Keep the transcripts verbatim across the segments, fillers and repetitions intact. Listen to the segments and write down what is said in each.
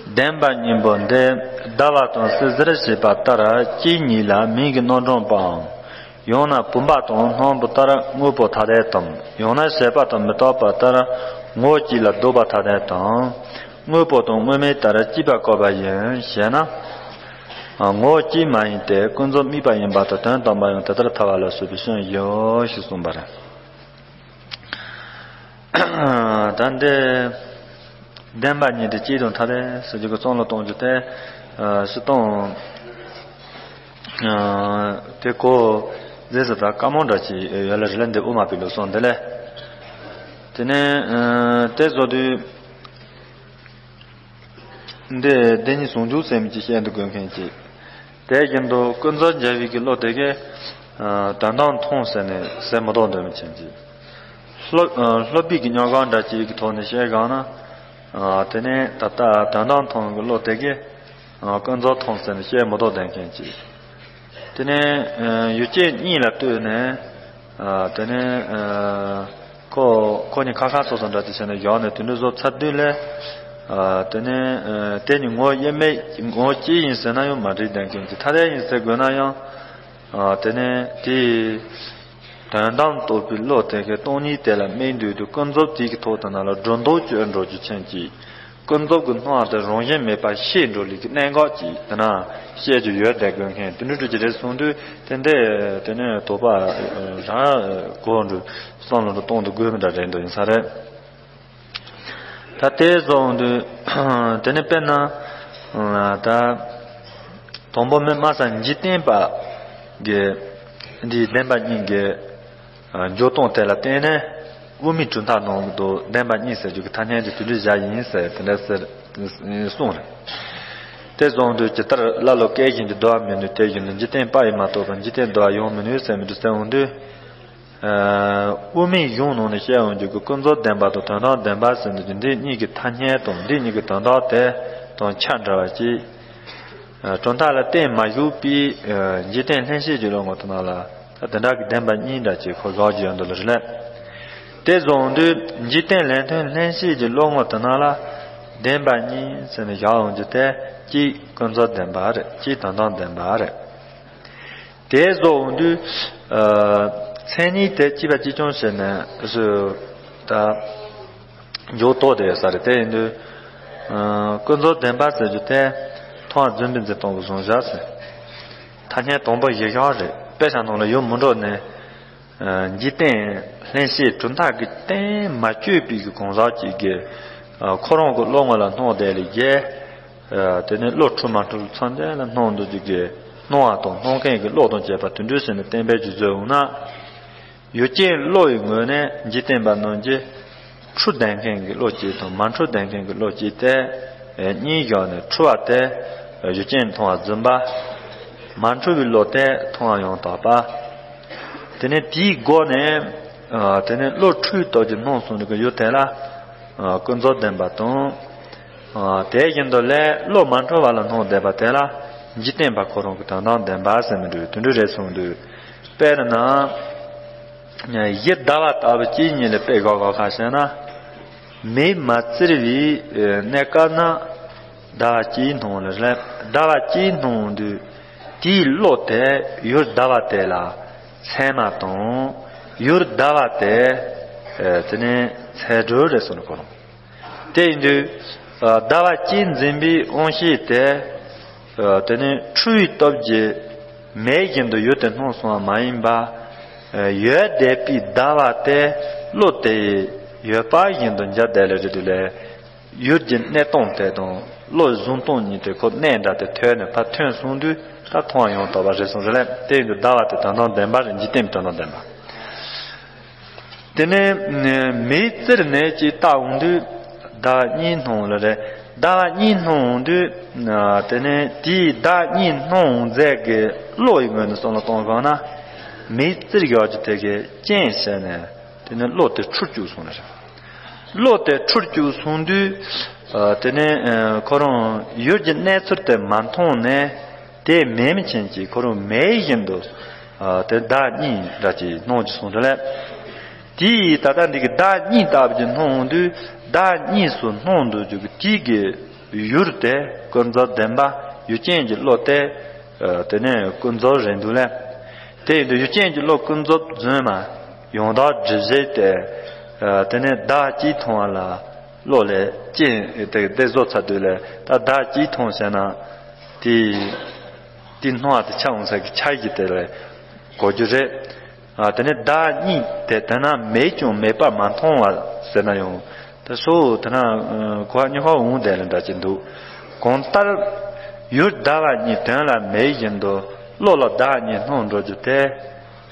བདེན་པ་གཉིས་པོ་འདི་ཟླ་བ་དང་བསིལ་ཟེར་ཞེས་པ་ལྟར་དཀྱིལ་གཉིས་ལ་མིང་གི་རྣམ་གྲངས་པའམ། ཡང་ན་བུམ་པ་དང་སྣམ་བུ་ལྟར་དངོས་པོ་ཐ་དད་དམ། ཡང་ན་བྱས་པ་དང་མི་རྟག་པ་ལྟར་ངོ་བོ་གཅིག་ལ་ལྡོག་པ་ཐ་དད་དམ། དངོས་པོ་དང་དངོས་མེད་ལྟར་གཅིག་པ་བཀོད་པ་ཡིན་ཞེ་ན། ངོ་བོ་གཅིག་མ་ཡིན་ཏེ་ཀུན་རྫོབ་དམིགས་པ་ཡིན་པ་དང་དོན་དམ་པ་ཡང་དེ་ལྟར་ཐལ་བ་ལ་སོགས་པའི་སྐྱོན་ཡོད་ཞེས་གསུངས་པ་རེད། ད་འདི་བདེན་པ་གཉིས་ཏེ་གཅིག་དང་ཐ་དད་ཟེར་རྒྱུ་གི་རྩོམ་ལ་གཏོང་རྒྱུ་དེ་སྤྱིར་བཏང་དེ་གོ་རྗེས་སུ་ད་བཀའ་མོལ་འདྲ་ཅིག་ཡོད་ལ་རི་ལ་འདི་དབུ་མ་པའི་ལུགས་སྲོལ་འདི་ལས། དེ་ནས་དེ་བཟོ་དུས། འདི་བདེན་གཉིས་ཟུང་འཇུག་ཟེར་མི་ཅིག་བཤད་འདུག་དགོས་མཁན་ཅིག་དེ་བཞིན་དུ་ཀུན་རྫོབ་འཇལ་བའི་གི་བློ་དེ་གས་དོན་དམ་མཐོང་ཟེར་ནས་ཟེར་མི་ལྡོག་འདོད་མི་ཅན་ཅིག་སློབ་སློབ་པའི་གི་རྙོག་གང་འདྲ་ཅིག་གི་ཐོག་ནས་བཤད་གང་ན། དེ་ནས་ད་ལྟ་དོན་དམ་མཐོང་གི་བློ་དེ་གས་ཀུན་རྫོབ་མཐོང་ཟེར་ནས་བཤད་མི་ལྡོག་འདོད་མཁན་ཅིག་དེ་ནས་ཡུལ་ཅན་གཉིས་ལ་ལྟོས་ནས། དེ་ནས་ཁོ་ཁོ་གཉིས་ཁ་ཁ་སོ་སོ་འདྲ་དེ་བྱས་ནས་བཞག་ནས་དེ་འདྲ་བཟོ་ཚར་དུས་ལས། དེ་ནས་དེ་གཉིས་ངོ་དབྱེར་མེད་ངོ་གཅིག་ཡིན་ཟེར་ན་ཡང་མ་འགྲིག་ལྡན་མཁན་གྱི་ཐ་དད་ཡིན་ཟེར་དགོས་ན་ཡང་། དེ་ནས་དེའི་དོན་དམ་རྟོགས་པའི་བློ་དེ་གའི་སྟོང་ཉིད་དེ་ལ་དམིགས་འདུག་དུས་ཀུན་རྫོབ་དེ་གི་ཐོག་དེ་ན་ལ་སྒྲོ་འདོགས་གཅོད་འགྲོ་རྒྱུ་ཅན་གྱི། ཀུན་རྫོབ་ཀྱི་སྣང་བ་དེ་རང་བཞིན་མེད་པ་ཤེས་འགྲོ་ལུགས་ཀྱི་གནད་འགག་ཅིག་དེ་ན་བཤད་རྒྱུ་ཡོད་བསྡད་དགོས་མཁན་དེ་འདྲ་འགྲོ་གི་རེད་གསུངས་དུས་དེ་འདྲས་དེ་ནས་དོགས་པ་རང་གོ་འགྲོ་བསམ་བློ་འགྲོ་གཏོང་དུ་དགོས་མི་འདྲ་རེད་འདུག་ཡིན་ས་རེད། ད་དེ་བཟོ་འོང་དུས་དེ་ནས་དཔེར་ན་ད་དང་པོ་མི་སྨྲ་བྱ་འཇིག་རྟེན་པ་གི་འདིའི་བདེན་པ་གཉིས་ཀྱི། འཇོག་སྟངས་དེ་ལ་བརྟེན་ནས་དབུ་མའི་གྲུབ་མཐའ་ནང་དུ་བདེན་པ་གཉིས་ཟེར་རྒྱུ་གི་ཐ་སྙད་དེ་དེ་འདྲ་བཞག་ཡིན་ཟེར་དེ་འདྲ་ཟེར་གསུངས་རེད། དེ་བཟུང་དུས་ཇི་ལྟར་ཀླ་ཀློ་སྐད་གཞན་གྱིས་བསྡུ་བ་མི་ནུས་དེ་བཞིན་དུ་འཇིག་རྟེན་པ་ཡིས་མ་གཏོགས་པར་འཇིག་རྟེན་བསྡུ་བ་ཡང་མི་ནུས་ཟེར་མི་འདུག་ཟེར་འོང་དུས། དབུ་མའི་གཞུང་ནང་ནས་བཤད་འོང་རྒྱུ་གི་ཀུན་རྫོབ་བདེན་པ་དང་དོན་དམ་བདེན་པ་ཟེར་འདུག་རྒྱུ་འདི་གཉིས་ཀྱི་ཐ་སྙད་དང་འདི་གཉིས་ཀྱི་དོན་དག་དེ་དང་ཆ་འདྲ་བ་ཅིག་གྲུབ་མཐའ་ལ་བརྟེན་མ་བཞུགས་པའི་འཇིག་རྟེན་ལྷན་སྐྱེས་ཀྱི་བློ་ངོ་དེ་ནང་ལ་ད་དེ་འདྲ་གི་བདེན་པ་གཉིས་འདྲ་ཅིག་ཁོ་བཞག་རྒྱུ་ཡོད་འདུག་ལ་རེད་ལ། དེ་བཟུང་དུས་འཇིག་རྟེན་ལས་མཐུན་ལྷན་སྐྱེས་ཀྱི་བློ་ངོ་དེ་ནང་ལ་བདེན་པ་གཉིས་ཟེར་ནས་བཞག་འོང་རྒྱུ་དེ་གཅིག་ཀུན་རྫོབ་བདེན་པ་རེད། གཅིག་དོན་དམ་བདེན་པ་རེད། དེ་བཟོ་འོང་དུས། མཚན་ཉིད་དེ་གཅིག་པ་གཅིག་རྐྱང་བྱས་ནས་སུ་ད། འཇོག་ཐོག་དེ་ཡོད་ས་རེད། དེ་ཡིན་དུས། ཀུན་རྫོབ་བདེན་པ་ཟེར་རྒྱུ་དེ་མཐོང་བ་རྫུན་པའི་འཛིན་སྟངས་ཀྱི་གཞུང་བཞག་ཟེར། ཐ་སྙད་དང་པོ་གཞི་བཞག་རེད། དཔེ་ཆ་ནང་ལ་ཡོང་མི་འགྲོ་ནས། འཇིག་རྟེན་ལྷན་སྐྱེས་གྲུབ་མཐའ་གི་རྟེན་མ་བཅོས་པའི་གི་གང་ཟག་ཅིག་གི་ཁོ་རང་གི་བློ་ངོ་ལ་སྣང་བསྡད་ལས་རྒྱལ། དེ་ནས་བློ་འཁྲུལ་མ་འཁྲུལ་ཚང་དེ་ལ་སྣང་འདུག་རྒྱུ་གི་སྣང་བ་དང་སྣང་མཁན་གྱི་བློ་དང་བཅས་པ་དེ་འདྲ་ཟེར་ནས་བསྟན་པའི་རྒྱུ་མཚན་འོང་ན། ཡུལ་ཅན་བློ་ཡི་ངོས་ནས་འཇིག་རྟེན་པ་རྣམས་ཀྱིས་འཁྲུལ་བསྡད་མཁན་གྱི་བློ་གཅིག་དང་མ་འཁྲུལ་བསྡད་མཁན་གྱི་བློ་གཅིག་སྟེ། གཉིས་བཞག་ནས་འཁྲུལ་བ་སྟེ། ཡུལ་ཅན་མཐོང་བ་རྫུན་པ། མ་འཁྲུལ་བའི་བློ་སྟེ་མཐོང་བ་ཡང་དག་པ། དེ་ནས་དེའི་སྒོ་ནས། དེ་ནས་བློ་འཁྲུལ་སྟོབས་ཀྱིས་སྣང་གསུངས་པའི་ཡུལ་དེ་ལ། ཀུན་རྫོབ་བདེན་པ་དང་། དེ་བཞིན་དུ་ལས་བློ་མ་འཁྲུལ་བ་ལ་སྣང་བསྡད་པ་དེ་ལ་འཇིག་རྟེན་པ་ཁོ་རང་གི་དོན་དམ་བདེན་པ་ཟེར་མི་འདུག་དེ་འདྲ་རེད་གསུངས་འདུག་དཔེར་ན། གཞི་ཟླ་བ་ལྟ་བུ་གཅིག་ཉིད་ལ་དཔེ་བཞག་དགོས་ཁ་བཤད་ན། མེས་མ་བཙིར་བའི་གནས་སྐབས་ན་ཟླ་བ་གཅིག་སྣང་ལ་རེད། ཟླ་བ་གཅིག་སྣང་དུས་དེའི་བློ་དེ་ཡུལ་ཟླ་བ་དེ་ལ་མཚན་མ་དང་ཡུལ་ཟླ་བ་དེ་དེ་ནས་ཚད་གྲོལ་རེད་གསུངས་ནས་གོ་རུང་། དེ་ཡིན་དུས། ཟླ་བ་གཅིག་འཛིན་པའི་དབང་ཤེས་དེ། དེ་ནི་འཁྲུལ་བའི་སྟོབས་ཀྱིས་མེད་བཞིན་དུ་ཡུལ་དེ་སྣང་སོང་བ་མ་ཡིན་པ། ཡོད་བསྡད་པའི་ཟླ་བ་དེ་བློ་དེ་ཡི་ཡོད་པ་བཞིན་དུ་འཇགས་བསྡད་ལེ་རེད་དུས་ལས། ཡུལ་གྱི་གནས་སྟངས་དེ་དང་བློ་གཟུང་སྟངས་གཉིས་དེ་ཁོ་གནས་འདྲ་དེ་ཐོས་ནས་ཕར་ཐོན་སོང་དུས་ད་མཐོང་བ་ཡང་དག་པ་རེད་གསུངས་རེད་ལ། དེ་ཡིན་དུས་ཟླ་བ་དེ་དོན་དམ་བདེན་པ་རེད། འཇིག་རྟེན་པའི་དོན་དམ་བདེན་པ། དེ་ནས་མེས་བཙིར་ནས་ཅིག་བལྟ་འོང་དུས་ཟླ་བ་གཉིས་སྣང་ལ་རེད། ཟླ་བ་གཉིས་སྣང་འོང་དུས། དེ་ནས་དེའི་ཟླ་གཉིས་སྣང་འོང་མཛད་ཀྱི་བློ་ཡི་ངོས་ནས་བསམ་བློ་གཏོང་དགོས་ན། མེས་བཙིར་ཡག་གི་དེ་གའི་རྐྱེན་བྱས་ནས་དེ་ནས་བློ་དེ་འཁྲུལ་བཅུག་སོང་ལ་རེད། བློ་དེ་འཁྲུལ་བཅུག་སོང་དུས། དེ་ནས་ཁོ་རང་ཡུལ་གྱི་གནས་ཚུལ་དེ་མ་མཐོང་ནས། དེ་མེད་མི་ཆེན་གྱིས་ཁོ་རང་མེད་བཞིན་དུ། དེ་ཟླ་གཉིས་འདྲ་ཅིག་སྣང་ཅིག་སོང་འདྲ་ལས། དེ་ཡིས་ད་ལྟ་འདི་གི་ཟླ་གཉིས་ལྟ་བུ་ཅིག་སྣང་འོང་དུས་ཟླ་གཉིས་སུ་སྣང་འདུག་རྒྱུ་གི་དེ་གི་ ཡུལ་དེ་ཀུན་རྫོབ་བདེན་པ། ཡུལ་ཅན་གྱི་བློ་དེ་ཨ་དེ་ནས་ཀུན་རྫོབ་རེད་འདུག་ལ། དེ་ཡིན་དུས་ཡུལ་ཅན་གྱི་བློ་ཀུན་རྫོབ་རྫུན་མ་ཡང་དག་སྒྲིབ་བྱེད་དེ་ཨ་དེ་ནས་བདག་གཅིག་མཐོང་བ་ལ། བློ་ལས་རྐྱེན་དེ་དེ་བཟོ་ཚར་དུས་ལ་ད་བདག་གཅིག་མཐོང་བྱས་ན་དེ་དེ་སྣང་བ་དེ་ཆ་འོང་ས་གི་ཆ་གི་དེ་ལ་གོ་རྒྱུ་རེད། ཨ་དེ་ནས་བདག་གཉིས་དེ་དེ་ན་མེད་ཀྱང་མེད་པར་མ་མཐོང་བ་ཟེར་ན་ཡང་དེ་སོ་དེ་ན་གོ་བ་རྙོག་པ་འོང་དེ་ལ་འདྲ་ཅིག་འདུག་གང་ལྟར་ཡུལ་བདག་གཉིས་དོན་ལ་མེད་བཞིན་དུ་བློ་ལ་བདག་གཉིས་སྣང་འགྲོ་རྒྱུ་དེ་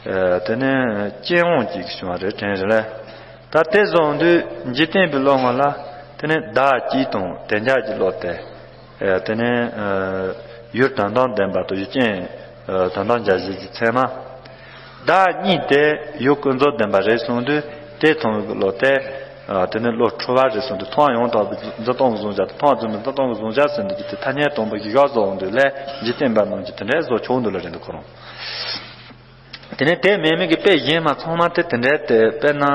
ཨ་དེ་ནས་རྐྱེན་དབང་གཅིག་བྱུང་བ་རེད་དྲན་རེད་ལ། ད་དེ་བཟུང་དུས་འཇིག་རྟེན་པའི་བློ་ངོ་ལ་དེ་ནས་བདག་གཅིག་དང་དེ་འཇགས་ཀྱི་བློ་དེ། ཨ་དེ་ནས་ཨ་ཡུལ་དོན་དམ་བདེན་པ་དང་ཡུལ་ཅན་ཨ་དོན་དམ་འཇལ་བྱེད་ཀྱི་ཚད་མ། བདག་གཉིས་དེ་ཡུལ་ཀུན་རྫོབ་བདེན་པ་རེད་གསུངས་དུས་དེ་མཐོང་བའི་བློ་དེ་ཨ་དེ་ནས་བློ་འཁྲུལ་བ་རེད་གསུངས་དུས་མཐོང་ཡང་དག་པའི་འཛིན་སྟངས་ཀྱི་གཟུང་བྱ་དང་མཐོང་བ་རྫུན་པའི་འཛིན་སྟངས་ཀྱི་གཟུང་བྱ་ཟེར་འདུག་རྒྱུ་དེ་ཐ་སྙད་དང་པོ་གི་བཞག་བཟོ་འོང་དུས་ལས་འཇིག་རྟེན་པ་རྣམས་ཀྱིས་དེ་འདྲའི་བཟོ་ཆོག་འདུག་ལ་རེད་འདུག་ཁོ་རང་། དེ་ནས་དེ་མེད་མེད་ཀྱི་དཔེ་གཞན་མ་ཚང་མ་དེ་དེ་འདྲའི་དེ་དཔེར་ན་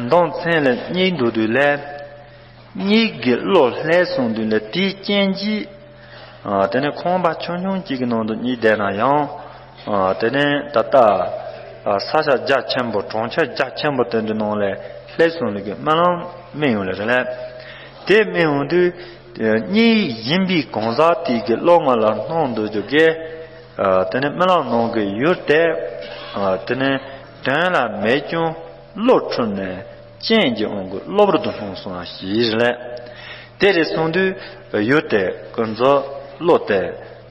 མདོ་མཚན་ལ་གཉིས་འདུག་དུས་ལས། གཉིས་ཀྱི་བློ་ལྷས་སོང་དུས་ལས་དེའི་རྐྱེན་གྱིས། ཨ་དེ་ནས་ཁང་པ་ཆུང་ཆུང་གཅིག་གི་ནང་དུ་གཉིས་བསྡད་ན་ཡང་། ཨ་དེ་ནས་ད་ལྟ་ཨ་ས་ཆ་རྒྱ་ཆེན་པོ་གྲོང་ཁྱེར་རྒྱ་ཆེན་པོ་དེ་འདྲའི་ནང་ལས་ལྷས་སོང་ལུགས་ཀྱི་རྨི་ལམ་རྨི་ཡོང་ལེ་རེད་ལ། དེ་རྨི་ཡོང་དུས་གཉིས་ཡིན་པའི་གང་ཟག་དེ་གི་བློ་ངོ་ལ་སྣང་འདུག་རྒྱུ་གི་ཨ་དེ་ནས་རྨི་ལམ་ནང་གི་ཡུལ་དེ་ཨ་དེ་ནས་དོན་ལ་མེད་ཀྱང་བློ་འཁྲུལ་ནས་རྐྱེན་གྱི་དབང་གིས་གློ་བུར་དུ་སྣང་སོང་བ་ཞིག་རེད། དེ་རེད་གསུངས་དུས་ཡུལ་དེ་ཀུན་རྫོབ། བློ་དེ་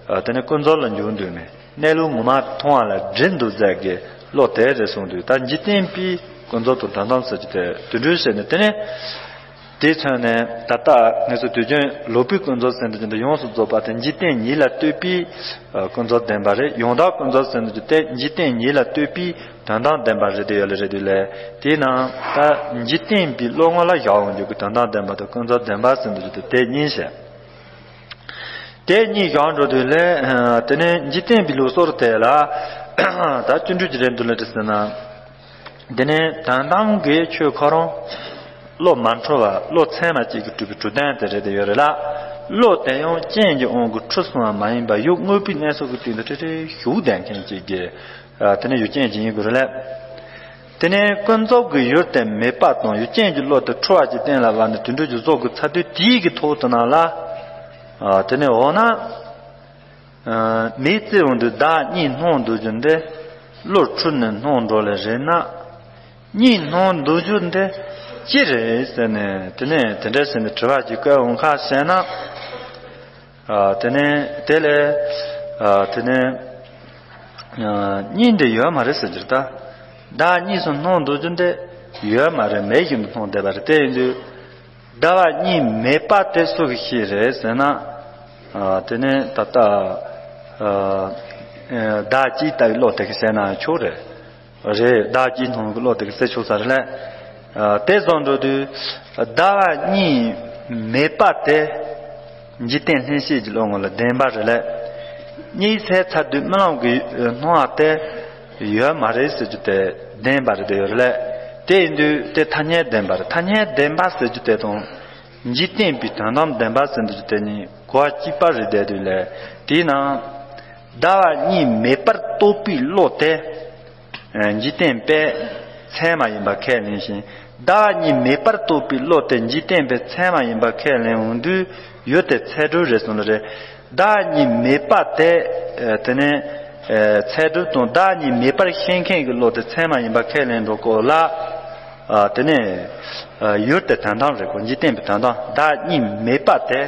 ཨ་དེ་ནས་ཀུན་རྫོབ་ལ་འཇུག་འདུག་ནས་གནས་ལུགས་ངོ་མ་མཐོང་བ་ལ་སྒྲིབ་འདུག་ཟེར་གི་བློ་དེ་རེད་གསུངས་དུས་ད་འཇིག་རྟེན་པའི་ཀུན་རྫོབ་དང་དོན་དམ་ཟེར་རྒྱུ་དེ་དུད་འགྲོའི་ཞལ་ནས་དེ་ནས། དེའི་ཚོད་ནས་ད་ལྟ་ངེད་ཚོ་དུས་རྒྱུན་ལུགས་པའི་ཀུན་རྫོབ་ཟེར་འདུག་རྒྱུ་འདི་ཡོངས་སུ་རྫོགས་པ་དེ་འཇིག་རྟེན་ཉིད་ལ་ལྟོས་པའི་ཀུན་རྫོབ་བདེན་པ་རེད། ཡང་དག་ཀུན་རྫོབ་ཟེར་འདུག་རྒྱུ་དེ་འཇིག་རྟེན་ཉིད་ལ་ལྟོས་པའི་དོན་དམ་བདེན་པ་རེད་དེ་ཡོད་ལེ་རེད་དུས་ལས། དེས་ན་ད་འཇིག་རྟེན་པའི་བློ་ངོ་ལ་བཞག་འོང་རྒྱུ་གི་དོན་དམ་བདེན་པ་དང་ཀུན་རྫོབ་བདེན་པ་ཟེར་འདུག་རྒྱུ་དེ་དེ་གཉིས་བཤད། དེ་གཉིས་བཞག་འགྲོ་དུས་ལས་དེ་ནས་འཇིག་རྟེན་པའི་ལུགས་སྲོལ་དེ་ལ་ད་བརྩོན་འགྲུས་ཀྱི་རེད་འདུག་ལེ་དེ་ཟེར་ན། དེ་ནས་དོན་དམ་གྱི་ཆོས་ཁོ་རང་བློ་མ་འཁྲུལ་བ་བློ་ཚད་མ་གཅིག་གིས་གྲུབ་པའི་གྲུབ་དོན་དེ་རེད་དེ་ཡོད་རེད་ལ། བློ་དེ་ཡང་རྐྱེན་གྱི་དབང་གིས་འཁྲུལ་སོང་བ་མ་ཡིན་པར་ཡུལ་དངོས་པོའི་གནས་ཚུལ་གྱི་སྟེང་དུ་ཁྲིག་ཁྲིག་ཞུགས་བསྡད་མཁན་གཅིག་གིས་དེ་ནས་ཡུལ་རྐྱེན་གྱི་ཡིན་དགོས་རེད་ལ། དེ་ནས་ཀུན་རྫོབ་ཀྱི་ཡུལ་དེ་མེད་པ་དང་ཡུལ་རྐྱེན་གྱི་བློ་དེ་འཁྲུལ་བ་གྱི་སྟེང་ལ་བབས་ནས་དུད་འགྲོ་གྱི་གཟུགས་ཀྱི་ཚ་དུས་དེའི་གི་ཐོག་ཏུ་ན་ལ། དེ་ནས་འོ་ན། མིག་བཙིར་འོང་དུས་བདག་གཉིས་སྣང་འདུག་རྒྱུ་འདི་བློ་འཁྲུལ་ནས་སྣང་འགྲོ་ལེ་རེད་ན། གཉིས་སྣང་འདུག་རྒྱུ་འདི་ཅི་རེད་ཟེར་ནས་དེ་ནས་དེ་འདྲ་ཟེར་ནས་དྲི་བ་ཅིག་བཀོད་འོང་ཁ་བཤད་ན། དེ་ནས་དེ་ལས་དེ་ནས་གཉིས་འདི་ཡོད་མ་རེད་ཟེར་རྒྱུ་ད། བདག་གཉིས་སུ་སྣང་འདུག་རྒྱུ་འདི་ཡོད་མ་རེད། མེད་བཞིན་དུ་སྣང་བསྡད་པ་རེད། དེ་ཡིན་དུས། ཟླ་བ་གཉིས་མེད་པ་དེ་སུ་གི་ཤེས་རེད་ཟེར་ན། ཨ་དེ་ནས་ད་ལྟ་ཨ་ཨ་བདག་གཅིག་ལྟ་བུའི་བློ་དེ་གི་ཟེར་ན་ཆོག་རེད། རེད། བདག་གཅིག་སྣང་གི་བློ་དེ་གི་ཟེར་ཆོག་ས་རེད་ལ། ཨ་དེ་བཟོ་འགྲོ་དུས་ཟླ་བ་གཉིས་མེད་པ་དེ་འཇིག་རྟེན་ལྷན་སྐྱེས་ཀྱི་བློ་ངོ་ལ་བདེན་པ་རེད་ལ། གཉིད་སད་ཚར་དུས་རྨི་ལམ་གྱི་སྣང་བ་དེ། ཡོད་མ་རེད་ཟེར་རྒྱུ་དེ་བདེན་པ་རེད་དེ་ཡོད་རེད་ལ། དེ་ཡིན་དུས་དེ་ཐ་སྙད་བདེན་པ་རེད། ཐ་སྙད་བདེན་པ་ཟེར་རྒྱུ་དེ་དང་། འཇིག་རྟེན་པའི་དོན་དམ་བདེན་པ་ཟེར་འདུག་རྒྱུ་དེ་གཉིས་གོ་བ་གཅིག་པ་རེད་བསྡད་དུས་ལས། དེས་ན། ཟླ་བ་གཉིས་མེད་པར་རྟོགས་པའི་བློ་དེ། འཇིག་རྟེན་པས་ཚད་མ་ཡིན་པ་ཁས་ལེན་ཞིང་། ཟླ་བ་གཉིས་མེད་པར་རྟོགས་པའི་བློ་དེ་འཇིག་རྟེན་པས་ཚད་མ་ཡིན་པ་ཁས་ལེན་འོང་དུས། ཡུལ་དེ་ཚད་གྲུབ་རེད་གསུངས་ལ་རེད། བདག་གཉིས་མེད་པ་དེ། ཨ་དེ་ནས་ཨ་ཚད་གྲུབ་དང་བདག་གཉིས་མེད་པར་ཤེས་མཁན་གྱི་བློ་དེ་ཚད་མ་ཡིན་པ་ཁས་ལེན་འགྲོ་གོ་ལ། ཨ་དེ་ནས་ཨ་ཡུལ་དེ་དོན་དམ་རེད་གོ། འཇིག་རྟེན་པའི་དོན་དམ། བདག་གཉིས་མེད་པ་དེ།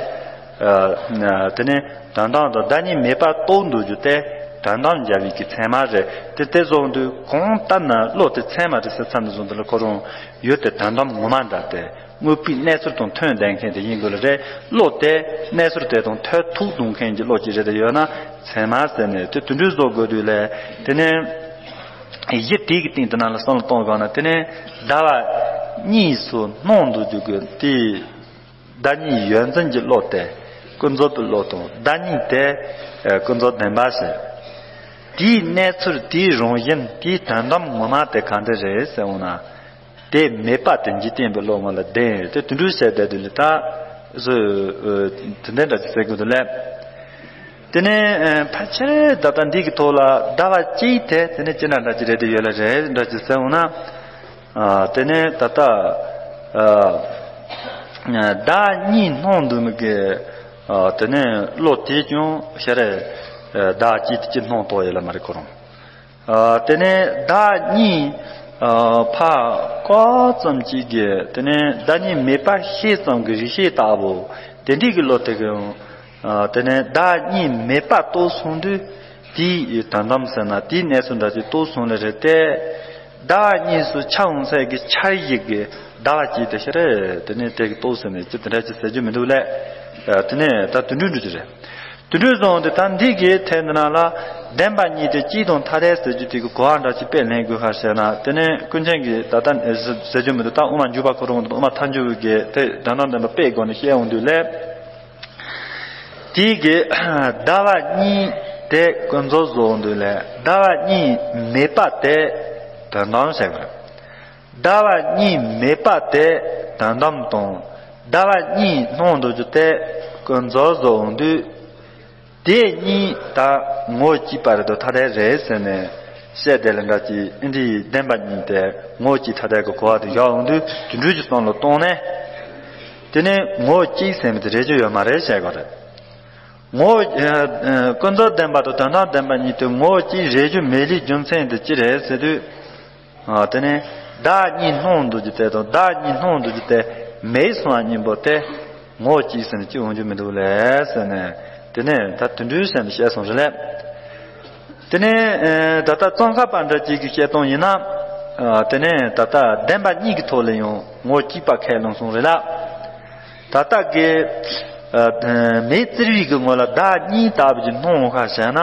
ཨ་དེ་ནས་དོན་དམ་དང་བདག་གཉིས་མེད་པར་རྟོགས་འདུག་རྒྱུ་དེ་དོན་དམ་འཇལ་བའི་གི་ཚད་མ་རེད། དེ་དེ་བཟོ་འདུག་གང་ལྟར་ན་བློ་དེ་ཚད་མ་རེད་ཟེར་མཚམས་ནས་བཟུང་འདི་ལ་ཁོ་རང་ཡུལ་དེ་དོན་དམ་ངོ་མ་འདྲ་སྟེ། དངོས་པོའི་གནས་ཚུལ་དང་མཐུན་བསྡད་མཁན་དེ་ཡིན་དགོས་ལ་རེད། བློ་དེ་གནས་ཚུལ་དེ་དང་མཐུན་ཐུག་འདུག་མཁན་གྱི་བློ་ཅིག་རེད་དེ་ཡོད་ན་ཚད་མ་ཟེར་ནས་དེ་དུད་འགྲོའི་བཟོ་དགོས་དུས་ལས། དེ་ནས་གཞི་དེ་གི་སྟེང་དུ་ནང་ལ་བསམ་བློ་གཏོང་དགོས་ན། དེ་ནས་ཟླ་བ་གཉིས་སུ་སྣང་འདུག་རྒྱུ་གི་དེ་བདག་གཉིས་ཡོད་འཛིན་གྱི་བློ་དེ་ཀུན་རྫོབ་པའི་བློ་དང་། བདག་གཉིས་དེ་ཀུན་རྫོབ་བདེན་པ་ཟེར། དེའི་གནས་ཚུལ། དེའི་རང་བཞིན། དེའི་དོན་དམ་ངོ་མ་དེ་གང་འདྲ་རེད་ཟེར་འོང་ན། དེ་མེད་པ་དེ་འཇིག་རྟེན་པའི་བློ་ངོ་ལ་བདེན་ཡོད་དེ་དུད་འགྲོའི་བཤད་བསྡད་དུས་ལ་ད། སུ་དེ་འདྲ་འདྲ་ཅིག་ཟེར་དགོས་འདུག་ལས། དེ་ནས་ཕལ་ཆེར་ད་ལྟ་འདི་གི་ཐོག་ལ་ཟླ་བ་གཅིག་དེ་དེ་ནས་ཅི་འདྲ་འདྲ་ཅིག་རེད་དེ་ཡོད་ལ་རེད་འདྲ་ཅིག་ཟེར་འོང་ན། དེ་ནས་ད་ལྟ་ཟླ་གཉིས་སྣང་འདུག་མི་གི། དེ་ནས་ལོ་དེ་ཀྱང་ཤ་རེ་ཟླ་གཅིག་དེ་གཅིག་སྣང་དོགས་ཡོད་ལ་མ་རེད་ཁོ་རང་། དེ་ནས་ཟླ་གཉིས་ཕ་ཀོ་ཙམ་གཅིག་གི་དེ་ནས་ཟླ་གཉིས་མེད་པ་ཤེས་ཙམ་གྱི་རིག་ཤེས་ལྟ་བུ་དེ་འདྲའི་གི་བློ་དེ་གི་ཡང་དེ་ནས་ཟླ་གཉིས་མེད་པ་རྟོགས་སོང་དུས་དེའི་དོན་དམ་ཟེར་ན་དེའི་གནས་ཚུལ་འདྲ་ཅིག་རྟོགས་སོང་ལེ་རེད་དེ། ཟླ་གཉིས་སུ་ཆ་འོང་ས་གི་འཆར་གཞི་གི་ཟླ་བ་གཅིག་དེ་ཤ་རེ་དེ་ནས་དེ་གི་རྟོགས་ཟེར་ནས་ཅི་དེ་འདྲ་ཅིག་ཟེར་རྒྱུ་མི་འདུག་ལས། དེ་ནས་ད་དུད་འགྲོའི་འགྲོ་རྒྱུ་རེད། དུད་འགྲོའི་བཟོ་འོང་དུས་ད་འདི་གའི་ཐད་འདི་ནང་ལ་བདེན་པ་གཉིས་ཏེ་གཅིག་དང་ཐ་དད་ཟེར་རྒྱུ་དེ་གི་གོ་བ་འདྲ་ཅིག་དཔེ་ལེན་དགོས་ཁ་ཟེར་ན། དེ་ནས་ཀུན་མཁྱེན་གྱིས་ད་ལྟ་ཟེར་རྒྱུ་མི་འདུག་ད་དབུ་མ་འཇུག་པ་ཁོ་རང་དང་དབུ་མ་ཐལ་འགྱུར་བའི་གི་དེ་དོན་དམ་བདེན་པ་དཔེའི་སྒོ་ནས་བཤད་འོང་དུས་ལས། དེ་གི་ཟླ་བ་གཉིས་དེ་ཀུན་རྫོབ་བཟོ་འོང་དུས་ལས་ཟླ་བ་གཉིས་མེད་པ་དེ་དོན་དམ་ཟེར་གི་རེད། ཟླ་བ་གཉིས་མེད་པ་དེ་དོན་དམ་དང་། ཟླ་བ་གཉིས་སྣང་འདུག་རྒྱུ་དེ་ཀུན་རྫོབ་བཟོ་འོང་དུས། དེ་གཉིས་ད་ངོ་གཅིག་པ་རེད་དོ་ཐ་དད་རེད་ཟེར་ནས་བཤད་དེ་ལ་འདྲ་ཅིག་ཨིན་དྲི་བདེན་པ་གཉིས་དེ་ངོ་གཅིག་ཐ་དད་ཀྱི་གོ་བ་དེ་ཡག་འོང་དུས་དུད་འགྲོའི་གི་བསམ་བློ་གཏོང་ནས། དེ་ནས་ངོ་གཅིག་ཟེར་མི་དེ་རེད་རྒྱུ་ཡོད་མ་རེད་བཤད་དགོས་རེད། ངོ་ཀུན་རྫོབ་བདེན་པ་དང་དོན་དམ་བདེན་པ་གཉིས་དེ་ངོ་གཅིག་རེད་རྒྱུ་མེད་ལུགས་རྒྱུ་མཚན་དེ་ཅི་རེད་ཟེར་དུས། དེ་ནས་བདག་གཉིས་སྣང་འདུག་རྒྱུ་དེ་དང་བདག་གཉིས་སྣང་འདུག་རྒྱུ་དེ་མེད་སོང་བ་གཉིས་པོ་དེ་ངོ་གཅིག་ཟེར་ནས་གཅིག་འོང་རྒྱུ་མི་འདུག་ལས་ཟེར་ནས། དེ་ནས་ད་དུད་འགྲོའི་སེམས་བཤད་སོང་རེད་ལས། དེ་ནས་ད་ལྟ་ཙོང་ཁ་པ་འདྲ་གཅིག་གི་བཤད་སྟངས་ཡིན་ན། དེ་ནས་ད་ལྟ་བདེན་པ་གཉིས་ཀྱི་ཐོག་ལ་ཡང་ངོ་གཅིག་པ་ཁས་ལེན་སོང་རེད་ལ། ད་ལྟ་གི་མེ་བཙིར་བའི་གི་ངོ་ལ་བདག་གཉིས་ལྟ་བུ་གི་སྣང་བ་ཁ་བྱས་ན།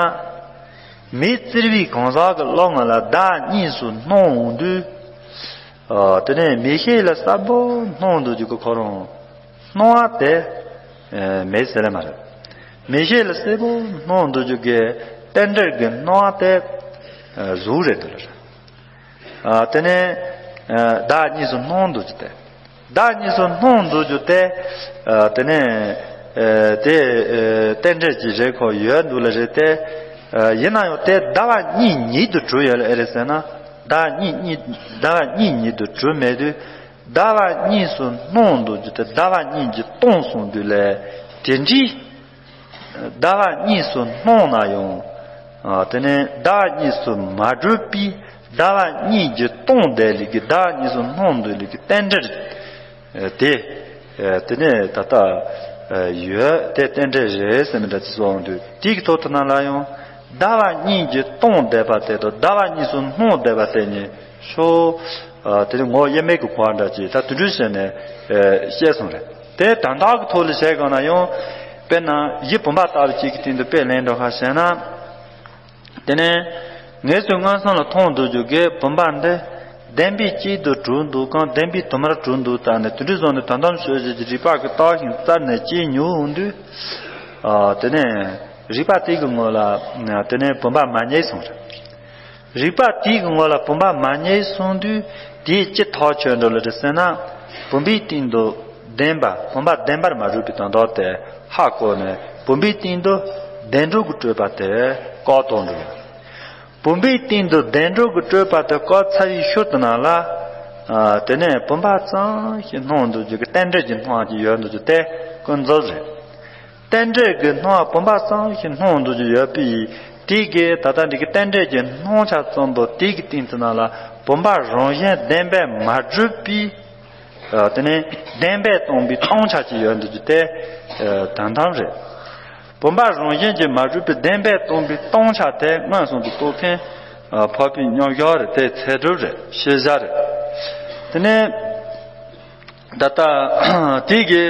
མེ་བཙིར་བའི་གང་ཟག་གི་བློ་ངོ་ལ་བདག་གཉིས་སུ་སྣང་འོང་དུས། དེ་ནས་མིག་ཤེས་ལ་གསལ་པོ་སྣང་འདུག་རྒྱུ་གི་ཁོ་རང་སྣང་བ་དེ་མེད་ཟེར་ལེ་མ་རེད། མིག་ཤེས་ལ་གསལ་པོ་སྣང་འདུག་རྒྱུ་གི་རྟེན་འབྲེལ་གྱི་སྣང་བ་དེ་གཟུགས་རེད་འདུག་ལ་རེད། དེ་ནས་བདག་གཉིས་སུ་སྣང་འདུག་རྒྱུ་དེ། བདག་གཉིས་སུ་སྣང་འདུག་རྒྱུ་དེ། དེ་ནས་དེ་རྟེན་འབྲེལ་གྱི་རེད་ཁོ་ཡོད་འདུག་ལ་རེད་དེ། ཡིན་ན་ཡང་དེ་ཟླ་བ་གཉིས་ཉིད་དུ་གྲུབ་ཡོད་ལ་ཨེ་རེད་ཟེར་ན། ཟླ་གཉིས་གཉིས་ཟླ་བ་གཉིས་ཉིད་དུ་གྲུབ་མེད་དུས། ཟླ་བ་གཉིས་སུ་སྣང་འདུག་རྒྱུ་དེ་ཟླ་བ་གཉིས་ཀྱིས་སྟོང་སོང་དུས་ལས་དེ་འདྲའི། ཟླ་བ་གཉིས་སུ་སྣང་ན་ཡང་། དེ་ནས་ཟླ་བ་གཉིས་སུ་མ་གྲུབ་པའི་ཟླ་བ་གཉིས་ཀྱིས་སྟོང་བསྡད་ལུགས་ཀྱི་ཟླ་བ་གཉིས་སུ་སྣང་འདུག་ལུགས་ཀྱི་རྟེན་འབྲེལ་དེ། དེ་ནས་ད་ལྟ་ཡོད་དེ་རྟེན་འབྲེལ་རེད་ཟེར་མི་འདྲ་ཅིག་སོང་དུས་དེ་གི་ཐོག་ཏུ་ན་ལ་ཡང་ཟླ་བ་གཉིས་ཀྱིས་སྟོང་བསྡད་པ་དེ་དང་ཟླ་བ་གཉིས་སུ་སྣང་བསྡད་པ་དེ་གཉིས་ཤོ། དེ་ནས་ངོ་དབྱེར་མེད་ཀྱི་གོ་བ་འདྲ་ཅིག་ད་དུད་འགྲོའི་ཞལ་ནས་བཤད་སོང་རེད། དེ་དོན་དག་གི་ཐོག་ལ་བྱས་གང་ན་ཡང་། དཔེར་ན་གཞི་བུམ་པ་ལྟ་བུ་གཅིག་གི་སྟེང་དུ་དཔེ་ལེན་འགྲོ་ཁ་བྱས་ན། དེ་ནས་ངེས་སུ་མངོན་སུམ་ལ་མཐོང་འདུག་རྒྱུ་གི་བུམ་པ་འདི་བདེན་པའི་གཅིག་ཏུ་གྲུབ་འདུག་གམ་བདེན་པའི་དུ་མར་གྲུབ་འདུག་ལྟ་ནས་དུད་འགྲོའི་བཟོ་ནས་དོན་དམ་ཤོད་བྱེད་ཀྱི་རིགས་པ་གི་རྟགས་ཤིང་རྩད་ནས་བཅད་མྱུར་འོང་དུས། དེ་ནས་རིགས་པ་དེ་གི་ངོ་ལ་དེ་ནས་བུམ་པ་མ་རྙེད་སོང་རེད། རིགས་པ་དེའི་ངོ་ལ་བུམ་པ་མ་རྙེད་སོང་དུས་དེས་ཅི་ཐག་ཆོད་འགྲོ་ལ་རེད་ཟེར་ན། བུམ་པའི་སྟེང་དུ་བདེན་པ་བུམ་པ་བདེན་པར་མ་གྲུབ་པའི་དོན་དག་དེ་ཧ་གོ་ནས་བུམ་པའི་སྟེང་དུ་བདེན་གྲུབ་ཀྱི་སྤྲོས་པ་དེ་བཀག་ཐོག་འགྲོ་ཡོད། བུམ་པའི་སྟེང་དུ་བདེན་གྲུབ་ཀྱི་སྤྲོས་པ་དེ་བཀག་ཚར་བའི་ཤུལ་དུ་ན་ལ། དེ་ནས་བུམ་པ་ཙམ་ཞིག་སྣང་འདུག་རྒྱུ་གི་རྟེན་འབྲེལ་གྱི་སྣང་བ་ཅིག་ཡོད་འདུག་རྒྱུ་དེ་ཀུན་རྫོབ་རེད། རྟེན་འབྲེལ་གྱི་སྣང་བ་བུམ་པ་ཙམ་ཞིག་སྣང་འདུག་རྒྱུ་ཡོད་པའི་དེ་གའི་ད་ལྟ་འདི་གི་རྟེན་འབྲེལ་གྱི་སྣང་ཆ་ཙམ་པོ་དེ་གི་སྟེང་དུ་ན་ལ་བུམ་པ་རང་བཞིན་བདེན་པས་མ་གྲུབ་པའི། དེ་ནས་བདེན་པས་སྟོང་པའི་སྟོང་ཆ་ཅིག་ཡོད་འདུག་རྒྱུ་དེ་དོན་དམ་རེད། བུམ་པ་རང་བཞིན་གྱིས་མ་གྲུབ་པའི་བདེན་པས་སྟོང་པའི་སྟོང་ཆ་དེ་མངོན་སུམ་དུ་རྟོགས་མཁན་འཕགས་པའི་མཉམ་གཞག་རེད་དེ་ཚད་གྲུབ་རེད་ཤེས་བྱ་རེད། དེ་ནས། ད་ལྟ་དེ་གི་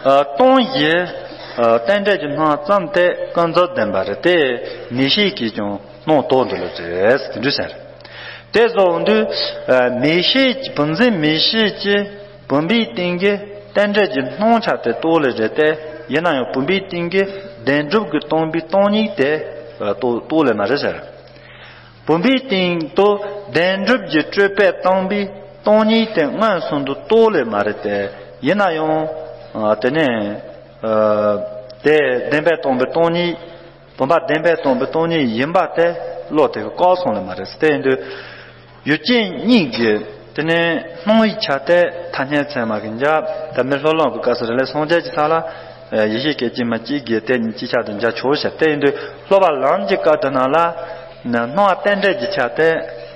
སྟོང་ཞེས་རྟེན་འབྲེལ་གྱི་སྣང་ཙམ་དེ་ཀུན་རྫོབ་བདེན་པ་རེད་དེ་མིག་ཤེས་ཀྱིས་ཀྱང་སྣང་དོགས་འདི་ལ་རེད་དེ་འདྲ་ཟེར། དེ་སོང་དུས་མིག་ཤེས་ཀྱི་བུམ་འཛིན་མིག་ཤེས་ཀྱི་བུམ་པའི་སྟེང་གི་རྟེན་འབྲེལ་གྱི་སྣང་ཆ་དེ་རྟོགས་ལེ་རེད་དེ་ཡིན་ན་ཡང་བུམ་པའི་སྟེང་གི་བདེན་གྲུབ་ཀྱི་སྟོང་པའི་སྟོང་ཉིད་དེ་རྟོགས་རྟོགས་ལེ་མ་རེད་ཟེར། བུམ་པའི་སྟེང་དུ་བདེན་གྲུབ་ཀྱི་སྤྲོས་པས་སྟོང་པའི་སྟོང་ཉིད་དེ་མངོན་སུམ་དུ་རྟོགས་ལེ་མ་རེད་དེ་ཡིན་ན་ཡང་ དེ་ནས་དེ་བདེན་པས་སྟོང་པའི་སྟོང་ཉིད། བུམ་པ་བདེན་པས་སྟོང་པའི་སྟོང་ཉིད་ཡིན་པ་དེ་བློ་དེ་གི་བཀག་སོང་ལ་མ་རེད། དེ་ཡིན་དུས་ཡུལ་ཅན་གཉིས་ཀྱི་དེ་ནས་སྣང་བའི་ཆ་དེ་ཐ་སྙད་ཚད་མ་གི་འཇའ། ད་མི་སློབ་ལམ་གི་སྐབས་སུ་རེ་ལས་སངས་རྒྱས་ཀྱི་ས་ལ་ཡེ་ཤེས་སྐད་ཅིག་མ་གཅིག་གིས་དེ་གཉིས་གཅིག་ཆར་དུ་འཇའ་ཆོག་ཤག་དེ་ཡིན་དུས་སློབ་པ་ལམ་གྱི་སྐབས་དེ་ནང་ལ་སྣང་བ་རྟེན་འབྲེལ་གྱི་ཆ་དེ་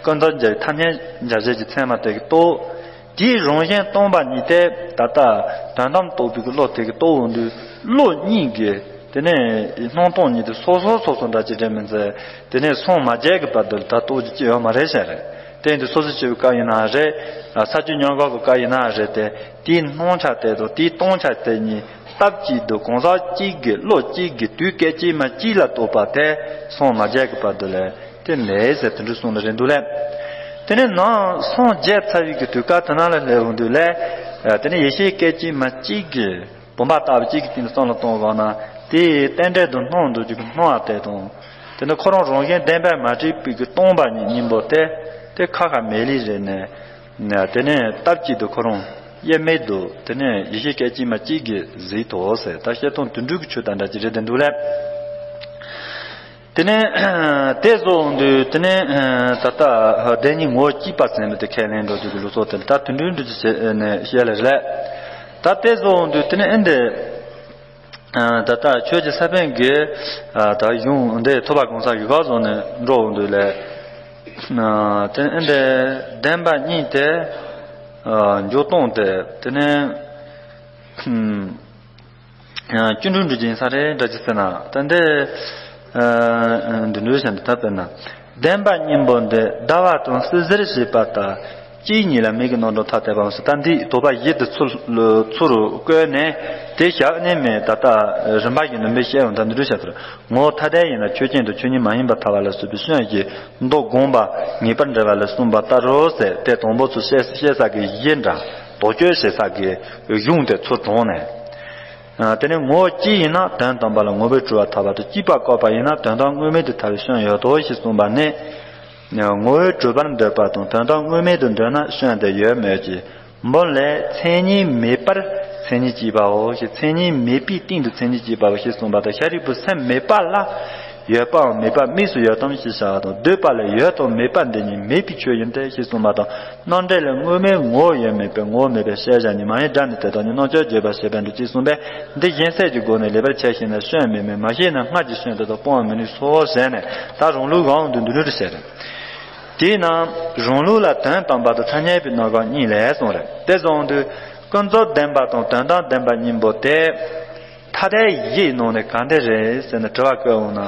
ཀུན་རྫོབ་འཇའ་ཐ་སྙད་འཇའ་བཞི་གི་ཚད་མ་དེ་གི་རྟོགས། དེའི་རང་བཞིན་སྟོང་པ་ཉིད་དེ་ད་ལྟ་དོན་དམ་རྟོགས་པའི་བློ་དེ་གི་རྟོགས་འོང་དུས་བློ་གཉིས་ཀྱི་དེ་ནས་སྣང་སྟོང་ཉིད་དུ་སོ་སོ་སོ་སོ་འདྲ་ཅིག་རེད་མིན་ཚེ། དེ་ནས་སངས་མ་རྒྱས་ཀྱི་བར་དུ་ད་རྟོགས་རྒྱུ་ཅི་ཡོད་མ་རེད་ཤག་རེད། དེ་ཡིན་དུས་སོ་སོ་སྐྱེ་བོའི་སྐབས་ཡིན་ན་རེད། ས་བཅུ་མྱང་འགག་གི་སྐབས་ཡིན་ན་རེད་དེ། དེའི་སྣང་ཆ་དེ་དང་དེའི་སྟོང་ཆ་དེ་གཉིས་སྟབས་གཅིག་ཏུ་གང་ཟག་གཅིག་གི་བློ་གཅིག་གི་དུས་སྐད་ཅིག་མ་གཅིག་ལ་རྟོགས་པ་དེ་སངས་མ་རྒྱས་ཀྱི་བར་དུ་ལས། དེ་མེད་ཟེར་དེ་འདྲ་གསུངས་ནི་རེད་འདུག་ལས། དེ་ནས་ནང་སངས་རྒྱས་ཚར་བའི་གི་དུས་སྐབས་དེ་ན་ལ་སླེབས་འོང་དུས་ལས། དེ་ནས་ཡེ་ཤེས་སྐད་ཅིག་མ་གཅིག་གི་བུམ་པ་ལྟ་བུ་གཅིག་གི་སྟེང་དུ་བསམ་བློ་གཏོང་དགོས་ན་དེའི་རྟེན་འབྲེལ་དུ་སྣང་འདུག་རྒྱུ་གི་སྣང་བ་དེ་དང་། དེ་ནས་ཁོ་རང་རང་བཞིན་བདེན་པར་མ་གྲུབ་པའི་གི་སྟོང་པ་ཉིད་སྙིང་པོ་དེ་དེ་ཁ་ཁ་མེད་ལེ་རེད་ནས། དེ་ནས་སྟབས་གཅིག་ཏུ་ཁོ་རང་དབྱེར་མེད་དུ་དེ་ནས་ཡེ་ཤེས་སྐད་ཅིག་མ་གཅིག་གིས་གཟིགས་ཐོག་ཟེར། ད་བཤད་སྟངས་དུད་འགྲོ་གི་ཆོས་དང་འདྲ་ཅིག་རེད་དེ་འདུག་ལས། དེ་ནས་དེ་བཟོ་འོང་དུས་དེ་ནས་ད་ལྟ་བདེན་གཉིས་ངོ་བོ་གཅིག་པ་ཟེར་མི་དེ་ཁས་ལེན་འགྲོ་རྒྱུ་གི་ལུགས་སྲོལ་དེ་ད་དུད་འགྲོའི་འགྲོ་རྒྱུ་བྱས་ནས་བཤད་ལེ་རེད། ད་དེ་བཟོ་འོང་དུས་དེ་ནས་ཨེ་འདི་ད་ལྟ་ཆོས་ཀྱི་ས་པཎ་གྱི་ད་གཞུང་འདི་ཐོབ་པ་གང་ཟག་གི་ག་བཟོ་ནས་འགྲོ་འོང་དུས་ལས། དེ་ནས་ཨེ་འདི་བདེན་པ་གཉིས་དེ་འཇོག་སྟངས་དེ་དེ་ནས། སྐྱེ་འགྲོའི་འགྲོ་རྒྱུ་ཡིན་ས་རེད་འདྲ་ཅིག་ཟེར་ན། ད་འདི་འདི་འདྲ་བྱས་འདི་ལྟར་དཔེར་ན། བདེན་པ་གཉིས་པོ་འདི་ཟླ་བ་དང་བསིལ་ཟེར་ཞེས་པ་ལྟར་གཅིག་ཉིད་ལ་མིག་གི་རྣམ་གྲངས་ཐ་དད་པའམ་ཟེར། ད་འདི་དོགས་པ་བཞི་དེ་ཚུར་ཚུར་བཀོད་ནས་དེ་བཞག་ནས་མེད་ད་ལྟ་རིམ་པ་བཞིན་དུ་མི་བཤད་ཡང་ད་འདི་འདྲ་བྱས་ཟེར། ངོ་བོ་ཐ་དད་ཡིན་ན་ཆོས་ཅན་དང་ཆོས་ཉིད་མ་ཡིན་པར་ཐལ་བ་ལ་སོགས་པའི་སྐྱོན་གྱིས་མདོ་དགོངས་པ་ངེས་པར་འགྲེལ་བ་ལས་གསུངས་པ་ལྟར་རོ་ཟེར། དེ་དང་པོ་ཚུར་བཤད་བཤད་ས་གི་གཞི་འདྲ་དོགས་གཅོད་བྱེད་ས་གི་གཞུང་དེ་ཚུར་དྲངས་ནས། དེ་ནས་ངོ་བོ་གཅིག་ཡིན་ན་དོན་དམ་པ་ལ་ངོ་བོས་གྲུབ་པར་ཐལ་བ་དང་། གཅིག་པ་བཀག་པ་ཡིན་ན་དོན་དམ་དངོས་མེད་དུ་ཐལ་བའི་སྐྱོན་ཡོད་དོ་ཞེས་གསུངས་པ་ནི། ངོ་བོས་གྲུབ་པར་འདོད་པ་དང་དོན་དམ་དངོས་མེད་དུ་འདོད་ན་སྐྱོན་དེ་ཡོད་མོད་ཀྱི། འབུམ་ལས་མཚན་ཉིད་མེད་པར་མཚན་ཉིད་སྐྱེས་པའོ་ཞེས། མཚན་ཉིད་མེད་པའི་སྟེང་དུ་མཚན་ཉིད་སྐྱེས་པའོ་ཞེས་གསུངས་པ་དང་། ཤཱ་རིའི་བུ་སེམས་མེད་པ་ལ་ཡོད་པའམ་མེད་པ་དམིགས་སུ་ཡོད་དམ་ཞེས་བྱ་བ་དང་། འདོད་པ་ལས་ཡོད་དང་མེད་པ་འདི་གཉིས་མེད་པའི་ཆོས་ཡིན་ཏེ་ཞེས་གསུངས་པ་དང་། རྣམ་འགྲེལ་ལས་དངོས་མེད་ངོ་བོ་ཡོད་མེད་པའི་ངོ་བོ་མེད་པའི་ཤེས་བྱ་ཉིད་མ་ཡིན་སྒྲ་ནི་དེ་དག་ཉིད་རྣམ་ཅོག་བརྗོད་པ་ཞེས་པ་འདི་ཅེས་གསུངས་པས། འདི་གཞན་སེལ་གྱི་སྒོ་ནས་ལེགས་པར་དཔྱད་ཤེས་ན་སྐྱོན་མེད་མོད། མ་ཤེས་ན་སྔར་གྱི་སྐྱོན་དེ་དག་སྤོང་བར་མི་ནུས་སོ་ཞེས་ནས། ད་རང་ལུགས་གང་འདུལ་འདུལ་རུ་བྱས་རེད། དེས་ན་རང་ལུགས་ལ་དོན་དམ་པ་དང་ཐ་སྙད་པའི་རྣམ་གཞག་གཉིས་ལས་གསུངས་རེད། དེ་གསུངས་དུས་ཀུན་རྫོབ་བདེན་པ་དང་དོན་དམ་བདེན་པ་གཉིས་པོ་དེ་ཐ་དད་བཞིའི་ནང་ནས་ག་འདྲ་རེད་ཟེར་ནས་དྲི་བ་བཀོད་འོང་ན།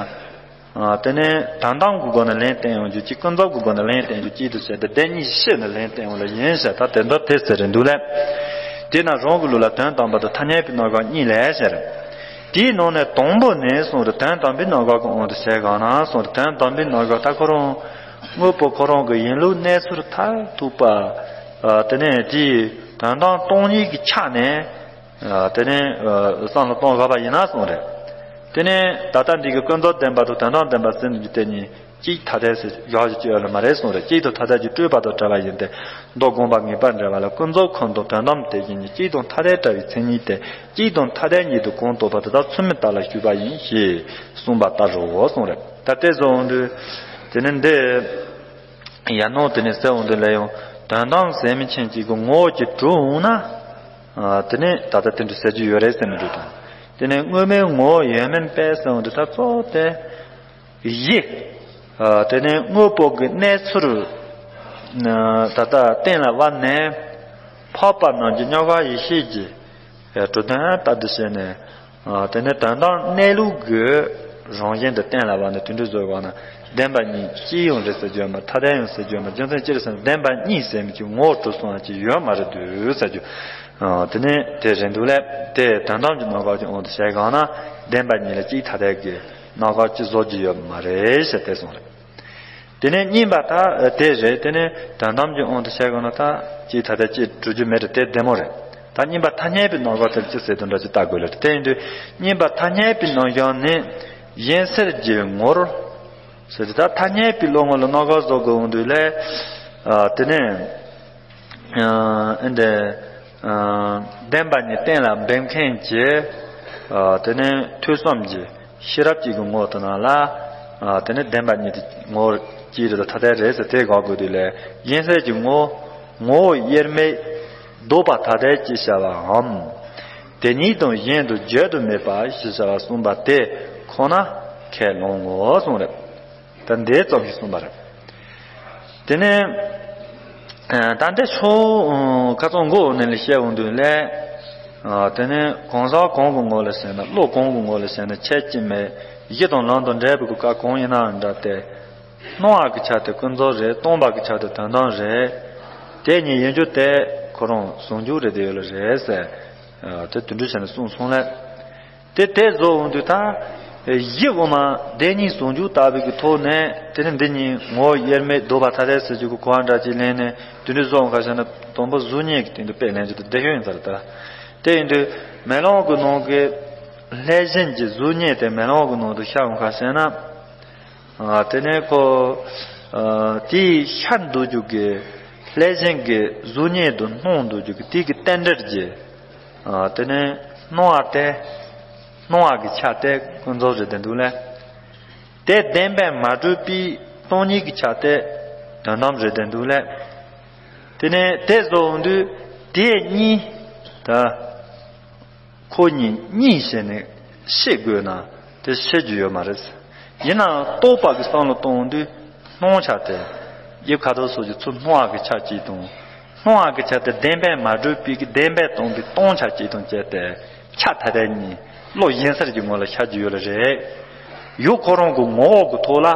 དེ་ནས་དོན་དམ་གྱི་སྒོ་ནས་ལན་བསྟན་ཡོང་རྒྱུ་གཅིག་ཀུན་རྫོབ་ཀྱི་སྒོ་ནས་ལན་བསྟན་རྒྱུ་གཅིག་ཏུ་བྱས་ཏེ་བདེན་གཉིས་ཕྱེ་ནས་ལན་བསྟན་ཡོང་ལ་ཡིན་ཟེར། ད་དེ་འདྲ་དེ་ཟེར་རེད་འདུག་ལས། དེས་ན་རང་གི་ལུགས་ལ་དོན་དམ་པ་དང་ཐ་སྙད་པའི་རྣམ་གཞག་གཉིས་ལས་ཟེར། དེའི་ནང་ནས་དང་པོ་ནས་གསུངས་རེད། དོན་དམ་པའི་རྣམ་གཞག་གི་དབང་དུ་བྱས་གང་ན་གསུངས་རེད། དོན་དམ་པའི་རྣམ་གཞག་ད་ཁོ་རང་དངོས་པོ་ཁོ་རང་གི་ཡིན་ལུགས་གནས་ཚུལ་མཐར་ཐུག་པ། དེ་ནས་དེའི་དོན་དམ་སྟོང་ཉིད་ཀྱི་ཆ་ནས། དེ་ནས་བསམ་བློ་གཏོང་དགོས་པ་ཡིན་ན་གསུངས་རེད། དེ་ནས་ད་ལྟ་འདི་གི་ཀུན་རྫོབ་བདེན་པ་དང་དོན་དམ་བདེན་པ་ཟེར་ནས་དེ་གཉིས་གཅིག་ཐ་དད་ཟེར་བཞག་རྒྱུ་ཅི་ཡོད་ལ་མ་རེད་གསུངས་རེད། གཅིག་དང་ཐ་དད་ཀྱི་སྤྲོས་པ་དང་བྲལ་བ་ཡིན་ཏེ། མདོ་དགོངས་པ་ངེས་པར་འགྲེལ་བ་ལ་ཀུན་རྫོབ་ཁམས་དང་དོན་དམ་དེ་བཞིན་ཉིད་གཅིག་དང་ཐ་དད་བྲལ་བའི་མཚན་ཉིད་དེ་གཅིག་དང་ཐ་དད་ཉིད་དུ་གང་རྟོགས་པ་དེ་དག་ཚུལ་མིན་ལྟ་ལ་ཞུགས་པ་ཡིན་ཞེས་གསུངས་པ་ལྟར་རོ་གསུངས་རེད། ད་དེ་བཟོ་འོང་དུས་དེ་ནི་འདི། ཡང་ནོ་དེ་ནས་ཟེར་འོང་དུས་ལས་ཡང་དོན་དམ་ཟད་མི་ཤེས་ཀྱི་ངོ་བོ་ཅིག་གྲུབ་འོང་ན། དེ་ནས་ད་ལྟ་དེ་འདྲ་ཟེར་རྒྱུ་ཡོད་རེད་ཟེར་ནས་འདུག་དང་། དེ་ནས་དངོས་མེད་ངོ་བོ་ཡོད་མིན་པས་ཟེར་འོང་དུས་ད་གཙོ་བོ་དེ་གཞི། དེ་ནས་དངོས་པོ་གི་གནས་ཚུལ། ད་ལྟ་གཏན་ལ་དབབ་ནས་འཕགས་པ་རྣམས་ཀྱི་མྱང་འགག་ཡེ་ཤེས་ཀྱི་གྲུབ་དོན་ལྟར་དུ་བྱས་ནས། དེ་ནས་དོན་དམ་གནས་ལུགས་ཀྱི་རང་བཞིན་དུ་གཏན་ལ་དབབ་ནས་དེ་འདྲ་བཟོ་བ་ན་བདེན་པ་གཉིས་གཅིག་ཡང་རེད་ཟེར་རྒྱུ་ཡོད་མ་ཐ་དད་ཡང་ཟེར་རྒྱུ་ཡོད་མ། རྒྱུ་མཚན་ཅི་རེད་ཟེར་ན་བདེན་པ་གཉིས་ཟེར་མི་གཅིག་ངོ་བོ་གྲུབ་སོང་བ་གཅིག་ཡོད་མ་རེད་འདུག་ཟེར་རྒྱུ། དེ་ནས་དེ་རེད་འདུག་ལས། དེ་དོན་དམ་གྱི་རྣམ་གཞག་གི་དབང་དུ་བྱས་གང་ན་བདེན་པ་གཉིས་ལ་གཅིག་ཐ་དད་ཀྱི་རྣམ་གཞག་གཅིག་བཟོ་རྒྱུ་ཡོད་མ་རེད་ཟེར་དེ་གསུངས་རེད། དེ་ནས་གཉིས་པ་ད་དེ་རེད། དེ་ནས་དོན་དམ་གྱི་དབང་དུ་བྱས་དགོས་ན་ད་གཅིག་ཐ་དད་གཅིག་གྲུབ་རྒྱུ་མེད་རེད། དེ་བདེ་མོ་རེད། ད་གཉིས་པ་ཐ་སྙད་པའི་རྣམ་གཞག་དེར་ཅི་ཟེར་དོན་འདྲ་ཅིག་ལྟ་དགོས་ལ། དེ་ཡིན་དུས་གཉིས་པ་ཐ་སྙད་པའི་རྣམ་གཞག་ནི་གཞན་སེལ་གྱི་ངོར་ཟེར་ཏེ། ད་ཐ་སྙད་པའི་བློ་ངོར་ལ་རྣམ་གཞག་བཟོ་དགོས་འོང་དུས་ལས། དེ་ནས་ཨེ་འདི། བདེན་པ་གཉིས་གཏན་ལ་འབེབས་མཁན་གྱི་དེ་ནས་ཐོས་བསམ་གྱི་ཤེས་རབ་ཀྱི་ངོ་བོ་དེ་ནང་ལ་དེ་ནས་བདེན་པ་གཉིས་དེ་ངོ་བོ་གཅིག་རེད་དང་ཐ་དད་རེད་ཟེར་དེ་དགག་དགོས་དུས་ལས་གཞན་སེལ་གྱི་ངོ་བོ་ངོ་བོ་དབྱེར་མེད་ལྡོག་པ་ཐ་དད་ཅེས་བྱ་བའམ། དེ་ཉིད་དང་གཞན་དུ་བརྗོད་དུ་མེད་པ་ཞེས་བྱ་བ་གསུངས་པ་དེ་ཁོ་ན་ཁས་བླང་ངོ་གསུངས་རེད། ད་འདི་ཙམ་ཞིག་གསུངས་པ་རེད། དེ་ནས་ད་ལྟའི་ཆོས་ཁ་སང་མགོ་ནས་ལ་བཤད་འོང་དུས་ལས། དེ་ནས་གང་ཟག་གང་གི་ངོ་ལ་བྱས་ན་བློ་གང་གི་ངོ་ལ་བྱས་ན་ཁྱད་ཅི་མེད་གཞི་དང་ལམ་དང་འབྲས་བུ་གི་སྐབས་གང་ཡིན་ནའང་འདྲ་སྟེ། སྣང་བ་གི་ཆ་དེ་ཀུན་རྫོབ་རེད། སྟོང་པ་གི་ཆ་དེ་དོན་དམ་རེད། དེ་གཉིས་ཡིན་རྒྱུ་དེ་ཁོ་རང་ཟུང་འཇུག་རེད་དེ་ཡོད་ལ་རེད་ཟེར། དེ་དུད་འགྲོ་བྱས་ནས་གསུངས་སོང་ལས། དེ་དེ་བཟོ་འོང་དུས་ད། གཞི་དབུ་མ་བདེན་གཉིས་ཟུང་འཇུག་ལྟ་བུའི་གི་ཐོག་ནས་དེ་ནི་འདི་གཉིས་ངོ་བོ་དབྱེར་མེད་ལྡོག་པ་ཐ་དད་ཟེར་རྒྱུ་གི་གོ་བ་འདྲ་ཅིག་ལེན་ནས་དུད་འགྲོ་བཟོ་འོང་ཁ་བྱས་ན་དང་པོ་གཟུགས་བརྙན་གྱི་སྟེང་དུ་དཔེ་ལེན་རྒྱུ་དེ་བདེ་ཤོས་ཡིན་ས་རེད་ད། དེ་ཡིན་དུས་མེ་ལོང་གི་ནང་གི་ལྷས་བྱིན་གྱི་གཟུགས་བརྙན་དེ་མེ་ལོང་གི་ནང་དུ་ཤར་འོང་ཁ་བྱས་ན། དེ་ནས་ཁོ། དེའི་ཤར་འདུག་རྒྱུ་གི་ལྷས་བྱིན་གྱི་གཟུགས་བརྙན་དུ་སྣང་འདུག་རྒྱུ་གི་དེ་གི་རྟེན་འབྲེལ་གྱི། དེ་ནས་སྣང་བ་དེ། སྣང་བ་གི་ཆ་དེ་ཀུན་རྫོབ་རེད་དེ་འདུག་ལས། དེ་བདེན་པས་མ་གྲུབ་པའི་སྟོང་ཉིད་ཀྱི་ཆ་དེ་དོན་དམ་རེད་དེ་འདུག་ལས། དེ་ནས་དེ་བཟོ་འོང་དུས་དེ་གཉིས་ད། ཁོ་གཉིས་གཉིས་བྱས་ནས་ཕྱེ་དགོས་ན་དེ་ཕྱེ་རྒྱུ་ཡོད་མ་རེད། ཡིན་ནའང་རྟོག་པ་གི་བསམ་བློ་གཏོང་དུས་སྣང་ཆ་དེ་དབྱིབས་ཁ་དོག་སོགས་ཀྱི་ཚུར་སྣང་བ་གི་ཆ་གཅིག་དང་། སྣང་བ་གི་ཆ་དེ་བདེན་པས་མ་གྲུབ་པའི་གི་བདེན་པས་སྟོང་པའི་སྟོང་ཆ་གཅིག་དང་བཅས་ཏེ་ཆ་ཐ་དད་གཉིས་བློ་གཞན་སེལ་གྱི་ངོ་ལ་ཤར་རྒྱུ་ཡོད་ལ་རེད། ཡུལ་ཁོ་རང་གི་ངོ་བོ་གི་ཐོག་ལ་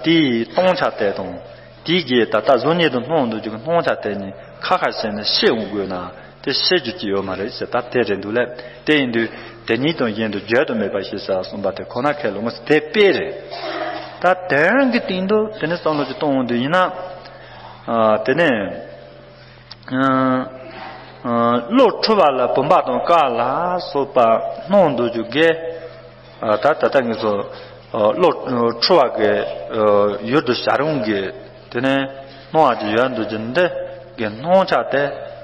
དེའི་སྟོང་ཆ་དེ་དང་། དེའི་གི་ད་ལྟ་གཟུགས་བརྙན་དུ་སྣང་འདུག་རྒྱུ་གི་སྣང་ཆ་དེ་གཉིས་ཁ་ཁ་བྱས་ནས་ཕྱེ་འོང་དགོས་ན་དེ་ཕྱེ་རྒྱུ་ཅི་ཡོད་མ་རེད་ཟེར། ད་དེ་རེད་འདུག་ལས། དེ་ཡིན་དུས་དེ་ཉིད་དང་གཞན་དུ་བརྗོད་དུ་མེད་པ་ཞེས་བྱ་གསུངས་པ་དེ་ཁོ་ན་ཁས་ལོ་ངོ་དེ་དཔེ་རེད། ད་དོན་གྱི་སྟེང་དུ་དེ་ནས་བསམ་བློ་ཅིག་གཏོང་འོང་དུས་ཡིན་ན། དེ་ནས་བློ་འཁྲུལ་བ་ལ་བུམ་པ་དང་སྐལ་བ་ལ་སོགས་པ་སྣང་འདུག་རྒྱུ་གི། ད་ད་ལྟ་ངེད་ཚོ་བློ་འཁྲུལ་བ་གི་ཡུལ་དུ་བྱ་རུང་གི་དེ་ནས་སྣང་བ་གི་ཡོད་འདུག་རྒྱུ་འདི་གི་སྣང་ཆ་དེ་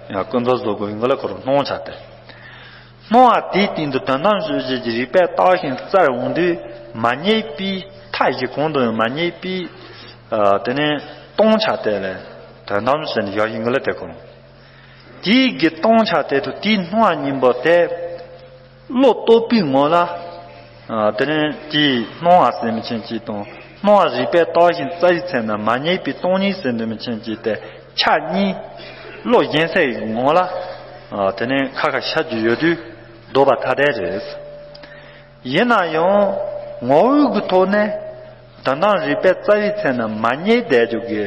ཡང་ཀུན་རྫོབ་བཟོ་དགོས་ཡིན་གི་ལ་ཁོ་རང་སྣང་ཆ་དེ། སྣང་བ་དེའི་སྟེང་དུ་དོན་དམ་དཔྱོད་བྱེད་ཀྱི་རིགས་པས་བརྟགས་ཤིང་བཙལ་འོང་དུས་མ་རྙེད་པའི་མཐའ་བཞི་གང་དུ་ཡང་མ་རྙེད་པའི་དེ་ནས་སྟོང་ཆ་དེ་ལས་དོན་དམ་ཟེར་ནས་ཡོད་ཡིན་གི་ལ་དེ་ཁོ་རང་། དེའི་གི་སྟོང་ཆ་དེ་དང་དེའི་སྣང་བ་གཉིས་པོ་དེ། བློ་རྟོག་པའི་ངོ་ལ། དེ་ནས་དེའི་སྣང་བ་ཟེར་མི་ཆེན་གཅིག་དང་སྣང་བ་རིགས་པས་བརྟགས་ཤིང་བཙལ་བའི་ཚེ་ན་མ་རྙེད་པའི་སྟོང་ཉིད་ཟེར་འདོད་མི་ཆེན་གཅིག་དེ་ཆ་གཉིས། བློ་གཞན་སེལ་གྱི་ངོ་ལ། དེ་ནས་ཁ་ཁ་ཤར་རྒྱུ་ཡོད་དུས་ལྡོག་པ་ཐ་དད་རེད། ཡིན་ན་ཡང་ངོ་བོའི་གི་ཐོག་ནས་དོན་དམ་རིགས་པས་བཙལ་བའི་ཚེ་ན་མ་རྙེད་བསྡད་རྒྱུ་གི་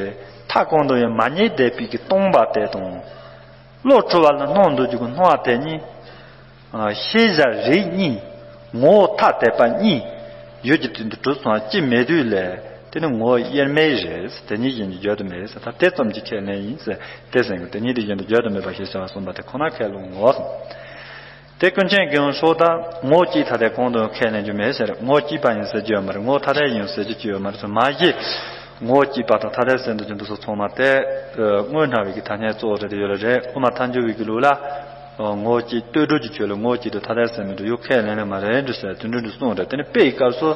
མཐའ་གང་དུ་ཡང་མ་རྙེད་བསྡད་པའི་གི་སྟོང་པ་དེ་དང་། བློ་འཁྲུལ་བ་ལ་སྣང་འདུག་རྒྱུ་གི་སྣང་བ་དེ་གཉིས། ཤེས་བྱ་རིགས་གཉིས་ངོ་བོ་ཐ་དད་པ་གཉིས་ཡོད་ཀྱི་དོན་དུ་གྲུབ་སོང་བ་ཅི་མེད་དུས་ལས་དེ་ནི་ངོ་བོ་དབྱེར་མེད་རེད། དེ་ཉིད་གཞན་གྱི་བརྗོད་དུ་མེད་ཟེར། ད་དེ་ཙམ་གྱི་ཁས་ལེན་ཡིན་ཟེར། དེ་ཟེར་གི་དེ་ཉིད་དེ་གཞན་དུ་བརྗོད་དུ་མེད་པ་ཞེས་བྱ་བ་གསུངས་པ་དེ་ཁོ་ན་ཁས་ལོ་ངོ་། དེ་ཀུན་མཁྱེན་གྱིས་ཡང་ཤོག་ད་ངོ་བོ་གཅིག་ཐ་དད་གང་དུ་ཡང་ཁས་ལེན་རྒྱུ་མེད་ཟེར། ངོ་བོ་གཅིག་པ་ཡིན་ཟེར་རྒྱུ་ཡོད་མ་རེད། ངོ་བོ་ཐ་དད་ཡིན་ཟེར་རྒྱུ་ཅི་ཡོད་མ་རེད་ཟེར། མ་གཞི་ངོ་བོ་གཅིག་པ་དང་ཐ་དད་ཟེར་འདུག་རྒྱུ་འདུག་སོགས་ཚང་མ་དེ་དངོས་སྣང་བའི་གི་ཐ་སྙད་གཙོ་བོ་རེད་དེ་ཡོད་ལ་རེད། དབུ་མ་ཐལ་འགྱུར་བའི་གི་ལུགས་ལ་ངོ་བོ་གཅིག་ལྟོས་གྲུབ་ཀྱི་ཆོས་ལ་ངོ་བོ་གཅིག་དང་ཐ་དད་ཟེར་མི་འདུག་ཡོད་ཁས་ལེན་ལེ་མ་རེད་འདུག་ཟེར། དེ་འདྲ་འདུག་གསུངས་རེད། དེ་ནི་དཔེ་ཡི་སྐབས་སུ་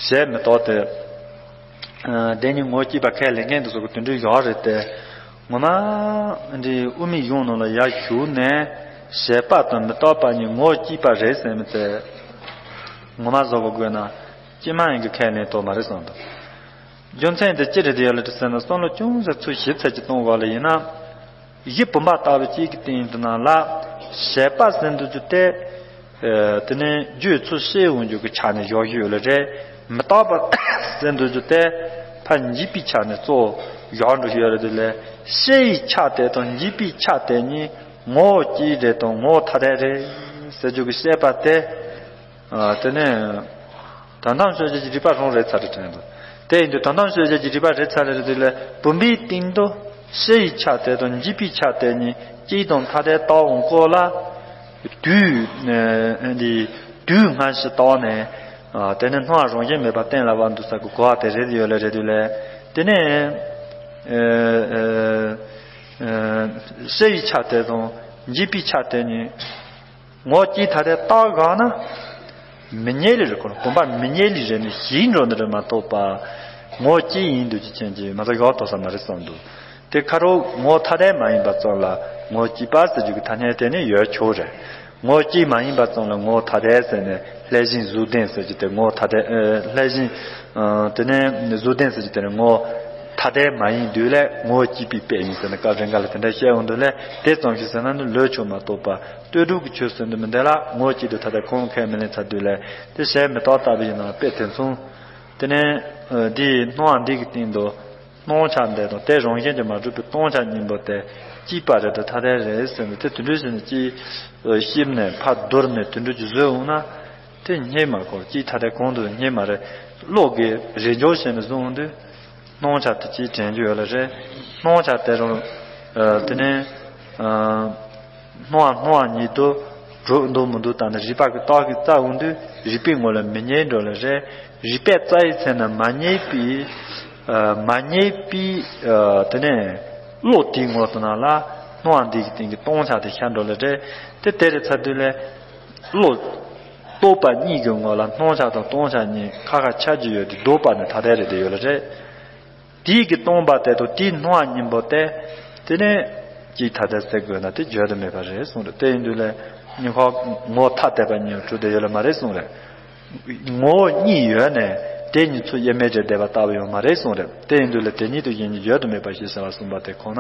ཞེས་མི་རྟོག་སྟེ། བདེན་གཉིས་ངོ་བོ་གཅིག་པ་ཁས་ལེན་མཁན་དེ་ཚོ་གི་དོན་འགྲུལ་ཡོད་རེད་དེ། ངོ་མ་འདི་དབུ་མའི་གཞུང་ནང་ལ་ཡར་ཞུགས་ནས་བྱས་པ་དང་མི་རྟག་པ་གཉིས་ངོ་བོ་གཅིག་པ་རེད་ཟེར་མི་དེ། ངོ་མ་བཟོ་དགོས་དགོས་ན་ཅི་མ་ཡིན་གྱི་ཁས་ལེན་ཐུབ་མ་རེད་བསམ་འདུག་རྒྱུ་མཚན་དེ་ཅི་རེད་དེ་ཡོད་ལ་དེ་ཟེར་ན་བསམ་བློ་ཅུང་ཟད་ཚུར་ཞིབ་ཚད་ཀྱིས་གཏོང་དགོས་ལ་ཡིན་ན། གཞི་བུམ་པ་ལྟ་བུ་གཅིག་གི་སྟེང་དུ་ན་ལ་བྱས་པ་ཟེར་འདུག་རྒྱུ་དེ། དེ་ནས་རྒྱུད་ཚུར་བཤད་འོང་རྒྱུ་གི་ཆ་ནས་བཞག་ཡོད་ལ་རེད། མི་རྟག་པ་ཟེར་འདུག་རྒྱུ་དེ་ཕར་འཇིག་པའི་ཆ་ནས་གཙོ་བོ་བཞག་འགྲོ་ཡོད་རེད། དེ་ལས་བཤད་ཡི་ཆ་དེ་དང་འཇིག་པའི་ཆ་དེ་གཉིས་ངོ་བོ་གཅིག་རེད་དང་ངོ་བོ་ཐ་དད་རེད་ཟེར་རྒྱུ་གི་བཤད་པ་དེ། དེ་ནས་དོན་དམ་དཔྱོད་བྱེད་ཀྱི་རིགས་པ་རང་རེད་ཚར་རེད་དྲན་འདུག་དེ་ཡིན་དུས་དོན་དམ་དཔྱོད་བྱེད་ཀྱི་རིགས་པ་རེད་ཚར་རེད་དེ་ལས་བུམ་པའི་སྟེང་དུ་བཤད་ཡི་ཆ་དེ་དང་འཇིག་པའི་ཆ་དེ་གཉིས་གཅིག་དང་ཐ་དད་ལྟ་འོང་སྐོར་ལ། དུས་འདི་དུས་སྔ་ཕྱི་ལྟ་ནས་དེ་ནས་སྣང་བ་རང་བཞིན་མེད་པ་གཏན་ལ་དབབ་འདུག་ས་གི་གོ་བ་དེ་རེད་ཡོད་ལ་རེད་དུས་ལས་དེ་ནས་བཤད་ཡི་ཆ་དེ་དང་ འཇིག་པའི་ཆ་དེ་ནི་ངོ་བོ་སྐྱེ་ཐ་དད་བཏགས་དགོས་ན། མི་རྙེད་ལེ་རེད། ཁོ་བུམ་པ་མི་རྙེད་ལེ་རེད་ནི་ཞིག་འགྲོ་འདི་རེད་མ་གཏོགས་པ། ངོ་བོ་སྐྱེ་ཡིན་འདུག་ཅི་ཆེན་གྱི་མ་ཟ་ཡོད་དོ་ས་མ་རེད་བསམ་འདུག་དེ་ཁ་རོག་ངོ་བོ་ཐ་དད་མ་ཡིན་པ་ཙམ་ལ་ངོ་བོ་སྐྱེ་པ་ཟེར་རྒྱུ་གི་ཐ་སྙད་དེ་ནི་ཡོད་ཆོག་རེད། ངོ་བོ་སྐྱེ་མ་ཡིན་པ་ཙམ་ལ་ངོ་བོ་ཐ་དད་ཟེར་ནས་ལྷས་བྱིན་གཟུགས་ལྡན་ཟེར་རྒྱུ་དེ་ངོ་བོ་ཐ་དད། ལྷས་བྱིན། དེ་ནས་གཟུགས་ལྡན་ཟེར་རྒྱུ་དེ་ནི་ངོ་བོ་ཐ་དད་མ་ཡིན་དུས་ལས་ངོ་བོ་སྐྱེ་བའི་དཔེ་ཡིན་ཟེར་ནས་སྐབས་རེ་འགའ་ལ་དེ་འདྲ་བཤད་འོང་དུས་ལས་དེ་ཙམ་ཞིག་ཟེར་ན་ནི་ལོས་ཆོག་མ་གཏོགས་པ། ལྟོས་གྲུབ་ཀྱི་ཆོས་ཟེར་འདུག་མི་འདི་ལ་ངོ་བོ་སྐྱེ་དུས་ཐ་དད་ཁོང་ཁས་མི་ལེན་ཚར་དུས་ལས་དེ་གཞལ་མེ་ཏོག་ལྟ་བུ་ཡིན་ན་དཔེ་དེ་མཚུངས། དེ་ནས་འདིའི་སྣང་བ་འདི་གི་སྟེང་དུ། སྣང་ཆ་འདི་དང་དེ་རང་བཞིན་གྱིས་མ་གྲུབ་པའི་སྟོང་ཆ་གཉིས་པོ་དེ་གཅིག་པ་རེད་དེ་ཐ་དད་རེད་ཟེར་ནས་དེ་དུད་འགྲོ་ཞིག་ནས་ཅིག་ཤེས་ནས་ཕར་བསྡུར་ནས་དུད་འགྲོ་གྱི་བཟོས་འོང་ན་དེ་རྙེད་མ་གོ། གཅིག་ཐ་དད་གང་དུ་རྙེད་མ་རེད། བློ་གི་རེས་འཇོག་བྱས་ནས་བཟུང་འོང་དུས་སྣང་ཆ་དེ་གཅིག་དྲན་རྒྱུ་ཡོད་ལ་རེད། སྣང་ཆ་དེ་རང་དེ་ནས། སྣང་བ་སྣང་བ་ཉིད་དུ་གྲུབ་འདུག་མི་འདུག་ད་ནི་རིག་པ་གི་རྟགས་ཀྱིས་བཙལ་འོང་དུས་རིག་པའི་ངོ་ལ་མི་རྙེད་འགྲོ་ལ་རེད། རིག་པས་བཙལ་ཡི་ཚེ་ན་མ་རྙེད་པའི། མ་རྙེད་པའི། དེ་ནས་བློ་དེའི་ངོ་དུ་ན་ལ་སྣང་བ་འདི་གི་སྟེང་གི་སྟོང་ཆ་དེ་ཤར་འགྲོ་ལ་རེད། དེ་དེ་རེད་ཚར་དུས་ལས་བློ། རྟོག་པ་གཉིས་ཀྱི་ངོ་ལ་སྣང་ཆ་དང་སྟོང་ཆ་གཉིས་ཁ་ཁ་ཆ་རྒྱུ་ཡོད་དེ་ལྡོག་པ་ནི་ཐ་དད་རེད་དེ་ཡོད་ལ་རེད། དེའི་གི་སྟོང་པ་དེ་དང་དེའི་སྣང་བ་གཉིས་པོ་དེ། དེ་ནས་གཅིག་ཐ་དད་ཟེར་དགོས་ན་དེ་བརྗོད་དུ་མེད་པ་རེད་གསུངས་རེད། དེ་ཡིན་དུས་ལས་ཉི་ཧོ་ངོ་ཐ་དད་པ་གཉིས་གྲུབ་བསྡད་ཡོད་ལ་མ་རེད་གསུངས་རེད། ངོ་བོ་གཉིས་ཡོད་ནས་དེ་གཉིས་ཚུར་དབྱེར་མེད་ཅེས་བསྡད་པ་ལྟ་བུ་ཡོད་མ་རེད་གསུངས་རེད། དེ་ཡིན་དུས་ལས་དེ་གཉིས་དུ་གཞན་གཉིས་བརྗོད་དུ་མེད་པ་ཞེས་བྱ་བ་གསུངས་པ་དེ་ཁོ་ན་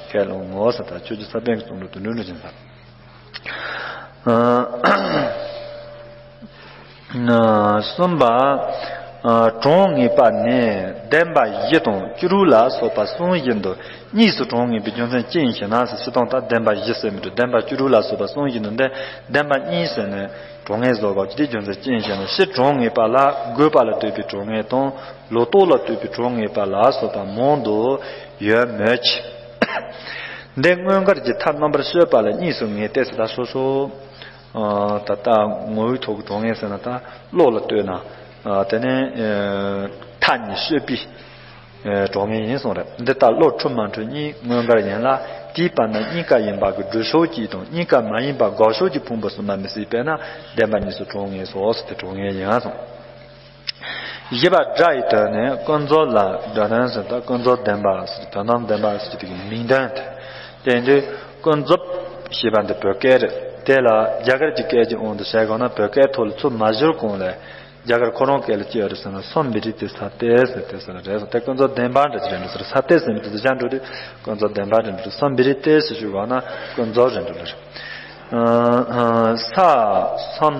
ཁས་ལོངས་ངོ་ཟེར་ད་ཆོས་ཀྱི་ས་པཎ་གྱི་གསུང་ལུགས་དུ་འགྲོ་འགྲོ་ཅན་ལ། གསུམ་པ། གྲངས་ངེས་པ་ནི་བདེན་པ་བཞི་དང་སྤྱི་རོགས་ལ་སོགས་པ་གསུམ་བཞིན་དུ་གཉིས་སུ་གྲངས་ངེས་པའི་རྒྱུ་མཚན་ཅི་ཡིན་ཞེ་ན། ཟེར་སྤྱིར་བཏང་ད་བདེན་པ་བཞི་ཟེར་མི་འདུག་བདེན་པ་སྤྱི་རོགས་ལ་སོགས་པ་གསུམ་བཞིན་དུ་འདི་བདེན་པ་གཉིས་ཟེར་ནས་གྲངས་ངེས་བཟོ་དགོས་ཀྱི་དེའི་རྒྱུ་མཚན་ཅི་ཡིན་ཞེ་ན། སྤྱིར་གྲངས་ངེས་པ་ལ་དགོས་པ་ལ་ལྟོས་པའི་གྲངས་ངེས་དང་ལོག་རྟོག་ལ་ལྟོས་པའི་གྲངས་ངེས་པ་ལ་སོགས་པ་མང་དུ་ཡོད་མོད་ཀྱི། འདི་མངོན་དགར་གྱི་མཐའ་རྣམ་པར་དཔྱོད་པ་ལ་གཉིས་སུ་ངེས་ཏེ་ཟེར་ད་སོ་སོ། ད་ལྟ་ངོ་བོའི་ཐོག་གི་གྲངས་ངེས་ཟེར་ན་ད་བློ་ལ་ལྟོས་ན། དེ་ནས་མཐའ་གཉིས་དཔྱོད་པའི་གྲངས་ངེས་ཡིན་གསུངས་རེད། འདི་ལྟར་བློ་འཁྲུལ་མ་འཁྲུལ་གཉིས་མངོན་དགར་ཡིན་ལ། དེའི་བར་ན་གཉིས་ཀ་ཡིན་པ་གི་སྒྲུབ་ཕྱོགས་གཅིག་དང་གཉིས་ཀ་མ་ཡིན་པ་འགོག་ཕྱོགས་ཀྱི་ཕུང་པོ་གསུམ་ལ་མི་སྲིད་པས་ན་བདེན་པ་གཉིས་སུ་གྲངས་ངེས་སོ་ཟེར་ཏེ་གྲངས་ངེས་ཡིན་གསུངས། བཞི་པ་སྒྲ་ཡི་དོན་ནི་ཀུན་རྫོབ་ལ། སྒྲ་དོན་ཟེར་ད་ཀུན་རྫོབ་བདེན་པ་ཟེར་དོན་དམ་བདེན་པ་ཟེར་དེ་གི་མིང་དོན་དེ། དེ་ཡིན་དུས་ཀུན་རྫོབ་ཞེས་པ་འདི་བོད་སྐད་རེད། དེ་ལ་རྒྱ་གར་གྱི་སྐད་ཀྱི་དབང་དུ་བྱས་དགོས་ན་བོད་སྐད་ཐོག་ལ་ཚུར་མ་བསྒྱུར་གོང་ལས་རྒྱ་གར་ཁོ་རང་སྐད་ལ་ཅི་ཡོད་རེད་ཟེར་ན་སམ་བི་རི་ཏི་ས་ཏེ་ཟེར་ཏེ་ཟེར་རེད། དེ་ཀུན་རྫོབ་བདེན་པ་འདྲ་ཅི་རེད་འདུག་ཟེར། ས་ཏེ་ཟེར་མི་དེ་དུ་ཅང་འགྲོ་དུས་ཀུན་རྫོབ་བདེན་པ་རེད་འདུག་སམ་བི་རི་ཏི་ཟེར་ཞུ་དགོས་ན་ཀུན་རྫོབ་རེད་འདུག་ལ་རེད། ས་སམ།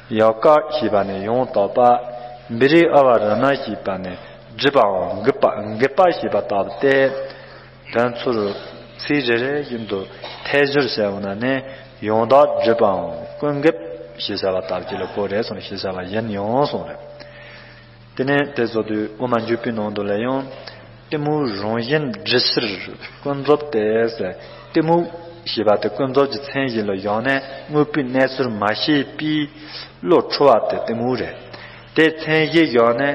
ཡ་ཀ་ཞེས་པ་ནི་ཡང་དག་པ། བི་རི་ཨ་བ་ར་ན་ཞེས་པ་ནི་སྒྲིབ་པའམ་འགུལ་པ་འགུལ་པ་ཞེས་པ་ལྟ་བུ་སྟེ། དོན་ཚུལ་ཚིག་རེ་རེ་བཞིན་དུ་ཐད་སྦྱོར་བྱས་པ་ན་ནི་ཡང་དག་སྒྲིབ་པའམ་ཀུན་འགུལ་ཞེས་བྱ་བ་ལྟ་བུ་ཅིག་ལ་གོ་རེད་གསུངས་ཞེས་བྱ་བ་ཡིན་ཡང་གསུངས་རེད། དེ་ནས་དེ་ཚོ་དུས་དབུ་མ་འཇུག་པའི་ནང་དུ་ལ་ཡང་། གཏི་མུག་རང་བཞིན་སྒྲིབ་ཕྱིར་ཀུན་རྫོབ་སྟེ། གཏི་མུག་ཞེས་པ་དེ་ཀུན་རྫོབ་ཀྱི་མཚན་གཞི་ལ་བཞག་ནས་དངོས་པོའི་གནས་ཚུལ་མ་ཤེས་པའི་བློ་འཁྲུལ་བ་དེ་གཏི་མུག་རེད། དེ་མཚན་གཞི་བཞག་ནས་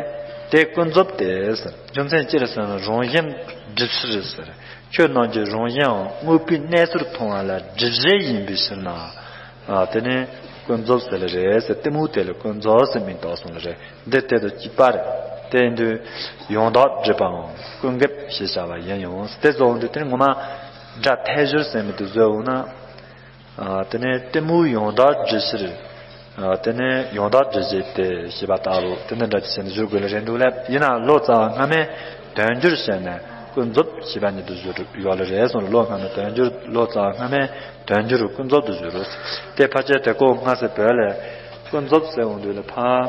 དེ་ཀུན་རྫོབ་སྟེ། རྒྱུ་མཚན་ཅི་རེད་ཟེར་ན་རང་བཞིན་སྒྲིབ་ཕྱིར་ཟེར། ཁྱོད་རྣམས་ཀྱི་རང་བཞིན་དངོས་པོའི་གནས་ཚུལ་མཐོང་བ་ལ་སྒྲིབ་བྱེད་ཡིན་པའི་ཕྱིར་ན། དེ་ནི་ཀུན་རྫོབ་ཟེར་ལེ་རེད་ཟེར། གཏི་མུག་དེ་ལ་ཀུན་རྫོབ་ཟེར་མིང་བཏགས་སོང་ལེ་རེད། འདི་དེ་དང་གཅིག་པ་རེད། དེ་ཡིན་དུས་ཡང་དག་སྒྲིབ་པའམ་ཀུན་འགུལ་ཞེས་བྱ་བ་ཡིན་ཡང་། དེ་བཟོ་འོང་དུས་དེ་ནི་ངོ་མ་སྒྲ་ཐད་སྦྱོར་ཟེར་མི་དེ་བཟོས་འོང་ན། དེ་ནས་གཏི་མུག་ཡང་དག་སྒྲིབ་ཕྱིར། དེ་ནས་ཡང་དག་སྒྲིབ་བྱེད་དེ་ཞེས་པ་ལྟ་བུ་དེ་འདྲ་འདྲ་ཅིག་བྱས་ནས་བསྒྱུར་དགོས་ལེ་རེད་འདུག་ལེ། ཡིན་ནའང་ལོ་ཙཱ་བ་སྔ་མས་དོན་བསྒྱུར་བྱས་ནས་ཀུན་རྫོབ་ཞེས་པ་ཉིད་དུ་བསྒྱུར་ཡོད་ལེ་རེད་གསུངས་ལེ། ལོ་སྔ་མས་དོན་བསྒྱུར་ལོ་ཙཱ་བ་སྔ་མས་དོན་བསྒྱུར་ཀུན་རྫོབ་ཏུ་བསྒྱུར་རོ། དེ་ཕལ་ཆེར་དེ་ཀོ་སྔ་སེ་བོད་ལས་ཀུན་རྫོབ་ཟེར་འོང་དུས་ལ་ཕ།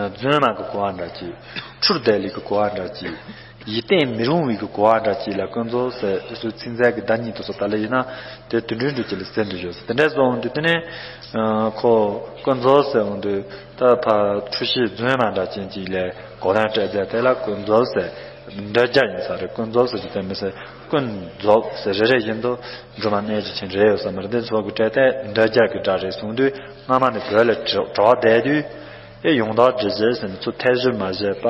རྫུན་མ་གི་གོ་བ་འདྲ་ཅིག་འཁྲུལ་བསྡད་ལི་གི་གོ་བ་འདྲ་ཅིག་ཡིད་བརྟན་མི་རུང་བའི་གི་གོ་བ་འདྲ་ཅིག་ལ་ཀུན་རྫོབ་ཟེར་སོ་ཚིག་མཛོད་ཀྱི་བརྡ་རྙིང་དུ་སོ་ད་ལ་ཡིན་ན་དེ་དུད་འགྲོའི་འགྲོས་ཀྱི་ལ་ཟེར་འདུག་ཡོད་ཟེར། དེ་འདྲ་སོང་དུས་དེ་ནས་ཁོ་ཀུན་རྫོབ་ཟེར་འོང་དུས་ད་ཕ་འཁྲུལ་ཤེས་རྫུན་མ་འདྲ་ཅན་ཅིག་ལས་གོ་དོན་སྤྲད་མཛད་དེ་ལ་ཀུན་རྫོབ་ཟེར། འདོད་རྒྱལ་ཡིན་ས་རེད། ཀུན་རྫོབ་ཟེར་གྱི་དོན་མི་ཟེར། ཀུན་རྫོབ་ཟེར་རེ་རེ་བཞིན་དུ་སྒྲོལ་མ་གནས་ཀྱི་ཆེན་རེ་ཡོད་ས་མ་རེད། འདི་ཚོ་གི་སྤྲད་དེ་འདོད་རྒྱལ་གྱི་སྒྲ་རེད་གསུངས་དུས་སྔ་མ་ནས་བོད་ལ་གྲགས་བསྡད་དུས་ཨེ་ཡང་དག་སྒྲིབ་བྱེད་ཟེར་ནས་ཚུར་ཐད་སྦྱོར་མ་བྱས་པ་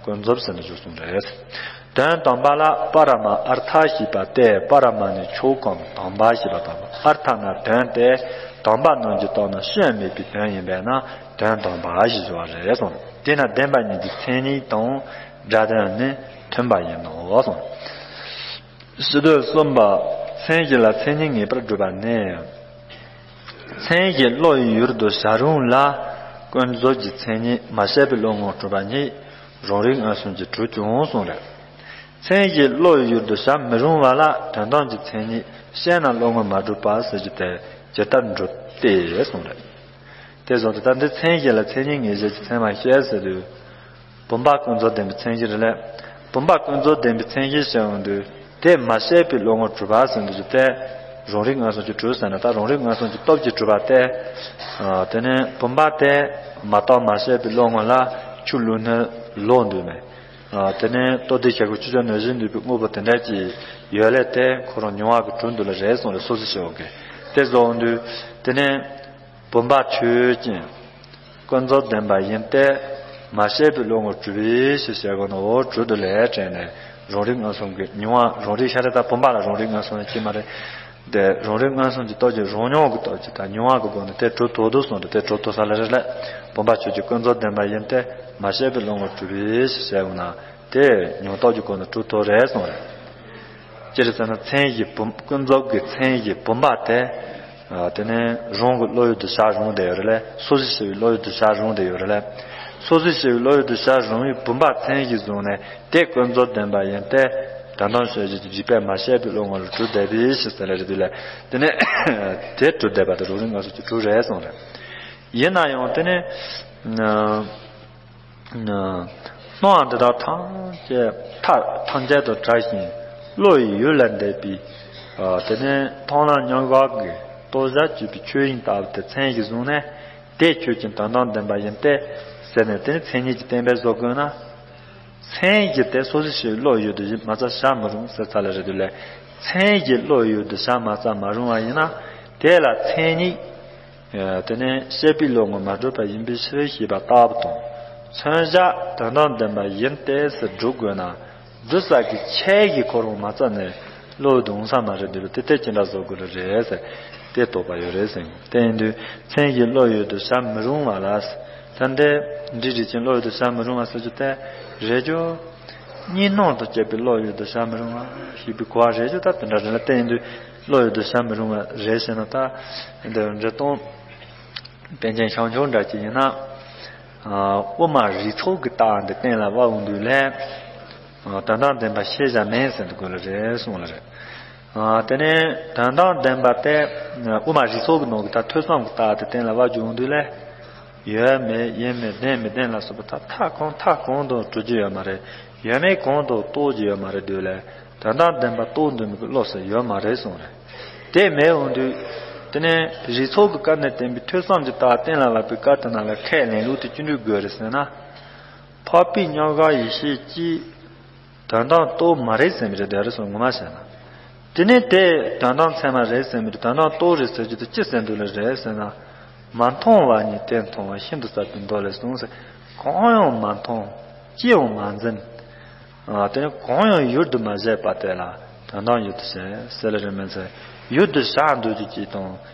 ཀུན་རྫོབ་ཟེར་ནས་བསྒྱུར་སོང་རེད། དོན་དམ་པ་ལ་པ་ར་མ་ཨར་ཐ་ཞེས་པ་སྟེ། པ་ར་མ་ནི་ཆོས་གང་དམ་པ་ཞེས་པ་དང་། ཨར་ཐ་ན་དོན་ཏེ། དམ་པ་རྣམས་ཀྱིས་བཏགས་ན་སུ་ཡང་མེད་པའི་དོན་ཡིན་པས་ན་དོན་དམ་པ་ཞེས་བྱ་བ་རེད་གསུངས། དེས་ན་བདེན་པ་གཉིས་ཀྱི་མཚན་ཉིད་དང་སྒྲ་དོན་ནི་མཐུན་པ་ཡིན་ནོ་གསུངས། ཞི་དོན་གསུམ་པ། མཚན་གཞི་ལ་མཚན་ཉིད་ངེས་པར་སྒྲུབ་པ་ནི། མཚན་གཞི་བློ་ཡི་ཡུལ་དུ་བྱ་རུང་ལ། ཀུན་རྫོབ་ཀྱི་མཚན་ཉིད་མ་དཔྱད་པའི་བློ་ངོར་གྲུབ་པ་ཉིད་རང་རིག་མངོན་སུམ་གྱིས་གྲུབ་ཀྱང་གསུངས་རེད། མཚན་གཞི་བློ་ཡི་ཡུལ་དུ་བྱ་མི་རུང་བ་ལ་དོན་དམ་གྱི་མཚན་ཉིད་དཔྱད་ན་བློ་ངོར་མ་གྲུབ་པ་ཟེར་རྒྱུ་དེ་ཇི་ལྟར་འགྲུབ་སྟེ་གསུངས་རེད། དེ་བཟོ་དེ་ལྟར་འདི་མཚན་གཞི་ལ་མཚན་ཉིད་ངེས་བྱེད་ཀྱི་མཚན་མ་བཤད་ཟེར་དུས། བུམ་པ་ཀུན་རྫོབ་བདེན་པའི་མཚན་གཞི་རེད་ལས། བུམ་པ་ཀུན་རྫོབ་བདེན་པའི་མཚན་གཞི་ཞེས་འོང་དུས་དེ་མ་དཔྱད་པའི་བློ་ངོར་གྲུབ་པ་ཟེར་འདུག་རྒྱུ་དེ། རང་རིག་མངོན་སུམ་གྱིས་གྲུབ་ཟེར་ན་ད་རང་རིག་མངོན་སུམ་གྱི་སྟོབས་ཀྱིས་གྲུབ་པ་སྟེ། དེ་ནས་བུམ་པ་དེ་མ་དག་མ་དཔྱད་པའི་བློ་ངོར་ལ་ཆུ་བླུགས་ནས་ལོག་འདུག་མེད། དེ་ནས་ལྟོ་ལྡིར་ཞག་གི་ཆུ་ཆུ་ནང་བཞིན་འདུས་པའི་དངོས་པོ་དེ་འདྲ་ཅིག་ཡོད་ལས་དེ་ཁོ་རང་མྱོང་བ་གི་གྲུབ་འདུག་ལ་རེད་གསུངས་ལས་སོ་སོ་ཞེས་འོང་གི། དེ་བཟོ་འོང་དུས་དེ་ནས། བུམ་པ་ཆོས་ཅན། ཀུན་རྫོབ་བདེན་པ་ཡིན་ཏེ། མ་དཔྱད་པའི་བློ་ངོར་གྲུབ་པའི་ཕྱིར་ཞེས་དགོས་ན་འོ་གྲུབ་འདུག་ལས་དྲན་ནས་རང་རིག་མངོན་སུམ་གྱི་མྱོང་བ་རང་རིག་ཤ་རེ་ད་བུམ་པ་ལ་རང་རིག་མངོན་སུམ་ཡང་ཅི་མ་རེད། དེ་རང་རིག་མངོན་སུམ་གྱི་སྟོབས་ཀྱིས་རང་མྱོང་གི་སྟོབས་ཀྱིས་ད་མྱོང་བ་གི་སྒོ་ནས་དེ་གྲུབ་ཐུབ་འདུག་གསུངས་ཏེ་དེ་གྲུབ་ཐུབ་ས་ལ་རེ་ལས་བུམ་པ་ཆོས་ཅན་ཀུན་རྫོབ་བདེན་པ་ཡིན་ཏེ་མ་དཔྱད་པའི་བློ་ངོར་གྲུབ་པའི་ཕྱིར་ཞེས་དགོས་ན་དེ་མྱོང་སྟོབས་ཀྱི་སྒོ་ནས་གྲུབ་ཐུབ་རེད་གསུངས་རེད། ཅི་རེད་ཟེར་ན་མཚན་གཞི་བུམ་ཀུན་རྫོབ་ཀྱི་མཚན་གཞི་བུམ་པ་དེ། དེ་ནས་རང་གི་བློ་ཡུལ་དུ་བྱ་རུང་བསྡད་ཡོད་རེད་ལས་སོ་སོ་ཞེས་པའི་བློ་ཡུལ་དུ་བྱ་རུང་བསྡད་ཡོད་རེད་ལས། སོ་སོ་ཞེས་པའི་བློ་ཡུལ་དུ་བྱ་རུང་བའི་བུམ་པ་མཚན་གཞི་བཟུང་ནས་དེ་ཀུན་རྫོབ་བདེན་པ་ཡིན་ཏེ། དོན་དམ་དཔྱོད་བྱེད་ཀྱི་རིགས་པས་མ་དཔྱད་པའི་བློ་ངོར་གྲུབ་བསྡད་པའི་ཕྱིར་ཟེར་ལས་རེད་དུས་ལས། དེ་ནས་དེ་གྲུབ་བསྡད་པ་དེ་རང་རིག་མངོན་སུམ་གྱིས་གྲུབ་རེད་གསུངས་རེད། ཡིན་ན་ཡང་དེ་ནས། སྣང་བ་འདི་དག་ཐམས་ཅད་མཐའ་ཐམས་ཅད་དུ་བྲལ་ཞིང་བློ་ཡི་ཡུལ་ལ་འདས་པའི། དེ་ནས་མཐོང་ལམ་མྱང་འགག་གི་རྟོགས་བྱ་གཅིག་པུའི་ཆོས་དབྱིངས་ལྟ་བུ་དེ་མཚན་གཞི་བཟུང་ནས་དེ་ཆོས་ཅན་དོན་དམ་བདེན་པ་ཡིན་ཏེ། ཟེར་ནས་དེ་ནི་མཚན་ཉིད་ཀྱི་བསྟན་པས་བཟོ་དགོས་ན། མཚན་གཞི་དེ་སོ་སོ་ཞེས་བློ་ཡུལ་དུ་མ་རྩ་བྱ་མི་རུང་ཟེར་ཚར་ལ་རེད་དུས་ལས། མཚན་གཞི་བློ་ཡུལ་དུ་བྱ་མ་རྩ་མ་རུང་བ་ཡིན་ན། དེ་ལ་མཚན་ཉིད། དེ་ནས་དཔྱད་པའི་བློ་ངོར་མ་གྲུབ་པ་ཡིན་པའི་ཕྱིར་ཞེས་པ་ལྟ་བུ་དང་། མཚོན་བྱ་དོན་དམ་བདེན་པ་ཡིན་ཏེ་ཟེར་སྒྲུབ་དགོས་ན། སྒྲུབ་ས་གི་ཆེད་ཀྱི་ཁོ་རང་མ་རྩ་ནས་བློ་ཡུལ་དུ་འོང་ས་མ་རེད་འདུག་པ་དེ་ལྟར་ཅི་འདྲ་བཟོ་དགོས་ལ་རེད་ཟེར། དེ་དོགས་པ་ཡོད་རེད་ཟེར། དེ་ཡིན་དུས་མཚན་གཞི་བློ་ཡུལ་དུ་བྱ་མི་རུང་བ་ལ། ད་འདི་འདྲི་འདྲི་ཅན་བློ་ཡུལ་དུ་བྱ་མི་རུང་བ་ཟེར་རྒྱུ་དེ་རེད་ཅོ། གཉིས་སྣང་དུ་སྐྱེས་པའི་བློ་ཡུལ་དུ་བྱ་མི་རུང་བ་ཞེས་པའི་གོ་བ་རེད་ཅོ། ད་དེ་འདྲ་རེད་ལ་དེ་ཡིན་དུས་བློ་ཡུལ་དུ་བྱ་མི་རུང་བ་རེད་ཟེར་ན་ད་འདི་འདྲི་སྟངས། པཎ་ཆེན་ཤངས་ཆོས་འདྲ་ཅིག་ཡིན་ན། དབུ་མ་རིགས་ཚོགས་ཀྱི་རྟགས་འདི་གཏན་ལ་དབབ་འོང་དུས་ལས། དོན་དམ་བདེན་པ་ཤེས་བྱ་མིན་ཟེར་འདུག་གོ་ལ་རེད་གསུངས་ལ་རེད། དེ་ནས་དོན་དམ་བདེན་པ་དེ་དབུ་མ་རིགས་ཚོགས་ཀྱི་ནང་གི་ད་ཐོས་བསམ་གྱི་རྟགས་དེ་གཏན་ལ་དབབ་རྒྱུ་འོང་དུས་ལས། ཡོད་མེད་ཡིན་མིན་བདེན་མི་བདེན་ལ་སོགས་པ་ད་མཐའ་གང་མཐའ་གང་དུ་གྲུབ་རྒྱུ་ཡོད་མ་རེད། ཡོད་མེད་གང་དུ་རྟོགས་རྒྱུ་ཡོད་མ་རེད་དུས་ལས། དོན་དམ་བདེན་པ་རྟོགས་འདོད་མི་གི་བློ་ཟེར་ཡོད་མ་རེད་གསུངས་རེད། དེ་མེད་འོང་དུས། དེ་ནས་རིགས་ཚོགས་ཀྱི་སྐབས་ནས་བསྟན་པའི་ཐོས་བསམ་གྱི་རྟགས་གཏན་ལ་དབབ་པའི་སྐབས་དེ་ནང་ལ་ཁས་ལེན་ལུགས་དེ་ཅི་འདྲ་དགོས་རེད་ཟེར་ན། འཕགས་པའི་མྱང་འགག་ཡེ་ཤེས་ཀྱིས་དོན་དམ་རྟོགས་མ་རེད་ཟེར་མི་རེད་དེ་རེད་སོང་ངོ་མ་བཤད་ན། དེ་ནས་དེ་དོན་དམ་ཚད་མ་རེད་ཟེར་མི་རེད་དོན་དམ་རྟོགས་རེད་ཟེར་རྒྱུ་དེ་ཅི་ཟེར་འདུག་ལ་རེད་ཟེར་ན། མ་མཐོང་བ་ཉིད་དེ་མཐོང་བ་ཤིན་ཏུ་ཟབ་པའི་མདོ་ལས་གསུངས་ཟེར། གང་ཡང་མ་མཐོང་། ཅི་ཡང་མ་འཛིན། དེ་ནི་གང་ཡང་ཡུལ་དུ་མ་བཞག་པ་དེ་ལ་དོན་དམ་ཡུལ་དུ་བྱེད་ཟེར་ལ་རེ་མིན་ཟེར། ཡུལ་དུ་བཞག་འདོད་རྒྱུ་གཅིག་དང་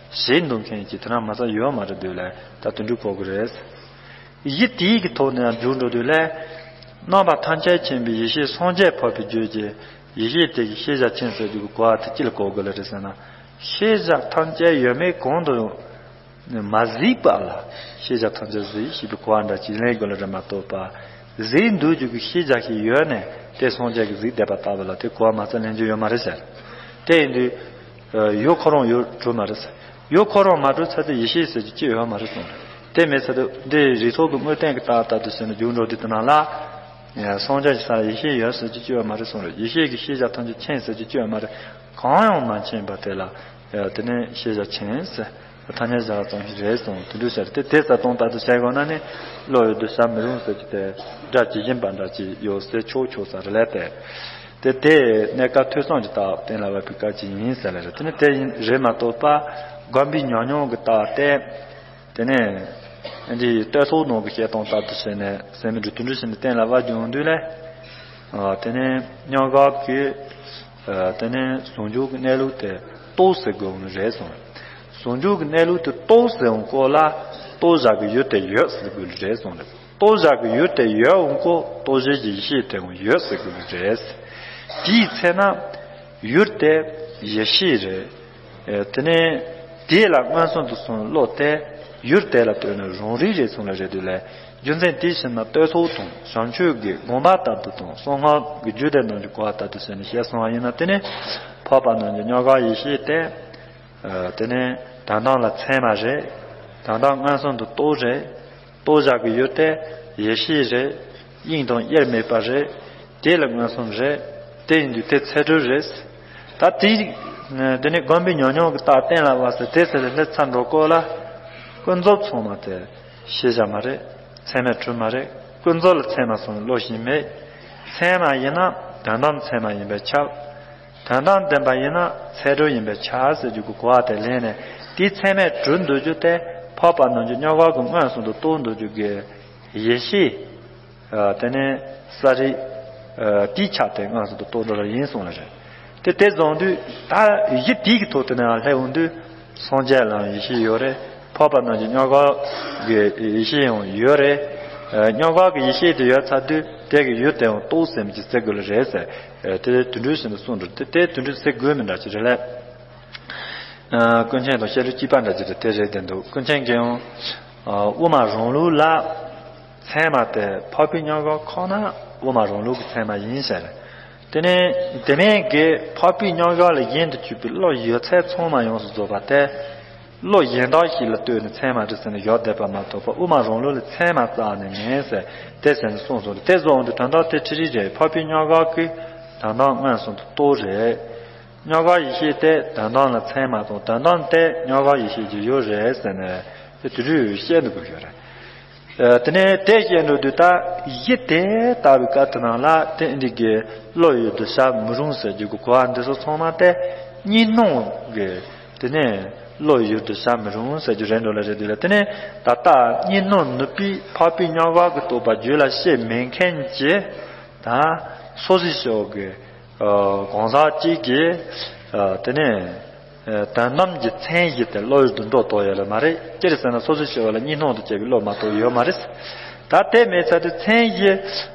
བྱེད་འདོད་མཁན་གཅིག་དེ་རང་མ་ཚད་ཡོད་མ་རེད་དུས་ལས་ད་དུད་འགྲོ་གོ་གི་རེད། གཞི་དེའི་གི་ཐོག་ནས་འཇུག་འགྲོ་དུས་ལས། རྣམ་པ་ཐམས་ཅད་མཁྱེན་པའི་ཡེ་ཤེས་སངས་རྒྱས་འཕགས་པའི་རྒྱུད་ཀྱི་ཡེ་ཤེས་དེ་གི་ཤེས་བྱ་ཅན་ཟེར་རྒྱུ་གི་གོ་བ་དེ་ཅི་ལ་གོ་དགོས་ལ་རེད་ཟེར་ན། ཤེས་བྱ་ཐམས་ཅད་ཡོད་མེད་གང་དུ་ཡང་། མ་གཟིགས་པ་ལ་ཤེས་བྱ་ཐམས་ཅད་གཟིགས་ཞེས་པའི་གོ་བ་འདྲ་ཅིག་ལེན་དགོས་ལ་རེད་མ་གཏོགས་པ། གཟིགས་འདོད་རྒྱུ་གི་ཤེས་བྱ་ཞིག་ཡོད་ནས་དེ་སངས་རྒྱས་ཀྱིས་གཟིགས་བསྡད་པ་ལྟ་བུ་ལ་དེ་གོ་བ་མ་རྩ་ལེན་རྒྱུ་ཡོད་མ་རེད་ཟེར། དེ་ཡིན་དུས། ཡུལ་ཁོ་རང་ཡུལ་གྲུབ་མ་རེད་ཟེར། ཡུལ་ཁོ་རང་མ་གྲུབ་ཚར་དུས་ཡེ་ཤེས་ཟེར་རྒྱུ་ཅི་ཡོད་མ་རེད་གསུངས་རེད། དེ་མེད་ཚར་དུས་འདི་རིགས་ཚོགས་ཀྱི་དངོས་བསྟན་གྱི་རྟགས་ལྟར་དུ་བྱས་ན་རྒྱུ་འགྲོ་དུས་དེ་ནང་ལ། སངས་རྒྱས་ཀྱི་ས་ལ་ཡེ་ཤེས་ཡོད་ཟེར་རྒྱུ་ཅི་ཡོད་མ་རེད་གསུངས་རེད། ཡེ་ཤེས་ཀྱི་ཤེས་བྱ་ཐམས་ཅད་མཁྱེན་ཟེར་རྒྱུ་ཅི་ཡོད་མ་རེད། གང་ཡང་མ་མཁྱེན་པ་དེ་ལ། དེ་ནས་ཤེས་བྱ་མཁྱེན་ཟེར། ཐ་སྙད་བཞག་ཙམ་ཞིག་རེད་གསུངས་དེ་འདྲ་ཟེར་ཏེ་དེ་ས་སྟོང་ལྟར་དུ་བྱས་དགོས་ན་ནི་བློ་ཡུལ་དུ་བྱ་མི་རུང་ཟེར་རྒྱུ་དེ་སྒྲ་ཇི་བཞིན་པ་འདྲ་ཅིག་ཡོད་ཟེར་ཆོག་ཆོག་ས་རེད་ལས་ཏེ། དེ་དེ་གནས་སྐབས་ཐོས་བསམ་གྱི་རྟགས་གཏན་ལ་དབབ་པའི་སྐབས་ཅིག་ཡིན་ཟེར་ལ་རེད། དེ་ནི་དེ་ཡིན་རེད་མ་གཏོགས་པ་སྒོམ་པའི་ཉམས་མྱོང་གི་རྟགས་ཏེ། དེ་ནས་འདི་ལྟོས་ཚོགས་ནང་གི་བཤད་སྟངས་ལྟར་དུ་བྱས་ནས་སེམས་མི་འགྲོ་དུས་འགྲོ་བྱས་ནས་གཏན་ལ་དབབ་རྒྱུ་འོང་དུས་ལས། ཨ་དེ་ནས་སྙོམས་འཇུག་གི་ཨ་དེ་ནས་ཟུང་འཇུག་གི་གནས་ལུགས་དེ་རྟོགས་ཟེར་དགོས་ནི་རེད་གསུངས། ཟུང་འཇུག་གི་གནས་ལུགས་དེ་རྟོགས་ཟེར་འོང་སྐོར་ལ་རྟོགས་བྱ་གི་ཡུལ་དེ་ཡོད་ཟེར་དགོས་ནི་རེད་གསུངས་རེད། རྟོགས་བྱ་གི་ཡུལ་དེ་ཡོད་འོང་སྐོར་རྟོགས་བྱེད་ཀྱི་ཡེ་ཤེས་དེ་འོང་ཡོད་ཟེར་དགོས་ནི་རེད། དེའི་ཚེ་ན་ཡུལ་དེ་ཡེ་ཤེས་རེད། ཨེ་དེ་ནས་དེ་ལ་མངོན་སུམ་དུ་སོང་བློ་དེ་ཡུལ་དེ་ལ་ལྟོས་ནས་རང་རིག་རེད་གསུངས་ལ་རེད་དུས་ལས། རྒྱུ་མཚན་དེ་ཕྱིར་ན་བསྟོད་ཚོགས་དང་བྱམས་ཆོས་ཀྱི་དགོངས་པ་ལྟར་དུ་དང་གསང་སྔགས་ཀྱི་རྒྱུད་སྡེ་རྣམས་ཀྱི་གོ་བ་ལྟར་དུ་བྱས་ནས་བཤད་སོང་བ་ཡིན་ན། དེ་ནི་འཕགས་པ་རྣམས་ཀྱི་སྙོམས་འཇུག་ཡེ་ཤེས་དེ། ཨ་དེ་ནི་དོན་དམ་ལ་ཚད་མ་རེད། དོན་དམ་མངོན་སུམ་དུ་རྟོགས་རེད། རྟོགས་བྱ་གི་ཡུལ་དེ་ཡེ་ཤེས་རེད། དབྱིངས་དང་དབྱེར་མེད་པ་རེད། དེ་ལ་མངོན་སུམ་རེད། དེ་ཡིན་དུས་དེ་ཚད་གྲུབ་རེད། ད་དེ་དེ་ནི་དགོངས་པའི་ཉམས་མྱོང་གི་རྟགས་གཏན་ལ་དབབ་ཟེར་དེ་ཚེ་ལ་སླེབས་ཚར་འགྲོ་སྐོར་ལ། ཀུན་རྫོབ་ཚང་མ་དེ་ཤེས་བྱ་མ་རེད། ཚད་མས་གྲུབ་མ་རེད། ཀུན་རྫོབ་ལ་ཚད་མ་སོང་བློ་ཞིག་མེད། ཚད་མ་ཡིན་ན་དོན་དམ་ཚད་མ་ཡིན་པས་ཁྱབ། དོན་དམ་བདེན་པ་ཡིན་ན་ཚད་གྲུབ་ཡིན་པས་ཁྱབ་ཟེར་རྒྱུ་གི་གོ་བ་དེ་ལེན་ནས། དེའི་ཚད་མས་གྲུབ་འདོད་རྒྱུ་དེ་འཕགས་པ་རྣམས་ཀྱི་སྙོམས་འཇུག་གི་མངོན་སུམ་དུ་རྟོགས་འདོད་རྒྱུ་གི་ཡེ་ཤེས། ཨ་དེ་ནས་ས་རིག་ཨ་དེའི་ཆ་དེ་མངོན་སུམ་དུ་རྟོགས་འགྲོ་ལ་ཡིན་གསུངས་ལ་རེད། དེ་དེ་བཟུང་དུས་ད་གཞི་དེའི་གི་ཐོག་དེ་ནས་ལྷད་འོང་དུས་སངས་རྒྱས་ལའང་ཡེ་ཤེས་ཡོད་རེད། འཕགས་པ་རྣམས་ཀྱི་སྙོམས་འཇུག་གི་ཡེ་ཤེས་ཡང་ཡོད་རེད། ཨ་སྙོམས་འཇུག་གི་ཡེ་ཤེས་དེ་ཡོད་ཚར་དུས་དེ་གི་ཡུལ་དེའང་རྟོགས་ཟེར་མི་ཅིག་ཟེར་དགོས་ལ་རེད་ཟེར། ཨ་དེ་དེ་དུད་འགྲོའི་ཞིང་དུ་གསུངས་འགྲོ། དེ་དེ་དུད་འགྲོའི་ཟེར་དགོས་མི་འདྲ་ཅིག་རེད་ལ། ཨ་ཀུན་མཁྱེན་དང་བཤད་སྒྲུབ་གཅིག་པ་འདྲ་ཅིག་རེད། དེ་རེད་དེ་འདུག་ཀུན་མཁྱེན་གྱིས་ཡང་ཨ་དབུ་མ་རང་ལུགས་ལ་ཚད་མ་དེ་འཕགས་པའི་སྙོམས་འཇུག་ཁོ་ན་དབུ་མ་རང་ལུགས་ཀྱི་ཚད་མ་ཡིན་ཟེར། དེ་ནས་དེ་མིན་གྱི་འཕགས་པའི་སྙོམས་འཇུག་ལ་རྒྱན་དུ་གྱུར་པའི་བློ་ཡོད་ཚད་ཚང་མ་ཡོངས་སུ་རྫོགས་པ་དེ། བློ་གཞན་དག་ཞིག་ལ་ལྟོས་ནས་ཚད་མ་རེད་ཟེར་ནས་བཞག་བསྡད་པ་མ་གཏོགས་པ། དབུ་མ་རང་ལུགས་ལ་ཚད་མ་རྩ་ནས་མེད་ཟེར་དེ་ཟེར་ནས་གསུངས་སོང་། དེ་གསུངས་དུས་དོན་དག་དེ་ཁྲིད་རིགས་རེད། འཕགས་པའི་སྙོམས་འཇུག་གི་དོན་དམ་མངོན་སུམ་དུ་རྟོགས་རེད། སྙོམས་འཇུག་ཡེ་ཤེས་དེ་དོན་དམ་ལ་ཚད་མ་དང་། དོན་དམ་དེ་སྙོམས་འཇུག་ཡེ་ཤེས་ཀྱི་ཡུལ་རེད་ཟེར་ནས་དེ་དུས་རུ་བཤད་འདུག་དགོས་ཡོད་རེད། ཨ་དེ་ནས་དེ་བཤད་འགྲོ་དུས་ད་གཞི་དེ་ལྟ་བུའི་སྐབས་དེ་ནང་ལ་དེ་འདི་གི་བློ་ཡི་གདུལ་བྱ་མི་རུང་ཟེར་རྒྱུ་གི་གོ་བ་འདི་ཚོ་ཚང་མ་དེ་གཉིས་སྣང་གི། དེ་ནས་བློ་ཡི་གདུལ་བྱ་མི་རུང་ཟེར་རྒྱུ་རེད་འགྲོ་ལ་རེད་དུས་ལ། དེ་ནས་ད་ལྟ་གཉིས་སྣང་ནུབ་པའི་འཕགས་པའི་སྙོམས་འཇུག་གི་རྟོགས་པ་རྒྱུད་ལ་སྐྱེས་མེད་མཁན་གྱི་ད་སོ་སོའི་ཕྱོགས་ཀྱི་ཨ་གང་ཟག་གཅིག་གིས་ཨ་དེ་ནས་ཨ་དོན་དམ་གྱི་མཚན་གཞི་དེ་བློ་ཡུལ་དུ་འགྲོ་ཐུབ་ཡོད་ལ་མ་རེད། ཅི་རེད་ཟེར་ན་སོ་སོའི་ཕྱོགས་ལ་གཉིས་སྣང་དུ་སྐྱེས་པའི་བློ་མ་གཏོགས་ཡོད་མ་རེད། ད་དེ་མེད་ཚར་དུས་མཚན་གཞི་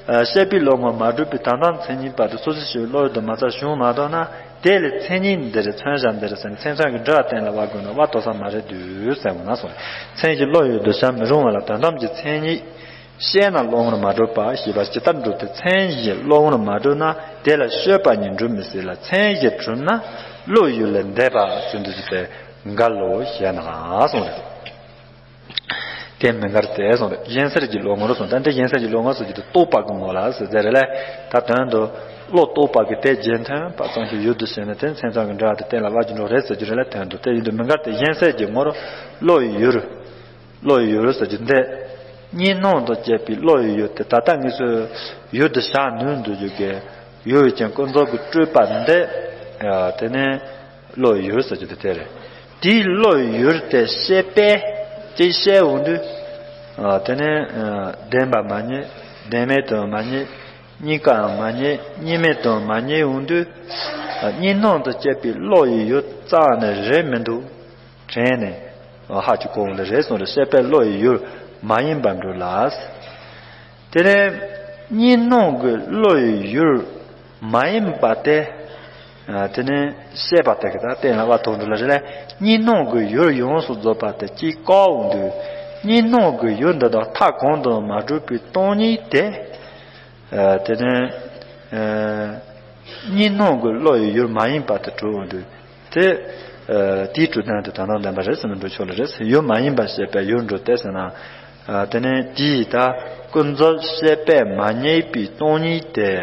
ཨ་བཤད་པའི་བློ་ངོར་མ་གྲུབ་པའི་དོན་དམ་མཚན་ཉིད་པ་དེ་སོ་སོའི་ཕྱོགས་བློ་ཡུལ་དུ་མ་ཚར་བྱུང་མ་ཐུབ་ན། དེ་ལས་མཚན་ཉིད་འདི་རེད། མཚོན་བྱ་འདི་རེད་ཟེར་ནས་མཚན་མཚོན་གྱི་འབྲེལ་བ་གཏན་ལ་དབབ་དགོས་ན་དབབ་ཐུབ་ས་མ་རེད་དུས་ཟེར་འོང་ན་སོང་། མཚན་གཞི་བློ་ཡི་གདུལ་བྱ་མི་རུང་བ་ལ་དོན་དམ་གྱི་མཚན་ཉིད་ཤེས་ན་བློ་ངོར་མ་གྲུབ་པ་ཞེས་པ་ཇི་ལྟར་འགྲུབ་སྟེ། མཚན་གཞི་བློ་ངོར་མ་གྲུབ་ན་དེ་ལ་དཔྱོད་པ་ཉིད་འགྲུབ་མི་སྲིད་ལ། མཚན་གཞི་གྲུབ་ན་བློ་ཡུལ་ལས་འདས་པ་ཚུལ་འདི་ཞིག་སྟེ་འགལ་ལོ་ཞེ་ན་གསུངས་རེད། དེ་མི་འགལ་ཏེ་གསུངས་རེད། གཞན་སེལ་གྱི་བློ་ངོར་གསུངས། ད་འདི་གཞན་སེལ་གྱི་བློ་ངོར་ཟེར་རྒྱུ་དེ་རྟོགས་པ་གི་ངོ་ལ་ཟེར་ཟེར་རེད་ལ། ད་དོན་དུ་བློ་རྟོགས་པ་གི་དེ་རྗེས་མཐུན་པ་ཙམ་ཞིག་ཡུལ་དུ་བྱས་ནས་དེ་མཚན་མཚོན་གྱི་འབྲེལ་བ་དེ་གཏན་ལ་དབབ་ཀྱི་འགྲོ་རེད་ཟེར་རྒྱུ་རེད་ལ། དོན་དུ་དེ་ཡིན་དུས་མི་འགལ་ཏེ། གཞན་སེལ་གྱི་ངོར་བློ་ཡི་ཡུལ། བློ་ཡི་ཡུལ་ཟེར་རྒྱུ་འདི་གཉིས་སྣང་དུ་སྐྱེས་པའི་བློ་ཡི་ཡུལ་དེ་ད་ལྟ་དངོས་སུ་ཡུལ་དུ་བཞག་ནུས་འདུག་རྒྱུ་གི་ཡུལ་ཡུལ་ཅན་ཀུན་རྫོབ་ཀྱི་སྤྲོས་པ་འདི། ཨ་དེ་ནས་བློ་ཡི་ཡུལ་ཟེར་རྒྱུ་དེ་དེ་རེད། དེའི་བློ་ཡི་ཡུལ་དེ་ཤེས་པས་དེ་ཤེས་འོང་དུས། ཨ་དེ་ནས་ཨ་བདེན་པ་མ་རྙེད། བདེན་མེད་དུ་མ་རྙེད། རྙེད་དཀའ་མ་རྙེད། རྙེད་མེད་དུ་མ་རྙེད་འོང་དུས། ཨ་གཉིས་སྣང་དུ་སྐྱེས་པའི་བློ་ཡི་ཡུལ་རྩ་ནས་རེད་མི་འདུག་དྲན་ནས་ཧ་ཅིག་གོ་འོང་ལ་རེད་གསུངས་རེད། ཤེས་པས་བློ་ཡི་ཡུལ་མ་ཡིན་པར་འགྲུབ་ལ། དེ་ནས་གཉིས་སྣང་གི་བློ་ཡི་ཡུལ་མ་ཡིན་པ་དེ། ཨ་དེ་ནས་ཤེས་པ་དེ་གི་ད་གཏན་ལ་དབབ་ཐུབ་འགྲོ་ལ་རེད་ལ། གཉིས་སྣང་གི་ཡུལ་ཡོངས་སུ་རྫོགས་པ་དེ་གཅིག་བཀག་འོང་དུས། གཉིས་སྣང་གི་ཡུལ་འདི་དག་མཐའ་གང་དུ་མ་གྲུབ་པའི་སྟོང་ཉིད་དེ། ཨ་དེ་ནས་ཨ་གཉིས་སྣང་གི་བློ་ཡི་ཡུལ་མ་ཡིན་པ་དེ་གྲུབ་འོང་དུས། དེ་ཨ་དེའི་གྲུབ་དོན་དེ་དོན་དམ་བདེན་པ་རེད་ཟེར་ནས་འགྲོ་ཆོག་ལ་རེད། ཡུལ་མ་ཡིན་པ་ཤེས་པས་ཡུལ་འགྲུབ་སྟེ་ཟེར་ན། ཨ་དེ་ནས་དེའི་ད་ཀུན་རྫོབ་ཤེས་པས་མ་རྙེད་པའི་སྟོང་ཉིད་དེ།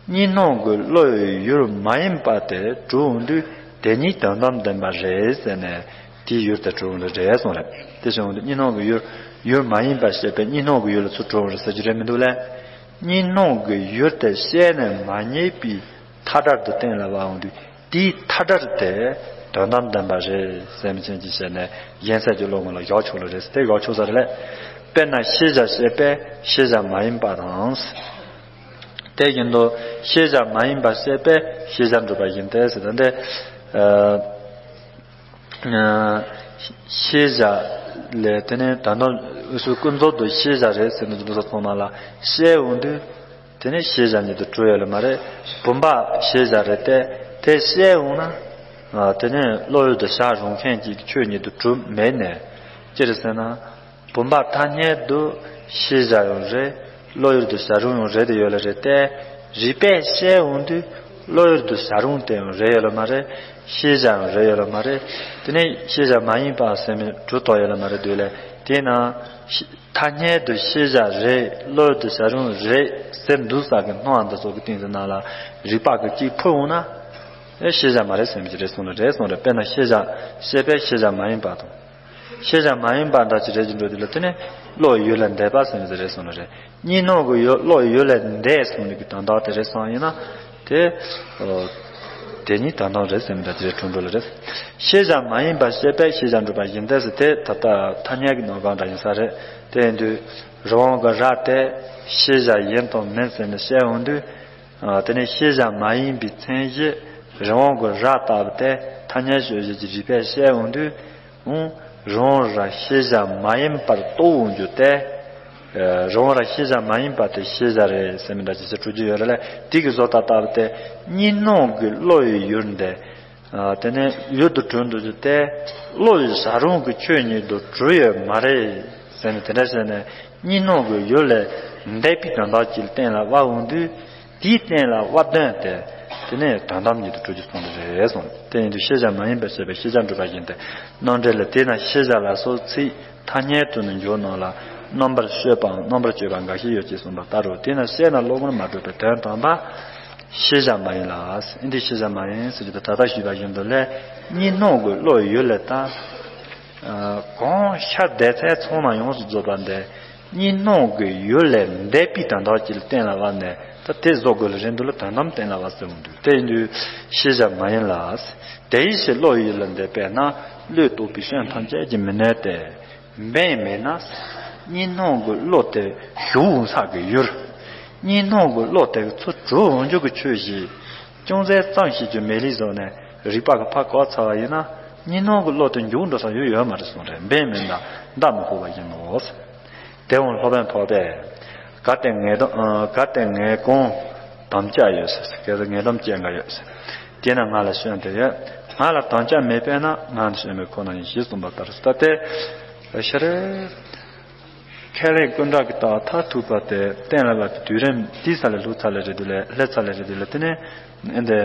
གཉིས་སྣང་གི་བློ་ཡི་ཡུལ་མ་ཡིན་པ་དེ་གྲུབ་འོང་དུས་དེ་ཉིད་དོན་དམ་བདེན་པ་རེད་ཟེར་ནས་དེའི་ཡུལ་དེ་གྲུབ་འོང་དུས་རེད་གསུངས་རེད། དེ་བྱུང་དུས་གཉིས་སྣང་གི་ཡུལ་ཡུལ་མ་ཡིན་པ་ཤེས་པས་གཉིས་སྣང་གི་ཡུལ་ལ་ཚུར་གྲུབ་འོང་རེད་ཟེར་རྒྱུ་རེད་མི་འདུག་ལ། གཉིས་སྣང་གི་ཡུལ་དེ་ཤེས་ནས་མ་རྙེད་པའི་མཐའ་བྲལ་དུ་གཏན་ལ་དབབ་འོང་དུས། དེའི་མཐའ་བྲལ་དེ་དོན་དམ་བདེན་པ་རེད་ཟེར་མི་ཅན་གྱི་ཞལ་ནས་གཞན་སེལ་གྱི་བློ་ངོ་ལ་བཞག་ཆོག་ལ་རེད་ཟེར་དེ་བཞག་ཆོག་ས་རེད་ལ། དཔེར་ན་ཤེས་བྱ་ཤེས་པས་ཤེས་བྱ་མ་ཡིན་པ་དང་། དེ་བཞིན་དུ་ཤེས་བྱ་མ་ཡིན་པ་ཤེས་པས་ཤེས་བྱ་འགྲུབ་པ་བཞིན་ཏེ་ཟེར་ཏེ། ཨ། ཤེས་བྱ་ལས་དེ་ནས་ད་དུང་འུ་ཚོ་ཀུན་རྫོབ་ཏུ་ཤེས་བྱ་རེད་ཟེར་ནས་འདུག་ས་ཚང་མ་ལ་བཤད་འོང་དུས། དེ་ནས་ཤེས་བྱ་ཉིད་དུ་གྲུབ་ཡོད་ལ་མ་རེད། བུམ་པ་ཤེས་བྱ་རེད་དེ། དེ་བཤད་འོང་ན། ཨ། དེ་ནས་བློ་ཡུལ་དུ་བྱ་རུང་མཁན་གྱི་ཆོས་ཉིད་དུ་གྲུབ་མེད་ནས། ཅི་རེད་ཟེར་ན། བུམ་པ་ཐ་སྙད་དུ་ཤེས་བྱ་ཡང་རེད། བློ་ཡུལ་དུ་བྱ་རུང་ཡང་རེད་དེ་ཡོད་ལ་རེད་དེ། རིགས་པས་བཤད་འོང་དུས་བློ་ཡུལ་དུ་བྱ་རུང་དེ་ཡང་རེད་ཡོད་ལ་མ་རེད། ཤེས་བྱ་ཡང་རེད་ཡོད་ལ་མ་རེད། དེ་ནས་ཤེས་བྱ་མ་ཡིན་པ་ཟེར་མི་གྲུབ་ཐོག་ཡོད་ལ་མ་རེད་འདུག་ལས། དེས་ན་ཤེས་ཐ་སྙད་དུ་ཤེས་བྱ་རེད། བློ་ཡུལ་དུ་བྱ་རུང་རེད་ཟེར་འདུག་ས་གི་སྣང་བ་འདི་ཚོ་གི་སྟེང་དུ་ནང་ལ་རིགས་པ་གི་གཅིག་འཕུར་འོང་ན། ཨེ། ཤེས་བྱ་མ་རེད་ཟེར་མི་ཅིག་རེད་གསུངས་ནས་རེད་གསུངས་རེད། དཔེར་ན་ཤེས་བྱ་ཤེས་པས་ཤེས་བྱ་མ་ཡིན་པ་དང་། ཤེས་བྱ་མ་ཡིན་པ་འདྲ་ཅིག་རེད་ཅེས་འགྲོ་དུས་ལ་དེ་ནི་བློ་ཡུལ་ལས་འདས་པ་ཟེར་མི་ཅིག་རེད་གསུངས་ནས་རེད། གཉིས་སྣང་གི་ཡུལ་བློ་ཡུལ་ལས་འདས་གསུངས་ནས་ཀྱི་དོན་དག་དེ་རེད་སོང་ཡིན་ན། དེ་ཨོ། དེ་གཉིས་དོན་དམ་རེད་ཟེར་མི་འདྲ་ཅིག་རེད་གྲུབ་འགྲོ་ལ་རེད། ཤེས་བྱ་མ་ཡིན་པ་ཤེས་པས་ཤེས་བྱ་འགྲུབ་པ་བཞིན་ཏེ་ཟེར་དེ་ད་ལྟ་ཐ་སྙད་ཀྱི་ནང་གང་འདྲ་ཡིན་ས་རེད། དེ་ཡིན་དུས་རི་བོང་གི་རྭ་དེ་ཤེས་བྱ་ཡིན་དང་མིན་ཟེར་ནས་བཤད་འོང་དུས། ཨ། དེ་ནས་ཤེས་བྱ་མ་ཡིན་པའི་མཚན་གཞི་རི་བོང་གི་རྭ་ལྟ་བུ་དེ་ཐ་སྙད་དཔྱོད་བྱེད་ཀྱི་རིགས་པས་བཤད་འོང་དུས། ཨང་། རི་བོང་རྭ་ཤེས་བྱ་མ་ཡིན་པར་རྟོགས་འོང་རྒྱུ་སྟེ། ཨ། རི་བོང་རྭ་ཤེས་བྱ་མ་ཡིན་པ་དེ་ཤེས་བྱ་རེད་ཟེར་མི་འདྲ་ཅིག་ཅིག་གྲུབ་ཀྱི་ཡོད་རེད་ལ། དེ་གི་བཟོ་ལྟ་ལྟ་བུ་དེ་གཉིས་སྣང་གི་བློ་ཡི་ཡུལ་འདི། ཨ། དེ་ནས་ཡུལ་དུ་གྲུབ་འདུག་རྒྱུ་དེ་བློ་ཡི་བྱ་རུང་གི་ཆོས་ཉིད་དུ་གྲུབ་ཡོད་མ་རེད་ཟེར་ནས། དེ་འདྲ་བྱས་ནས་གཉིས་སྣང་གི་ཡུལ་ལས་འདས་པའི་དོན་དག་ཅིག་གཏན་ལ་དབབ་འོང་དུས། དེའི་སྟེང་ལ་དབབ་དོན་དེ་དེ་ནས་དོན་དམ་ཉིད་དུ་གྲུབ་རྒྱུ་གསུངས་པ་རེད་གསུངས། དེ་ཡིན་དུས་ཤེས་བྱ་མ་ཡིན་པར་ཤེས་པས་ཤེས་བྱ་འགྲུབ་པ་བཞིན་ཏེ། རྣམ་འགྲེལ་ལ། དེས་ན་ཤེས་བྱ་ལ་སོགས་ཚིག་ཐ་སྙད་དུ་ནི་འཇོག་རྣམས་ལ། རྣམ་པར་དཔྱོད་པའམ་རྣམ་པར་དཔྱོད་པ་འགའ་ཞིག་ཡོད་ཅེས་གསུངས་པ་ལྟར་རོ། དེས་ན་བཤད་ན་གློ་བུར་མ་གྲུབ་པའི་དོན་དམ་པ་ཤེས་བྱ་མ་ཡིན་ལ། འདི་ཤེས་བྱ་མ་ཡིན་ཟེར་རྒྱུ་དེ་ད་ལྟ་ཞུས་པ་བཞིན་དུ་ལས་གཉིས་སྣང་གི་བློ་ཡུལ་ལས་ད། ཨ། གང་ཤར་བསྡད་ཚད་ཚང་མ་ཡོངས་སུ་རྫོགས་པ་འདི། གཉིས་སྣང་གི་ཡུལ་ལས་འདས་པའི་དོན་དག་ཅིག་ལ་གཏན་ལ་དབབ་ནས་ད་དེ་བཟོ་དགོས་ལ་རེད་འདུག་ལ། དོན་དམ་གཏན་ལ་དབབ་ཟེར་འོང་དུས་དེ་ཡིན་དུས་ཤེས་བྱ་མ་ཡིན་ལ། དེ་ཡི་ཕྱིར་བློ་ཡི་ཡུལ་ལ་འདས་པས་ན། བློས་རྟོགས་པའི་སྐྱོན་ཐམས་ཅད་ཀྱིས་མི་གནོད་དེ། འབེན་མེད་ན། གཉིས་སྣང་གི་བློ་དེ་ཞུགས་འོང་ས་གི་ཡུལ། གཉིས་སྣང་གི་བློ་དེ་ཚུར་གྲུབ་འོང་རྒྱུ་གི་ཆོས་ཤིག་ཅུང་ཟད་ཙམ་ཞིག་གི་མེད་ལས་བཟོ་ནས་རིགས་པ་གི་ཕར་བཀག་ཚར་བ་ཡིན་ན། གཉིས་སྣང་གི་བློ་དེ་འཇུག་འགྲོ་ས་ཡོད་ཡོད་མ་རེད་གསུངས་རེད། འབེན་མེད་ན་མདའ་མི་ཕོག་པ་ཡིན་ནོ། དེ་འོང་སློབ་དཔོན་འཕགས་པས། གལ་ཏེ་ངེས་དོན། གལ་ཏེ་ངེས་གང་དམ་བཅའ་ཡོད་ཟེར། གལ་ཏེ་ངེས་དོན་བཅས་འགའ་ཡོད་ཟེར། དེས་ན་ང་ལ་སྐྱོན་དེ་ཡོད། ང་ལ་དམ་བཅའ་མེད་པས་ན་ང་ནི་སྐྱོན་མེད་ཁོ་ན་ཡིན་ཞེས་གསུངས་པ་ལྟར། ད་དེ་ཤར། ཁས་ལེན་ཀུན་བརྟགས་ཀྱི་རྟགས་མཐར་ཐུག་པ་དེ་གཏན་ལ་དབབ་པའི་དུས་རིམ་དེའི་ས་ལ་ལྷུག་ཚ་ལ་རེད་འདུག་ལས། ལྷེ་ཚ་ལ་རེད་འདུག་ལས། དེ་ནས་འདི་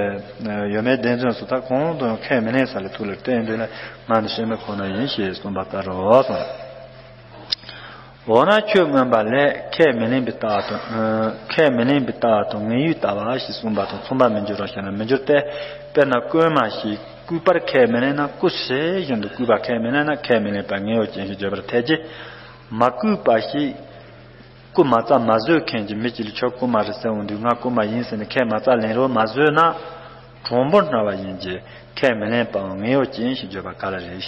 ཡོད་མེད་བདེན་རྫུན་སོགས་ད་གང་དུ་ཡང་ཁས་མི་ལེན་ས་ལ་ཐུག་ལ་བརྟེན་འདུག་ལས། ང་ནི་སྐྱོན་མེད་ཁོ་ན་ཡིན་ཞེས་གསུངས་པ་ལྟར་རོ་གསུངས། འོ་ན་ཆོས་མངོན་པ་ལས་ཁས་མི་ལེན་པའི་རྟགས་དང་། ཁས་མི་ལེན་པའི་རྟགས་དང་ངེས་ཡུལ་ལྟ་བ་ཞེས་གསུངས་པ་དང་མཚུངས་པར་མི་འགྱུར་རོ་ཞེ་ན། མི་འགྱུར་ཏེ། དཔེར་ན་རྐུན་མ་ཞིག་རྐུས་པར་ཁས་མི་ལེན་ན། རྐུ་ཞེས་བཞིན་དུ་རྐུས་པ་ཁས་མི་ལེན་ན་ཁས་མི་ལེན་པ་ངེས་པ་ཅན་ཞེས་བརྗོད་པར་ཐལ་གྱི། མ་རྐུས་པ་ཞིག་རྐུ་མ་རྩ་མ་བཟོས་མཁན་གྱི་མི་གཅིག་ལ་ཁྱོད་རྐུན་མ་རེད་ཟེར་འོང་དུས་ང་རྐུན་མ་ཡིན་ཟེར་ནས་ཁས་མ་རྩ་ལེན་རོགས་མ་བཟོས་ན། གྲུང་པོར་སྨྲ་བ་ཡིན་གྱི་ཁས་མི་ལེན་པའང་ངེས་པ་ཅན་ཞེས་བརྗོད་པ་ག་ལ་རེད།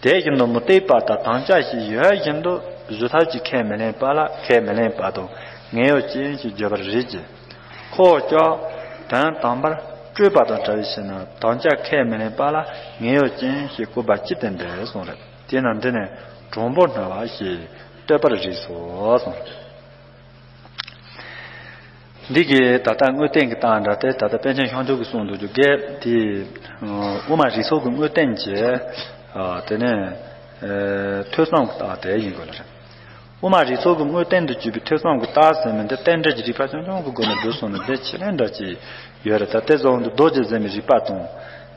དེ་བཞིན་དུ་མུ་སྟེགས་པ་དག་དམ་བཅའ་ཞིག་ཡོད་བཞིན་དུ་གཞུ་ཐབས་ཀྱིས་ཁས་མི་ལེན་པ་ལ་ཁས་མི་ལེན་པ་དང་ངེས་པ་ཅན་ཞེས་བརྗོད་པར་རིགས་ཀྱི། ཁོ་བོ་ཀྱང་དོན་དམ་པར་སྤྲོས་པ་དང་བྲལ་བའི་ཕྱིར་ན་དམ་བཅའ་ཁས་མི་ལེན་པ་ལ་ངེས་པ་ཅན་ཞེས་བཀོད་པ་ཅི་སྟེ་འདྲ་གསུངས་རེད། དེས་ན་འདི་ནི་གྲུང་པོར་སྨྲ་བ་ཞེས་བསྟོད་པར་རིགས་སོ་གསུངས། འདི་གི་ད་ལྟ་དངོས་བསྟན་གྱི་རྟགས་འདྲ་སྟེ། ད་ལྟ་པཎ་ཆེན་ཤོང་ཆུབ་ཀྱིས་གསུངས་འདུག་རྒྱུ་གས་དེ། དབུ་མ་རིགས་ཚོགས་ཀྱི་དངོས་བསྟན་གྱི། དེ་ནས་ཐོས་བསམ་གྱི་རྟགས་དེ་ཡིན་དགོས་ལ་རེད། དབུ་མ་རིགས་ཚོགས་ཀྱི་དངོས་བསྟན་དུ་གྱུར་པའི་ཐོས་བསམ་གྱི་རྟགས་ཟེར་མི་འདི་རྟེན་འབྲེལ་གྱི་རིགས་པ་ཆུང་ཆུང་གི་སྒོ་ནས་བསྡུས་སོང་ན་དེ་ཆེ་ལན་འདྲ་ཅིག་ཡོད་རེད། ད་དེ་བཟོ་འོང་དུས་རྡོ་རྗེ་ཟེར་མི་རིགས་པ་དང་།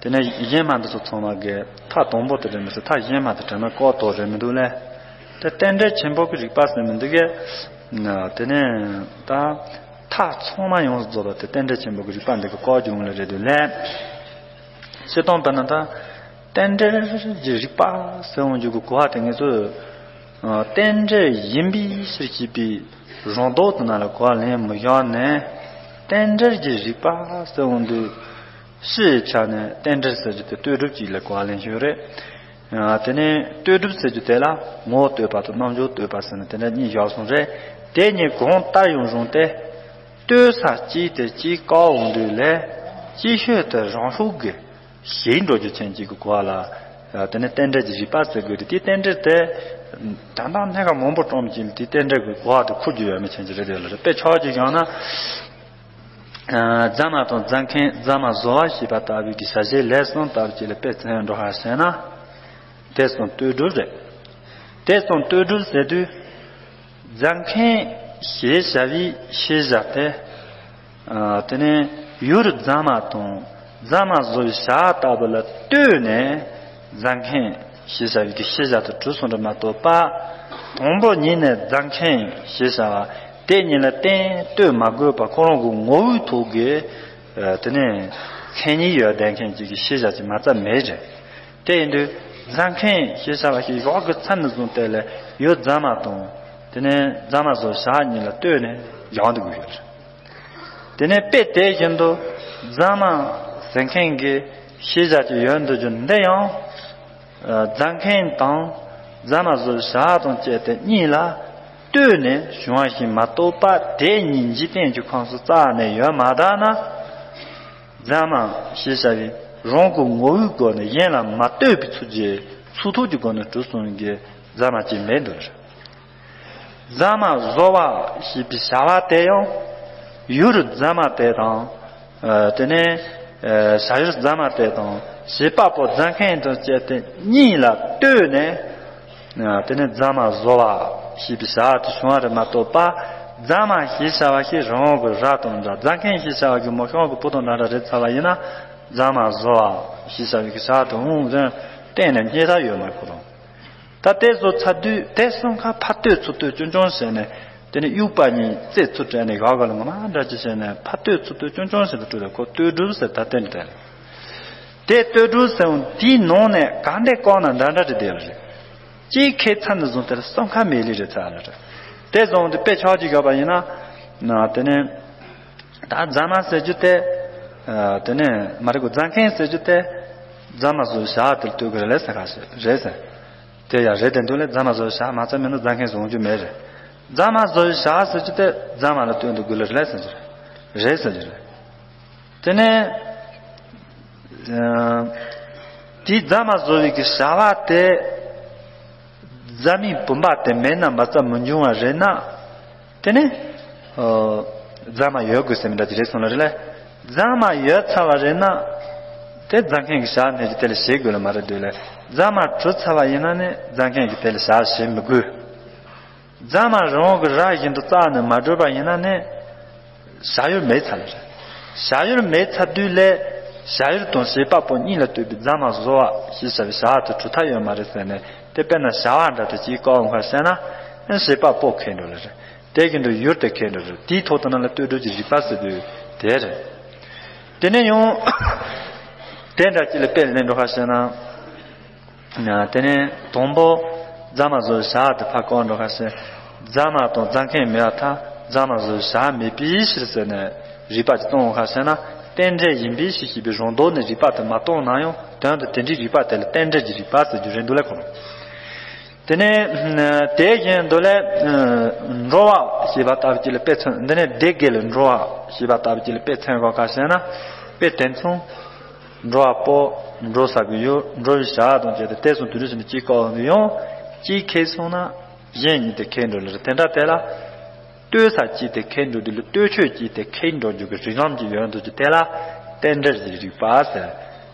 དེ་ནས་གཞན་མ་འདི་ཚོ་ཚང་མ་གི་མཐའ་དང་པོ་དེ་རེད་མི་སྲིད། མཐའ་གཞན་མ་དེ་དྲན་ན་ལྐོག་དོག་རེད་མི་འདུག་ལས། དེ་རྟེན་འབྲེལ་ཆེན་པོ་གི་རིགས་པ་ཟེར་མི་འདི་གས། དེ་ནས་ད་མཐའ་ཚང་མ་ཡོངས་སུ་རྫོགས་པ་དེ་རྟེན་འབྲེལ་ཆེན་པོ་གི་རིགས་པ་འདི་གི་ལྐོག་འཇུག་ལ་རེད་འདུག་ལས། སྤྱིར་བཏང་དཔེར་ན་ད་རྟེན་འབྲེལ་གྱི་རིགས་པ་ཟེར་འོང་རྒྱུ་གི་གོ་བ་དེ་ངེད་ཚོས། རྟེན་འབྲེལ་ཡིན་པའི་ཕྱིར་ཞེས་པའི་རང་ལྡོག་ཏུ་ན་ལ་གོ་བ་ལེན་མི་ཡོང་ནས། རྟེན་འབྲེལ་གྱི་རིགས་པ་ཟེར་འོང་དུས། སྤྱིའི་ཆ་ནས་རྟེན་འབྲེལ་ཟེར་རྒྱུ་དེ་ལྟོས་གྲུབ་ཅིག་ལ་གོ་བ་ལེན་ཞུས་རེད། དེ་ནས་ལྟོས་གྲུབ་ཟེར་རྒྱུ་དེ་ལ་ངོ་བོ་ལྟོས་པ་དང་རྣམ་འཇོག་ལྟོས་པ་ཟེར་ནས་དེ་འདྲ་གཉིས་བཞག་སོང་རེད། དེ་གཉིས་གང་ལྟར་ཡང་རུང་སྟེ། ལྟོས་ས་གཅིག་དེ་གཅིག་བཀག་འོང་དུས་ལས་གཅིག་ཤོས་དེ་རང་ཤུགས་ཀྱིས་ཞིག་འགྲོ་རྒྱུ་ཅན་གཅིག་གི་གོ་བ་ལ། དེ་ནས་རྟེན་འབྲེལ་གྱི་རིགས་པ་ཟེར་དགོས་ཏེ། དེའི་རྟེན་འབྲེལ་དེ་དོན་དག་སྣ་ཁ་མང་པོ་བཀྲམ་གྱིན་དེའི་རྟེན་འབྲེལ་གྱི་གོ་བ་དེ་འཁུར་རྒྱུ་ཡོད་མི་ཅན་གྱི་རེད་དེ་ལ་རེད། དཔེ་ཆ་གཅིག་བཞག་ན། རྫ་མ་དང་རྫ་མཁན་རྫ་མ་བཟོ་བ་ཞེས་པ་ལྟ་བུའི་གི་བྱ་བྱེད་ལས་གསུམ་ལྟ་བུ་ཅིག་ལ་དཔེ་མཚོན་འགྲོ་ཧ་ཟེར་ན། དེ་གསུམ་ལྟོས་གྲུབ་རེད། དེ་གསུམ་ལྟོས་གྲུབ་ཟེར་དུས། རྫ་མཁན་ཞེས་བྱ་བའི་ཤེས་བྱ་དེ། ཨ། དེ་ནས་ཡུལ་རྫ་མ་དང་རྫ་མ་བཟོ་བའི་བྱ་བ་ལྟ་བུ་ལ་ལྟོས་ནས་རྫ་མཁན་ཞེས་བྱ་བའི་གི་ཤེས་བྱ་དེ་གྲུབ་སོང་རེད་མ་གཏོགས་པ། དང་པོ་ཉིད་ནས་རྫ་མཁན་ཞེས་བྱ་བ་དེ་ཉིད་ལ་བརྟེན་ལྟོས་མ་དགོས་པར་ཁོ་རང་གི་ངོ་བོའི་ཐོག་གི། ཨ། དེ་ནས་མཚན་ཉིད་ཡོད་བསྡད་མཁན་གཅིག་གི་ཤེས་བྱ་ཅིག་མ་རྩ་མེད་རེད། དེ་ཡིན་དུས་རྫ་མཁན་ཞེས་བྱ་བ་ཞིག་ཡོད་དགོས་ཚར་ནས་བཟུང་སྟེ་ལས་ཡུལ་རྫ་མ་དང་། དེ་ནས་རྫ་མ་བཟོ་བྱ་གཉིས་ལ་ལྟོས་ནས་ཡོང་འདུག་ཡོད། དེ་ནས་དཔེ་དེ་བཞིན་དུ་རྫ་མ་ཟེར་མཁན་གྱི་ཤེས་བྱ་ཅིག་ཡོད་འདུག་རྒྱུ་འདི་ཡང་། ཨ། རྫ་མཁན་དང་རྫ་མ་བཟོ་བྱ་དང་བཅས་ཏེ་གཉིས་ལ་ལྟོས་ནས་བྱུང་བ་ཞིག་མ་གཏོགས་པ། དེ་གཉིས་འཇིག་རྟེན་གྱི་ཁམས་སུ་རྩ་ནས་ཡོད་མ་ད་ན། རྫ་མ་ཞེས་བྱ་བའི་རང་གི་ངོ་བོའི་སྒོ་ནས་གཞན་ལ་མ་ལྟོས་པའི་ཚུལ་གྱིས་ཚུལ་ཐུག་གི་སྒོ་ནས་གྲུབ་སོང་གི་རྫ་མ་ཅིག་མེད་འདུག། རྫ་མ་བཟོ་བ་ཞེས་པའི་བྱ་བ་དེ་ཡང་ཡུལ་རྫ་མ་དེ་དང་། ཨ། དེ་ནས། ཨ། བྱ་ཡུལ་རྫ་མ་དེ་དང་བྱེད་པ་པོ་རྫ་མཁན་དང་བཅས་ཏེ་གཉིས་ལ་ལྟོས་ནས། ཨ། དེ་ནས་རྫ་མ་བཟོ་བ་ཞེས་པའི་བྱ་བ་དེ་བྱུང་བ་རེད་མ་གཏོགས་པ། རྫ་མ་ཞེས་བྱ་བ་ཞིག་རི་བོང་གི་རྭ་དང་འདྲ། རྫ་མཁན་ཞེས་བྱ་བ་ཞིག་མོ་གཤམ་གྱི་བུ་དང་འདྲ་འདྲ་རེད་ཚར་བ་ཡིན་ན། རྫ་མ་བཟོ་བ་ཞེས་བྱ་བའི་བྱ་བ་དེ་འོང་ཟིན་གཏན་ནས་རྙེད་ཐབས་ཡོད་མ་རེད་ཁོ་རང་། ད་དེ་བཟོ་ཚར་དུས་དེ་གསུམ་ཁ་ཕར་ལྟོས་ཚུར་ལྟོས་ཆུང་ཆུང་བྱས་ནས། དེ་ནས་དབྱུག་པ་གཉིས་རྩེ་ཚུར་སྤྲད་ནས་ཡག་ག་ལ་ངོ་མ་འདྲ་ཅིག་བྱས་ནས་ཕར་ལྟོས་ཚུར་ལྟོས་ཆུང་ཆུང་བྱས་ཏེ་སྤྲོད་དེ་ཁོ་ལྟོས་གྲུབ་ཟེར། ད་དེ་འདྲ་དེ་ལ་དེ་ལྟོས་གྲུབ་ཟེར་འོང་དེའི་ནང་ནས་ག་འདྲས་བཀག་ན་འདྲ་འདྲ་ཅིག་བསྡད་ལ་རེད། གཅིག་ཁེལ་ཚར་ནས་བཟུང་དེ་ལ་གསུམ་ཁ་མེད་ལེ་རེད་ཚར་ལ་རེད། དེ་བཟུང་དེ་དཔེ་ཆ་གཅིག་བཞག་པ་ཡིན་ན། ན་དེ་ནས་ད་རྫ་མ་ཟེར་རྒྱུ་དེ། ཨ། དེ་ནས་མ་རེད་གོ་རྫ་མཁན་ཟེར་རྒྱུ་དེ། རྫ་མ་བཟོ་བྱ་དེ་ལ་ལྟོས་དགོས་རེད་ལས་ཟེར་ག་ཟེར་རེད་ཟེར། དེ་ཡང་རེད་དེ་འདུག་ལས། རྫ་མ་བཟོ་བྱ་མ་རྩ་མེད་ན་རྫ་མཁན་བཟོ་རྒྱུ་མེད་རེད། རྫ་མ་བཟོ་བྱ་ཟེར་རྒྱུ་དེ་རྫ་མ་ལ་ལྟོས་འདུག་དགོས་ལ་རེད་ཟེར་རྒྱུ་རེད། རེད་ཟེར་རྒྱུ་རེད། དེ་ནས། ཨ། དེའི་རྫ་མ་བཟོ་བའི་གི་བྱ་བ་དེ་རྫ་མའི་བུམ་པ་དེ་མེད་ན་མ་རྩ་མི་འབྱུང་བ་རེད་ན། དེ་ནས། ཨ། རྫ་མ་ཡོད་དགོས་ཟེར་མི་འདྲ་ཅིག་རེད་སོང་ལ་རེད་ལ། རྫ་མ་ཡོད་ཚར་བ་རེད་ན། དེ་རྫ་མཁན་གྱི་བྱ་བ་ནས་ཀྱི་དེ་ལ་བྱེད་དགོས་ལ་མ་རེད་འདུག་ལ། རྫ་མ་གྲུབ་ཚར་བ་ཡིན་ན་ནི་རྫ་མཁན་གྱི་དེ་ལ་བྱ་བ་བྱེད་མི་དགོས། རྫ་མ་རི་བོང་གི་རྭ་བཞིན་དུ་རྩ་ནས་མ་གྲུབ་པ་ཡིན་ན་ནི། བྱ་ཡུལ་མེད་ཚར་ལ་རེད། བྱ་ཡུལ་མེད་ཚར་དུས་ལས། བྱ་ཡུལ་དང་བྱེད་པ་པོ་གཉིས་ལ་ལྟོས་པའི་རྫ་མ་བཟོ་བ་ཞེས་བྱ་བའི་བྱ་བ་དེ་གྲུབ་ཐབས་ཡོད་མ་རེད་ཟེར་ནས། དེ་དཔེར་ན་བྱ་བ་འདྲ་དེ་གཅིག་བཀག་འོང་ཁ་བཤད་ན། བྱེད་པ་པོ་ཁེལ་འགྲོ་ལ་རེད། དེ་བཞིན་དུ་ཡུལ་དེ་ཁེལ་འགྲོ་རེད། དེའི་ཐོག་ཏུ་ན་ལ་ལྟོས་གྲུབ་ཀྱི་རིགས་པ་ཟེར་དུས་དེ་རེད། དེ་ནས་ཡང་། དེ་འདྲ་གཅིག་ལ་དཔེ་ལེན་འགྲོ་ཁ་བཤད་ན། དེ་ནས་དང་པོ་རྫ་མ་བཟོ་བྱ་དེ་ཕར་བཀག་འགྲོ་ཁ་ཟེར། རྫ་མ་དང་རྫ་མཁན་མེད་པར་ཐལ། རྫ་མ་བཟོ་བྱ་མེད་པའི་ཕྱིར་ཟེར་ནས་རིགས་པ་ཅིག་སྟོན་འོང་ཁ་ཟེར་ན། རྟེན་འབྲེལ་ཡིན་པའི་ཕྱིར་ཞེས་པའི་རང་ལྡོག་ནས་རིགས་པ་དེ་མ་སྟོན་ན་ཡང་དོན་དུ་དེ་འདྲའི་རིགས་པ་དེ་ལ་རྟེན་འབྲེལ་གྱི་རིགས་པ་ཟེར་རྒྱུ་རེད་འདུག་ལ་ཁོ་རང་། དེ་ནས་དེ་བཞིན་དུ་ལས་འགྲོ་བ་ཞེས་པ་ལྟ་བུ་ཅིག་ལ་དཔེ་མཚོན། འདི་ནས་སྡེ་དགེ་ལ་འགྲོ་བ་ཞེས་པ་ལྟ་བུ་ཅིག་ལ་དཔེ་མཚོན་དགོས་ཁ་ཟེར་ན། དཔེ་དེ་མཚུངས། འགྲོ་བ་པོ། འགྲོ་ས་གི་ཡུལ། འགྲོ་བའི་བྱ་བ་དང་བཅས་ཏེ་དེ་གསུམ་དུས་འདྲ་ཞིག་ནི་གཅིག་བཀག་འོང་གི་ཡང་། གཅིག་ཁེལ་སོང་ན་གཞན་གཉིས་དེ་ཁེལ་འགྲོ་ལ་རེད། དེ་འདྲ་དེ་ལ། ལྟོས་ས་གཅིག་དེ་ཁེལ་འགྲོ་དུས་ལ་ལྟོས་ཆོས་གཅིག་དེ་ཁེལ་འགྲོ་རྒྱུ་གི་རིགས་ལམ་གཅིག་ཡོད་འདུག་ཅིག་དེ་ལ་རྟེན་འབྲེལ་གྱི་རིགས་པ་ཟེར།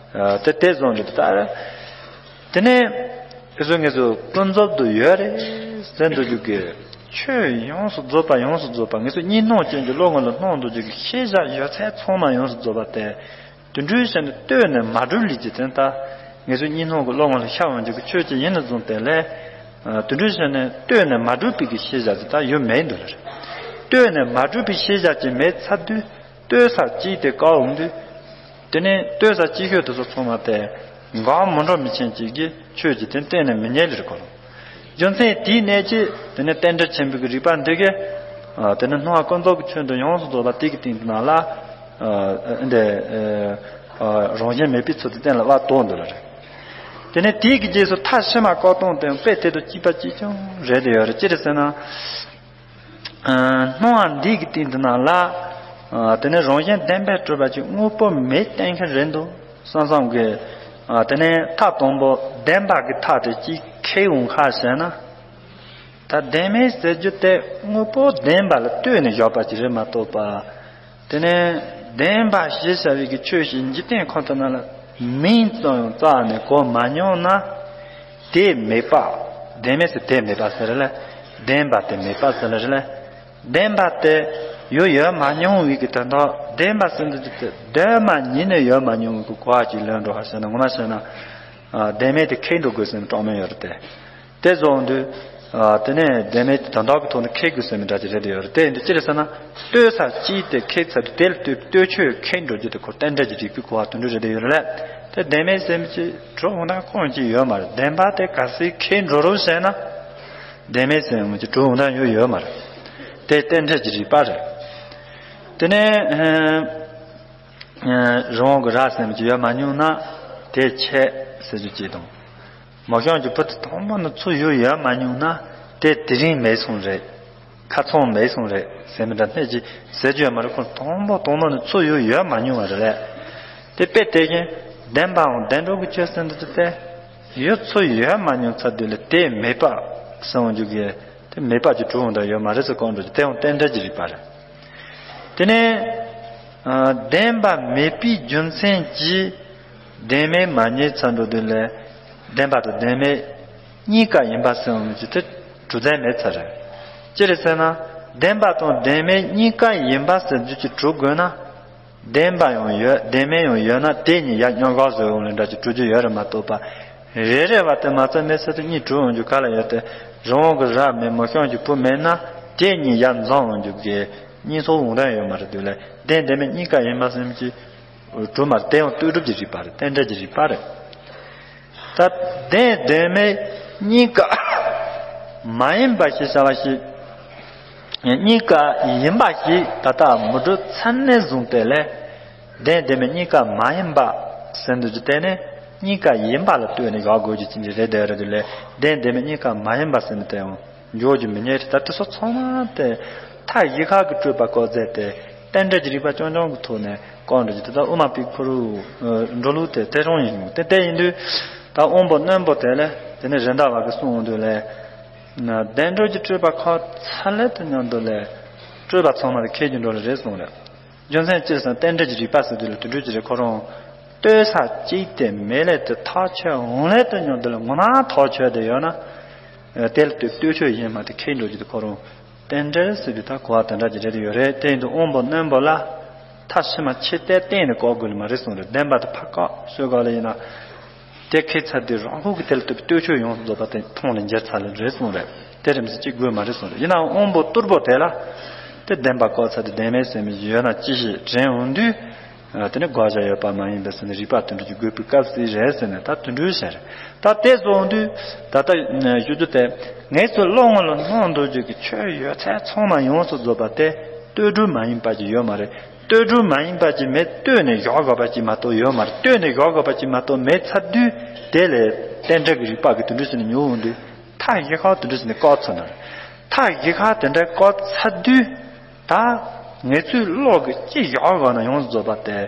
དེ་དེ་བཟུང་འདུག་ད། དེ་ནས་ཨེ་ཟོ་ངེད་ཚོ་ཀུན་རྫོབ་ཏུ་ཡོད་རེད་ཟེར་འདུག་རྒྱུ་གི། ཆོས་ཡོངས་སུ་རྫོགས་པ་ཡོངས་སུ་རྫོགས་པ་ངེད་ཚོ་གཉིས་སྣང་ཅན་གྱི་བློ་ངོ་ལ་སྣང་འདུག་རྒྱུ་གི་ཤེས་བྱ་ཡོད་ཚད་ཚང་མ་ཡོངས་སུ་རྫོགས་པ་དེ། དུད་འགྲོའི་ཞལ་ནས་ལྟོས་ནས་མ་གྲུབ་ལས་ཀྱི་དོན་ལྟར། ངེད་ཚོའི་གཉིས་སྣང་གི་བློ་ངོ་ལ་ཤར་འོང་རྒྱུ་གི་ཆོས་ཅིག་ཡིན་ན་བཟུང་སྟེ་ལས། དུད་འགྲོའི་ཞལ་ནས་ལྟོས་ནས་མ་གྲུབ་པའི་གི་ཤེས་བྱ་ཅིག་ད་ཡོད་མེད་འདུག་ལ་རེད། ལྟོས་ནས་མ་གྲུབ་པའི་ཤེས་བྱ་ཅིག་མེད་ཚར་དུས། ལྟོས་ས་གཅིག་དེ་བཀག་འོང་དུས། དེ་ནས་ལྟོས་ས་གཅིག་ཤོས་དེ་ཚོ་ཚང་མ་དེ། འགག་མི་འགྲོ་མི་ཆེན་གཅིག་གིས་ཆོས་ཀྱི་དོན་གཏན་ནས་མི་རྙེད་ལེར་གོ། རྒྱུ་མཚན་དེའི་གནད་ཀྱིས་དེ་ནས་རྟེན་འབྲེལ་ཆེན་པོའི་གི་རིགས་པ་འདི་གིས། ཨ། དེ་ནས་སྣང་བ་ཀུན་རྫོབ་ཀྱི་ཆོས་འདི་ཡོངས་སུ་རྫོགས་པ་དེ་གི་སྟེང་དུ་ན་ལ། ཨ། འདི། ཨ། རང་བཞིན་མེད་པའི་ཚུལ་དུ་གཏན་ལ་དབབ་བཏང་འདུག་ལ་རེད། དེ་ནས་དེའི་གི་རྗེས་སུ་མཐའ་ཕྱི་མ་བཀག་སྟངས་དེ་དཔེ་དེ་དང་གཅིག་པ་གཅིག་རྐྱང་རེད་དེ་ཡོད་རེད། ཅི་རེད་ཟེར་ན། ཨ། སྣང་བ་འདི་གི་སྟེང་དུ་ན་ལ། ཨ། དེ་ནས་རང་བཞིན་བདེན་པར་གྲུབ་པ་ཅིག་དངོས་པོ་མེད་བསྟན་མཁན་རེད་འདུག་བསམ་བསམ་གི། ཨ། དེ་ནས་མཐའ་དང་པོ་བདེན་པ་གི་མཐའ་དེ་གཅིག་ཁེལ་འོང་ཁ་བྱས་ན། ད་བདེན་མེད་ཟེར་རྒྱུ་དེ་དངོས་པོ་བདེན་པ་ལ་ལྟོས་ནས་བཞག་པ་ཅིག་རེད་མ་གཏོགས་པ། དེ་ནས་བདེན་པ་ཞེས་བྱ་བའི་གི་ཆོས་ཤིག་འཇིག་རྟེན་ཁམས་དེ་ནང་ལ་མིང་ཙམ་ཡང་བཙལ་ནས་གོ་མ་མྱོང་ན། དེ་མེད་པ། བདེན་མེད་ཟེར་དེ་མེད་པ་ཟེར་ལ། བདེན་པ་དེ་མེད་པ་ཟེར་ལ་རེད་ལ། བདེན་པ་དེ་ཡོད་ཡོད་མ་མྱོང་བའི་གི་དོན་དག་བདེན་པ་ཟེར་འདི་དེ་གདོད་མ་ཉིད་ནས་ཡོད་མ་མྱོང་བའི་གི་གོ་བ་ཅིག་ལོན་འགྲོ་ཧ་ཟེར་ན། ངོ་མ་བཤད་ན། ཨ། བདེན་མེད་དེ་ཁེལ་འགྲོ་དགོས་ཟེར་ན་གྲོགས་མེད་ཡོད་རེད་དེ། དེ་བཟོ་འོང་དུས། ཨ། དེ་ནས་བདེན་མེད་དེ་དོན་དག་གི་ཐོག་ནས་ཁེལ་དགོས་ཟེར་མི་འདྲ་ཅིག་རེད་དེ་ཡོད་རེད། དེ་ཡིན་དུས་ཅི་རེད་ཟེར་ན། ལྟོས་ས་ཅིག་དེ་ཁེལ་ཚར་དུས་དེ་ལ་ལྟོས་ལྟོས་ཆོས་ཁེལ་འགྲོ་རྒྱུ་དེ་ཁོ་རྟེན་འབྲེལ་གྱི་རིགས་པའི་གོ་བ་དོན་འགྲུབ་རེད་དེ་ཡོད་རེད་ལ། དེ་བདེན་མེད་ཟེར་མི་ཅིག་གྲུབ་འོང་ན་ཁོང་ཅིག་ཡོད་མ་རེད། བདེན་པ་དེ་ག་ཚོད་ཁེལ་འགྲོ་རུང་ཟེར་ན། བདེན་མེད་ཟེར་མི་ཅིག་གྲུབ་འོང་ན་ཡོད་ཡོད་མ་རེད། དེ་རྟེན་འབྲེལ་གྱི་རིགས་པ་རེད། དེ་ནས། ཨ། རི་བོང་གི་རྭ་ཟེར་མི་ཅིག་ཡོད་མ་མྱོང་ན། དེ་ཆད་ཟེར་རྒྱུ་ཅིག་དང་། མོ་གཤམ་གྱི་བུ་དེ་དང་པོ་ནས་ཚུར་ཡོང་ཡོད་མ་མྱོང་ན། དེ་དེ་རིང་མེད་སོང་རེད། ཁ་ཚང་མེད་སོང་རེད་ཟེར་མི་འདྲ་སྣེ་གཅིག་ཟེར་རྒྱུ་ཡོད་མ་རེད། ཁོ་དང་པོ་དང་པོ་ནས་ཚུར་ཡོང་ཡོད་མ་མྱོང་བ་རེད་ལ། དེ་དཔེ་དེ་བཞིན་བདེན་པའམ་བདེན་གྲུབ་ཀྱི་ཆོས་ཟེར་འདི་ཚོ་དེ་ཡོད་ཚུལ་ཡོད་མ་མྱོང་ཚར་དུས་ལ་དེ་མེད་པ་ཟེར་འོང་རྒྱུ་གི། དེ་མེད་པ་ཅིག་གྲུབ་འོང་དང་ཡོད་མ་རེད་ཟེར་གོ་འགྲོ་རྒྱུ་དེ་ཡང་རྟེན་འབྲེལ་གྱི་རིགས་པ་རེད། དེ་ནས། ཨ། བདེན་པ་མེད་པའི་རྒྱུ་མཚན་གྱིས་བདེན་མེད་མ་རྙེད་ཚར་འགྲོ་དུས་ལ། བདེན་པ་དང་བདེན་མེད་གཉིས་ཀ་ཡིན་པ་ཟེར་འོང་རྒྱུ་དེ་གྲུབ་རྩལ་མེད་ཚར་རེད། ཅི་རེད་ཟེར་ན། བདེན་པ་དང་བདེན་མེད་གཉིས་ཀ་ཡིན་པ་ཟེར་རྒྱུ་ཅིག་གྲུབ་དགོས་ན། བདེན་པ་ཡང་ཡོད། བདེན་མེད་ཡང་ཡོད་ན་དེ་གཉིས་ཡར་མཉམ་འགག་བཟོ་འོང་ལས་འདྲ་ཅིག་གྲུབ་རྒྱུ་ཡོད་རེད་མ་གཏོགས་པ། རེ་རེ་བ་དེ་མ་རྩ་མེད་ས་དེ་གཉིས་གྲུབ་འོང་རྒྱུ་ག་ལ་ཡོད་དེ། རི་བོང་གི་རྭ་མེད། མོ་གཤམ་གྱི་བུ་མེད་ན་དེ་གཉིས་ཡར་འཛོམས་འོང་རྒྱུ་གི་གཉིས་ཚོགས་འོང་རན་ཡོད་མ་རེད་དུས་ལ། བདེན་བདེན་མེད་གཉིས་ཀ་ཡིན་པ་ཟེར་མི་ཅིག་གྲུབ་མ་རེད། དེ་ཡང་ལྟོས་གྲུབ་ཀྱི་རིགས་པ་རེད། རྟེན་འབྲེལ་གྱི་རིགས་པ་རེད། ད་བདེན་བདེན་མེད་གཉིས་ཀ་མ་ཡིན་པ་ཞིག་བྱ་བ་ཞིག་གཉིས་ཀ་ཡིན་པ་ཞིག་ད་ལྟ་མི་སྒྲུབ་ཚར་ནས་བཟུང་སྟེ་ལས། བདེན་བདེན་མེད་གཉིས་ཀ་མ་ཡིན་པ་ཟེར་འདོད་རྒྱུ་དེ་ནི་གཉིས་ཀ་ཡིན་པ་ལ་ལྟོས་ནས་བཞག་དགོས་རྒྱུ་ཅན་གྱི་རེད་དེ་རེད་དེ་ལས། བདེན་བདེན་མེད་གཉིས་ཀ་མ་ཡིན་པ་ཟེར་ནས་དེ་ཡང་འཇོག་རྒྱུ་མི་རྙེད་རེད། ད་དེ་ཚོ་ཚང་མ་དེ་མཐའ་བཞི་ཁག་གི་སྤྲོས་པ་བཀག་རྫས་དེ་རྟེན་འབྲེལ་གྱི་རིགས་པ་རྐྱང་རྐྱང་གི་ཐོག་ནས་བཀག་འགྲོ་རྒྱུ་དེ། ད་དབུ་མ་པའི་ཁུ་རུ་འགྲོ་ལུགས་དེ་དེ་རང་ཡིན། དེ་དེ་ཡིན་དུས་ད་དབང་པོ་རྣོན་པོ་དེ་ལས་དེ་ནི་རེད་མདའ་བ་གི་གསུང་འོང་དུས་ལས། བདེན་གྲུབ་ཀྱི་སྤྲོས་པ་ཁོ་ཚ་ལེ་དུ་མཉམ་དུ་ལས་སྤྲོས་པ་ཚང་མ་ལ་ཁེལ་གྱི་འགྲོ་ལ་རེད་གསུངས་རེད། རྒྱུ་མཚན་ཅི་ཟེར་ན་རྟེན་འབྲེལ་གྱི་རིགས་པ་ཟེར་དུས་ལ་དུད་འགྲོ་གྱི་རེད། ཁོ་རང་ལྟོས་ས་གཅིག་དེ་མེད་ལས་དུ་ཐག་ཆོད་འོང་ལས་དུ་མཉམ་དུ་ལ་ངོ་མ་ཐག་ཆོད་དེ་ཡོད་ན། དེ་ལ་ལྟོས་ལྟོས་ཆོས་ཡིན་མ་དེ་ཁེལ་འགྲོ་རྒྱུ་དེ་ཁོ་རང་རྟེན་འབྲེལ་ཟེར་དུས་ད་གོ་བ་དེ་འདྲ་གྱི་རེད་དེ་ཡོད་རེད། དེ་ཡིན་དུས་དབང་པོ་རྣོན་པོ་ལ་མཐའ་ཕྱི་མ་ཕྱི་བལྟས་གཏན་ནས་བཀག་དགོས་ལ་མ་རེད་གསུངས་རེད། བདེན་པ་དེ་ཕར་བཀག་སོས་ག་ལ་ཡིན་ན། དེ་ཁེལ་ཚར་དུས་རང་ཁོག་གི་དེ་ལ་ལྟོས་པའི་ལྟོས་ཆོས་ཡོངས་སུ་རྫོགས་པ་དེ་མཐོང་ལ་འགྱུར་ཚར་ལ་རེད་གསུངས་རེད། དེ་རིམ་གྱིས་གཅིག་དགོས་མ་རེད་གསུངས་རེད། ཡིན་ནའང་དབང་པོ་རྟུལ་པོ་དེ་ལ་དེ་བདེན་པ་བཀག་ཚར་དུས་བདེན་མེད་ཟེར་མི་ཡོད་ན་ཅི་ཞིག་དྲན་འོང་དུས། དེ་ནི་དགག་བྱ་ཡོད་པ་མ་ཡིན་པས་ཟེར་ནས་རིགས་པ་དོན་འགྲུབ་ཀྱི་དགོས་པའི་སྐབས་སུ་རེད་ཟེར་ནས་ད་དོན་འགྲུབ་བྱས་རེད། ད་དེ་བཟོ་འོང་དུས་ད་ལྟ་ཞུ་རྒྱུ་དེ་ངེད་ཚོའི་བློ་ངོ་ལ་སྣང་འདུག་རྒྱུ་གི་ཆོས་ཡོད་ཚད་ཚང་མ་ཡོངས་སུ་རྫོགས་པ་དེ་ལྟོས་གྲུབ་མ་ཡིན་པ་ཅིག་ཡོད་མ་རེད། ལྟོས་གྲུབ་མ་ཡིན་པ་ཅིག་མེད། ལྟོས་ནས་བཞག་དགོས་པ་ཅིག་མ་གཏོགས་ཡོད་མ་རེད། ལྟོས་ནས་བཞག་དགོས་པ་ཅིག་མ་གཏོགས་མེད་ཚར་དུས་དེ་ལས་རྟེན་འབྲེལ་གྱི་རིགས་པ་གི་དོན་འགྲུབ་ཟེར་ནས་ཉོ་འོང་དུས་མཐའ་བཞི་ཁག་དོན་འགྲུབ་ཟེར་ནས་བཀག་ཚར་ནས། མཐའ་བཞི་ཁག་དེ་འདྲ་བཀག་ཚར་དུས་ད་ངེད་ཚོའི་བློ་གི་ཅི་བཞག་དགོས་ན་ཡོངས་སུ་རྫོགས་པ་དེ་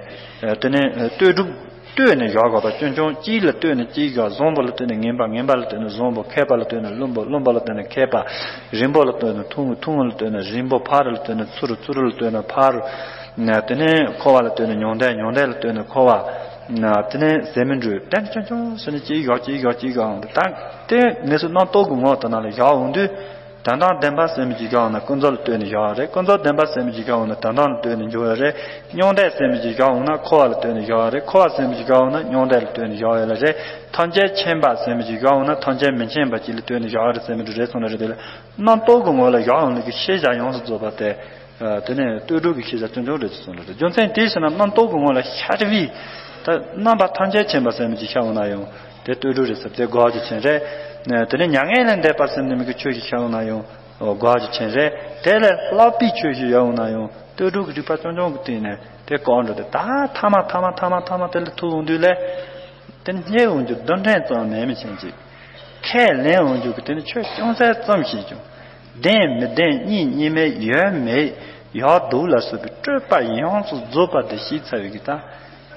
དེ་ནས་ལྟོས་གྲུབ་ལྟོས་ནས་བཞག་དགོས་པ་སྐྱོན་ཅུང་། གཅིག་ལ་ལྟོས་ནས་གཅིག་བཞག་བཟང་པོ་ལ་ལྟོས་ནས་ངན་པ། ངན་པ་ལ་ལྟོས་ནས་བཟང་པོ། མཁས་པ་ལ་ལྟོས་ནས་བླུན་པོ། བླུན་པོ་ལ་ལྟོས་ནས་མཁས་པ། རིང་པོ་ལ་ལྟོས་ནས་ཐུང་ངུ། ཐུང་ངུ་ལ་ལྟོས་ནས་རིང་པོ། ཕ་རུ་ལ་ལྟོས་ནས་ཚུ་རུ། ཚུ་རུ་ལ་ལྟོས་ནས་ཕ་རུ། དེ་ནས་འཁོར་བ་ལ་ལྟོས་ནས་མྱང་འདས། མྱང་འདས་ལ་ལྟོས་ནས་འཁོར་བ། དེ་ནས་ཟད་མི་འགྲོ། དེ་ནས་ཆུང་ཆུང་ཟེར་ནས་གཅིག་བཞག་གཅིག་བཞག་གཅིག་བཞག་འོང་དུས་ད་དེ་ངེད་ཚོ་རྣམ་རྟོག་གི་ངོ་དེ་ནང་ལ་བཞག་འོང་དུས། དོན་དམ་བདེན་པ་ཟེར་མི་ཅིག་བཞག་འོང་ན་ཀུན་རྫོབ་ལ་ལྟོས་ནས་བཞག་ཡོད་རེད། ཀུན་རྫོབ་བདེན་པ་ཟེར་མི་ཅིག་བཞག་འོང་ན་དོན་དམ་ལ་ལྟོས་ནས་བཞག་ཡོད་རེད། མྱང་འདས་ཟེར་མི་ཅིག་བཞག་འོང་ན་འཁོར་བ་ལ་ལྟོས་ནས་བཞག་ཡོད་རེད། འཁོར་བ་ཟེར་མི་ཅིག་བཞག་འོང་ན་མྱང་འདས་ལ་ལྟོས་ནས་བཞག་ཡོད་ལ་རེད། ཐམས་ཅད་མཁྱེན་པ་ཟེར་མི་ཅིག་བཞག་འོང་ན་ཐམས་ཅད་མི་མཁྱེན་པ་ཅིག་ལ་ལྟོས་ནས་བཞག་ཡོད་རེད་ཟེར་མི་འདྲ་རེད་སོང་ལ་རེད། དེ་ལ་རྣམ་རྟོག་གི་ངོ་ལ་བཞག་འོང་ནས་ཀྱི་ཤེས་བྱ་ཡོངས་སུ་རྫོགས་པ་དེ། དེ་ནས་ལྟོས་གྲུབ་ཀྱི་ཤེས་བྱ་སྐྱོན་ཅུང་རེད་ཅེས་གསུངས་ལ། རྒྱུ་མཚན་དེའི་ཕྱིར་ན་རྣམ་རྟོག་གི་ངོ་ལ་ཤར་བའི་ད་རྣམ་པ་ཐམས་ཅད་མཁྱེན་པ་ཟེར་མི་ཅིག་ཤར་འོང་ན་ཡང་དེ་ལྟོས་གྲུབ་རེད་ཟེར་དེ་དགག་བྱ་ཅན་རེད། དེ་ནས་མྱ་ངན་ལས་འདས་པ་ཟེར་ནས་མི་གི་ཆོས་ཤིག་ཤར་འོང་ན་ཡང་དགག་བྱ་ཅན་རེད། དེ་ལས་ལྷག་པའི་ཆོས་ཤིག་ཡོད་འོང་ན་ཡང་ལྟོས་གྲུབ་ཀྱི་རིགས་པ་རྐྱང་རྐྱང་གི་སྟེང་ནས་དེ་བཀག་འགྲོ་དེ་ད་ཐ་མ་ཐ་མ་ཐ་མ་ཐ་མ་དེ་ལ་ཐུག་འོང་དུས་ལས། དེ་རྙེད་འོང་རྒྱུ་རྡུལ་ཕྲན་ཙམ་མེད་མི་ཕྱིན་ཅིག་ཁས་ལེན་འོང་རྒྱུ་གི་དེ་ནི་ཆོས་ཅུང་ཟད་ཙམ་ཞིག་ཀྱང་བདེན་མི་བདེན་གཉིས་གཉིས་མེད་ཡོད་མེད་ ཡག་སྡུག་ལ་སོགས་པའི་སྤྲོས་པ་ཡོངས་སུ་རྫོགས་པ་དེ་ཤེས་ཚར་བའི་གི་ད་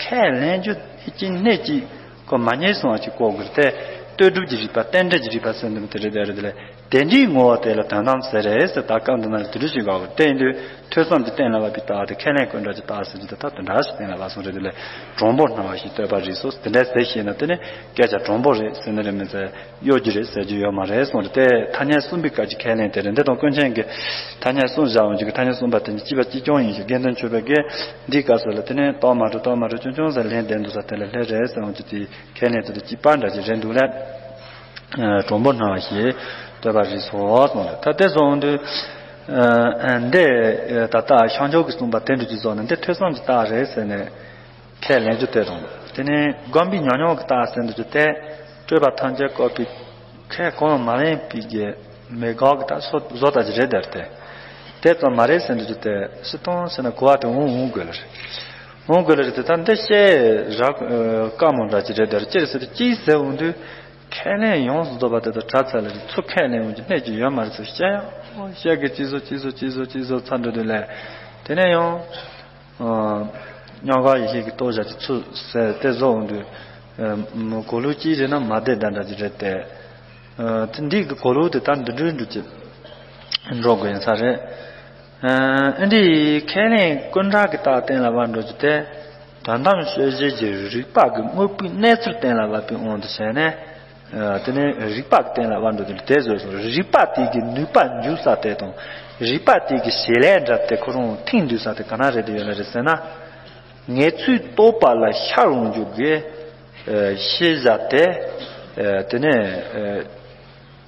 ཁས་ལེན་རྒྱུ་ཨེ་ཅི་གནད་ཅིག་གོ་མ་ཉེས་སོང་བ་ཅིག་གོ་དགོས་ཏེ། ལྟོས་གྲུབ་ཀྱི་རིགས་པ་རྟེན་འབྲེལ་གྱི་རིགས་པ་ཟེར་འདུག་དེ་རེད་དེ་རེད་དེ་ལས། དེ་འདྲའི་ངོ་བོ་དེ་ལ་དོན་དམ་ཟེར་རེད་ཟེར། ད་སྐབས་འདི་ན་དེ་འདྲ་ཞིག་དགའ་བོ་དེ་ཡིན་དུས་ཐོས་བསམ་གྱི་རྟེན་ལ་བབ་པའི་རྟགས་དེ་ཁས་ལེན་ཀུན་བྲལ་གྱི་རྟགས་ཟེར་གྱི་དེ་ད་དེ་འདྲ་ཞིག་གཏན་ལ་ཕབ་སོང་རེད་དེ་ལས། དྲང་པོ་སྣང་བ་ཞིག་བསྟོད་པ་རིགས་སོ་དེ་འདྲ་ཟེར་ཤེས་ན་དེ་ནི་སྐད་ཆ་དྲང་པོ་རེད་ཟེར་ནི་རེད། མི་ཚེ་གཡོ་སྒྱུ་རེད་ཟེར་རྒྱུ་ཡོད་མ་རེད་གསུངས་རེད་དེ། ཐ་སྙད་གསུམ་པའི་སྐབས་ཀྱི་ཁས་ལེན་དེ་རེད། འདི་དང་ཀུན་མཁྱེན་གྱི་ཐ་སྙད་གསུམ་བཞག་འོང་རྒྱུ་གི་ཐ་སྙད་གསུམ་པ་དེ་ནི་གཅིག་པ་གཅིག་རྐྱང་ཡིན་ཞིང་དགེ་འདུན་ཆོས་འཕེལ་གྱིས་འདིའི་སྐབས་སུ་ལ་དེ་ནི་རྟོགས་མ་གྲུབ་རྟོགས་མ་གྲུབ་ཆུང་ཆུང་ཟེར་ལན་བདེན་འདུག་ས་དེ་ལ་ལྷད་རེད་ཟེར་འོང་རྒྱུ་དེ་ཁས་ལེན་དེ་དང་གཅིག་པ་འདྲ་ཅིག་རེད་འདུག་ལ། དྲང་པོ་སྣང་བ་ཞིག་བསྟོད་པ་རིགས་སོ་གསུངས་རེད། ད་དེ་སོང་དུས་འདི་ད་ལྟ་ཤངས་ཆོས་ཀྱིས་གསུངས་པ་དེ་འདྲ་ཅིག་བཟོ་ནས་འདི་ཐོས་བསམ་གྱི་རྟགས་རེད་ཟེར་ནས། ཁས་ལེན་རྒྱུ་དེ་རུང་། དེ་ནས་སྒོམ་པའི་ཉམས་མྱོང་གི་རྟགས་ཟེར་འདུག་རྒྱུ་དེ། སྤྲོས་པ་ཐམས་ཅད་བཀག་པའི་ཁས་གོང་མ་ལེན་པའི་གི་མེད་དགག་གི་རྟགས་སོ་བཟོ་ལྟ་ཅི་རེད་དེར་ཏེ། དེ་ཙམ་མ་རེད་ཟེར་འདུག་རྒྱུ་དེ་སྤྱིར་བཏང་ཟེར་ན་གོ་བ་དེ་འོང་འོང་དགོས་ལ་རེད། འོང་དགོས་ལ་རེད་དེ་ད་འདི་བཤད་རག་དཀའ་མོ་འདྲ་ཅི་རེད་དེར་ཅི་རེད་ཟེར་དུས་ཅི་ཟེར་འོང་དུས། ཁས་ལེན་ཡོངས་སུ་རྫོགས་པ་དེ་དང་བྲལ་ཚར་ལ་རེད། ཚུར་ཁས་ལེན་འོང་རྒྱུ་གནད་ཅིག་ཡོད་མ་རེད་ཟེར་བཤད་ཡང་བཤད་གི་ཅི་བཟོ་ཅི་བཟོ་ཅི་བཟོ་ཅི་བཟོ་ཚར་འགྲོ་དུས་ལས། དེ་ནས་ཡང་། མྱོང་བ་ཡེ་ཤེས་ཀྱི་སྟོབས་བཞག་ཅིག་ཚུལ་ཟེར་དེ་བཟོ་འོང་དུས། གོ་ལུགས་གཅིག་རེད་ན་མ་བདེ་ད་འདྲ་ཅིག་རེད་དེ། དེ་འདི་གི་གོ་ལུགས་དེ་ད་འདི་འདྲ་འདྲ་ཅིག་འགྲོ་དགོས་ཡིན་ས་རེད། ཨ་འདི་ཁས་ལེན་ཀུན་བྲལ་གྱི་རྟགས་གཏན་ལ་དབབ་འགྲོ་རྒྱུ་དེ། དོན་དམ་དཔྱོད་བྱེད་ཀྱི་རིགས་པ་གི་དངོས་པོའི་གནས་ཚུལ་གཏན་ལ་དབབ་པའི་དབང་དུ་བྱས་ནས། དེ་ནས་རིགས་པ་གཏན་ལ་དབབ་འགྲོ་དེ་དེ་བཟོས་སོང་། རིགས་པ་དེ་གི་ནུས་པ་འཇུག་ས་དེ་དང་། རིགས་པ་དེ་གི་བྱེད་ལས་འདྲ་དེ་ཁོ་རང་ཐེངས་འདུས་ས་དེ་ག་ན་རེད་དེ་ཡོད་ལ་རེད་ཟེར་ན། ངེས་ཚུལ་རྟོགས་པ་ལ་ཤར་འོང་རྒྱུ་གི་ཤེས་བྱ་དེ། དེ་ནས་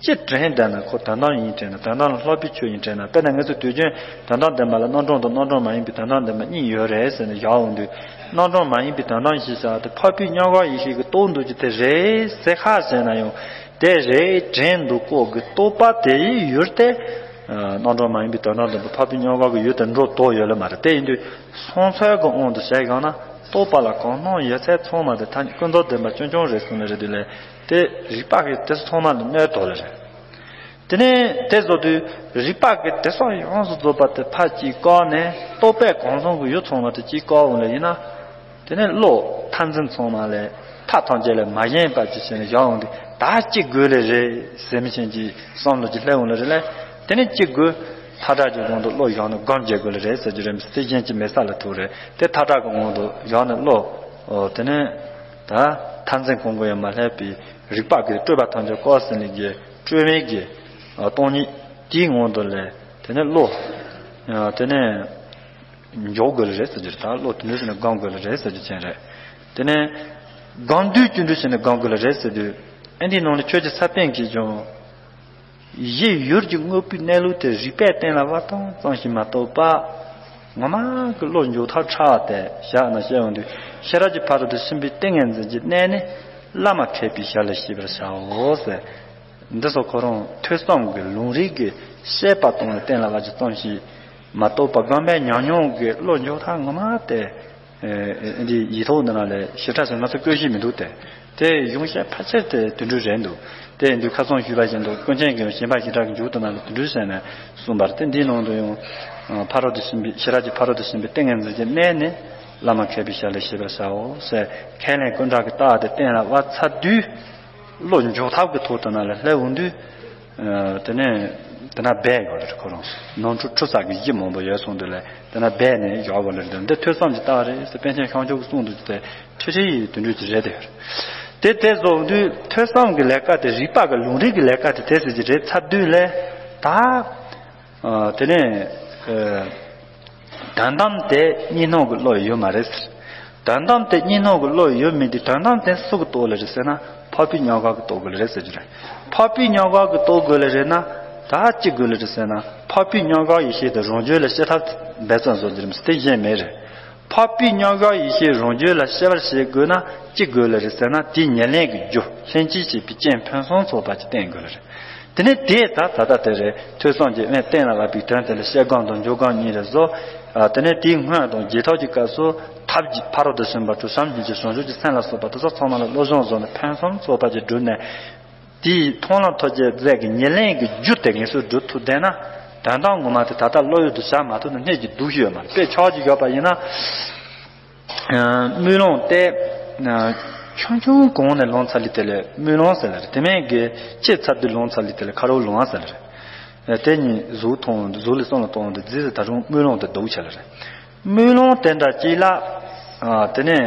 ཅི་དྲན་བསྡད་ན་ཁོ་དོན་དམ་ཡིན་དྲན་ན། དོན་དམ་ལ་སློབ་པའི་ཆོས་ཡིན་དྲན་ན། དཔེར་ན་ང་ཚོ་དུས་རྒྱུན་དོན་དམ་བདེན་པ་ལ་རྣམ་གྲངས་དང་རྣམ་གྲངས་མ་ཡིན་པའི་དོན་དམ་བདེན་པ་གཉིས་ཡོད་རེད་ཟེར་ནས་བཞག་འོང་དུས། རྣམ་གྲངས་མ་ཡིན་པའི་དོན་དམ་ཞེས་བྱ་བ་དེ་འཕགས་པའི་མྱོང་བ་ཡེ་ཤེས་ཀྱིས་རྟོགས་འདུག་རྒྱུ་དེ་རེད་ཟེར་ཁ་བྱས་ན་ཡང་དེ་རེད་དྲན་འདུག་གོ་གི་རྟོགས་པ་དེ་ཡི་ཡུལ་དེ། རྣམ་གྲངས་མ་ཡིན་པའི་དོན་དམ་བདེན་པ་འཕགས་པའི་མྱོང་བ་གི་ཡུལ་དུ་འགྲོ་དོགས་ཡོད་ལ་མ་རེད། དེ་ཡིན་དུས་སོང་ཚོད་ཀྱི་དབང་དུ་བྱས་ཡོང་ན་རྟོགས་པ་ལ་གང་སྣང་ཡོད་ཚད་ཚང་མ་དེ་ཐ་སྙད་ཀུན་རྫོབ་བདེན་པ་ཆུང་ཆུང་རེད་གསུངས་ནས་རེད་དུས་ལས། དེ་རིགས་པ་གི་དེ་ཚོ་ཚང་མ་ལ་གནོད་དོ་ལ་རེད། དེ་ནས་དེ་བཟོ་དུས་རིགས་པ་གི་དེ་སོགས་ཡོངས་སུ་རྫོགས་པ་དེ་ཕར་གཅིག་བཀག་ནས་རྟོག་པས་གང་བཟང་གི་ཡུལ་ཚང་མ་དེ་གཅིག་བཀག་འོང་ལ་ཡིན་ན། དེ་ནས་བློ་མཐར་འཛིན་ཚང་མ་ལས་མཐའ་ཐམས་ཅད་ལས་མ་ཞེན་པ་ཅིག་བྱས་ནས་བཞག་འོང་དུས་ད་གཅིག་དགོས་ལེ་རེད་ཟེར་མི་ཅན་གྱི་བསམ་བློ་ཅིག་སླེབས་འོང་ལ་རེད་ལ། དེ་ནས་གཅིག་དགོས་མཐའ་དག་གི་དབང་དུ་བློ་བཞག་ནས་སྒོམ་བྱེད་དགོས་ལེ་རེད་ཟེར་རྒྱུ་རེད། མི་སྲིད་གཞན་གྱི་མེད་ས་ལ་ཐུག་རེད་དེ། མཐའ་དག་གི་དབང་དུ་བཞག་ནས་བློ། དེ་ནས་ད་མཐར་འཛིན་གང་གི་ཡང་མ་སླེབས་པའི། རིགས་པ་གི་སྤྲོས་པ་ཐམས་ཅད་བཀག་ཟིན་ལས་ཀྱི་སྤྲོས་མེད་ཀྱི་སྟོང་ཉིད་དེའི་ངང་དུ་ལས་དེ་ནས་བློ། དེ་ནས་འཇོག་དགོས་ལ་རེད་ཟེར་རྒྱུ་རེད། ད་བློ་དེ་འདྲ་ཟེར་ནས་སྒོམ་དགོས་ལ་རེད་ཟེར་རྒྱུ་ཅན་རེད། དེ་ནས་སྒོམ་དུས་ཅི་འདྲ་བྱས་ནས་སྒོམ་དགོས་ལ་རེད་ཟེར་དུས། ཨ་འདིའི་ནང་ལ་ཆོས་ཀྱི་ས་པཎ་གྱིས་ཀྱང་། གཞི་ཡུལ་གྱི་དངོས་པོའི་གནས་ལུགས་དེ་རིགས་པས་གཏན་ལ་དབབ་སྟངས་ཙམ་ཞིག་མ་གཏོགས་པ། ངོ་མ་གི་བློ་འཇོག་ཐབས་ཕྲ་བ་དེ་བཞག་ན་བཤད་ཡོང་དུས་ཤེས་རབ་ཀྱི་ཕ་རོལ་ཏུ་ཕྱིན་པའི་ཏིང་ངེ་འཛིན་གྱི་གནས་ནི་བླ་མ་མཁས་པའི་ཞལ་ལ་ཤེས་པར་བྱའོ་ཟེར། འདི་སོགས་ཁོ་རང་ཐོས་བསམ་གྱི་ལུང་རིགས་ཀྱི་བཤད་པ་གཏོང་བའི་གཏན་ལ་དབབ་རྒྱུ་ཙམ་ཞིག་མ་གཏོགས་པ་སྒོམ་པའི་ཉམས་མྱོང་གི་བློ་འཇོག་ཐབས་ངོ་མ་དེ། འདི་ཡིག་ཐོག་འདི་ནང་ལས་ཞིབ་ཕྲ་ཞིག་ང་ཚོ་བཀོད་ཤེས་མི་འདུག་སྟེ། དེ་གཞུང་བཤད་ཕལ་ཆེར་དེ་དེ་འདྲ་རེད་འདུག་དེ་ཡིན་དུས་ཁ་སང་ཞུས་པ་བཞིན་དུ་ཀུན་མཁྱེན་གྱིས་ཞེན་པ་ཞེ་དྲག་གི་མཇུག་ཏུ་ནང་ལ་དེ་འདྲ་བཤད་ནས་གསུངས་པར་བརྟེན་འདིའི་ནང་དུ་ཡང་། ཕ་རོལ་ཏུ་ཕྱིན་པའི་ཤེས་རབ་ཀྱི་ཕ་རོལ་ཏུ་ཕྱིན་པའི་ཏིང་ངེ་འཛིན་གྱི་གནས་ནི་བླ་མ་མཁས་པའི་ཞལ་ལས་ཤེས་པར་བྱའོ་ཟེར། ཁས་ལེན་ཀུན་བྲལ་གྱི་རྟགས་དེ་གཏན་ལ་དབབ་ཚར་དུས། བློ་འཇོག་ཐབས་ཀྱི་ཐོག་དེ་ནང་ལ་སླེབས་འོང་དུས། དེ་ནས་དེ་ན་སྦས་ཡོད་རེད། ཁོ་རང་ནོར་འཁྲུལ་འཁྲུལ་ས་གི་གཞི་མང་པོ་ཡོད་སོང་དུས་ལ་དེ་ན་སྦས་ནས་བཞག་པ་ལ་རེད། འདི་ཐོས་བསམ་གྱི་རྟགས་རེད་ཟེར་པཎ་ཆེན་ཤངས་ཆོས་ཀྱིས་གསུངས་འདུག་དེ་ཁྲི་ཁྲི་ཡི་དོན་འགྲུལ་གྱི་རེད་དེ། དེ་དེ་བཟོ་འོང་དུས་ཐོས་བསམ་གྱི་ལས་ཀ་དེ་རིགས་པ་གི་ལུང་རིགས་ཀྱི་ལས་ཀ་དེ་དེ་ཟེར་གྱི་རེད་ཚར་དུས་ལ་ད། དེ་ནས། དོན་དམ་དེ་གཉིས་སྣང་གི་བློ་ཡོད་མ་རེད་ཟེར། དོན་དམ་དེ་གཉིས་སྣང་གི་བློ་ཡོད་མིན་དེ་དོན་དམ་དེ་སུ་གིས་རྟོགས་ལེ་རེད་ཟེར་ན་འཕགས་པའི་མྱོང་བ་གིས་རྟོགས་དགོས་ལེ་རེད་ཟེར་རྒྱུ་རེད། འཕགས་པའི་མྱོང་བ་གིས་རྟོགས་དགོས་ལེ་རེད་ན་ད་ཅི་དགོས་ལེ་རེད་ཟེར་ན་འཕགས་པའི་མྱོང་བ་ཡེ་ཤེས་དེ་རང་རྒྱུད་ལ་སྐྱེ་ཐབས་འབད་བརྩོན་བཟོ་རྒྱུ་རེད་མ་ཟད་དེ་གཞན་མེད་རེད། འཕགས་པའི་མྱོང་བ་ཡེ་ཤེས་རང་རྒྱུད་ལ་སྐྱེ་བར་བྱེད་དགོས་ན་ཅི་དགོས་ལེ་རེད་ཟེར་ན་དེའི་ཉེར་ལེན་གྱི་རྒྱུ་ལྷན་ཅིག་བྱེད་པའི་རྐྱེན་ཕུན་སུམ་ཚོགས་པ་ཅིག་བསྟེན་དགོས་ལེ་རེད། དེ་ནས་དེས་ད་ད་ལྟ་དེ་རེད། ཐོས་བསམ་གྱི་དབེན་གཏན་ལ་དབབ་པའི་དོན་དེ་ལ་བཤད་སྒོམ་དང་འཇུག་སྒོམ་གཉིས་རེད་བཟོ། དེ་ནས་དེའི་སྔོན་དང་རྗེས་ཐོབ་ཀྱི་སྐབས་སུ་ཐབས་ཀྱི་ཕ་རོལ་ཏུ་ཕྱིན་པ་དྲུག་བྱམས་སྙིང་རྗེ་བྱང་ཆུབ་ཀྱི་སེམས་ལ་སོགས་པ་དེ་ཚོ་ཚང་མ་ལ་བློ་སྦྱོང་བཟོ་ནས་ཕུན་སུམ་ཚོགས་པ་ཅིག་བསྒྲུབས་ནས། དེའི་མཐོང་ལམ་ཐོབ་བྱའི་རྫས་ཀྱི་ཉེར་ལེན་གྱི་རྒྱུ་དེ་ངེས་སུ་སྒྲུབ་ཐུབ་བསྡད་ན། དོན་དག་ངོ་མ་དེ་ད་ལྟ་བློ་ཡུལ་དུ་བྱ་མ་ཐུབ་ན་སྣོད་ཀྱི་སྡུག་ཤོས་ཡོད་མ་རེད། དཔེ་ཆ་གཅིག་བཞག་པ་ཡིན་ན། ཨ་དམུས་ལོང་སྟེ། ཨ་ཆུང་ཆུང་གོང་ནས་ལོང་ཚར་ལེ་དེ་ལས་དམུས་ལོང་ཟེར་ལེ་རེད། དེ་མིན་གྱི་ལྕེ་ཚར་དུས་ལོང་ཚར་ལེ་དེ་ལས་ཁ་རོག་ལོང་བ་ཟེར་ལེ་རེད། དེ་གཉིས་གཟུགས་མཐོང་འོང་དུས་གཟུགས་ལ་བསམ་བློ་གཏོང་འོང་དུས་རྫས་སུ་ད་རུང་དམུས་ལོང་དེ་སྡུག་ཆ་ལེ་རེད། དམུས་ལོང་དེ་འདྲ་གཅིག་ལ། ཨ་དེ་ནས་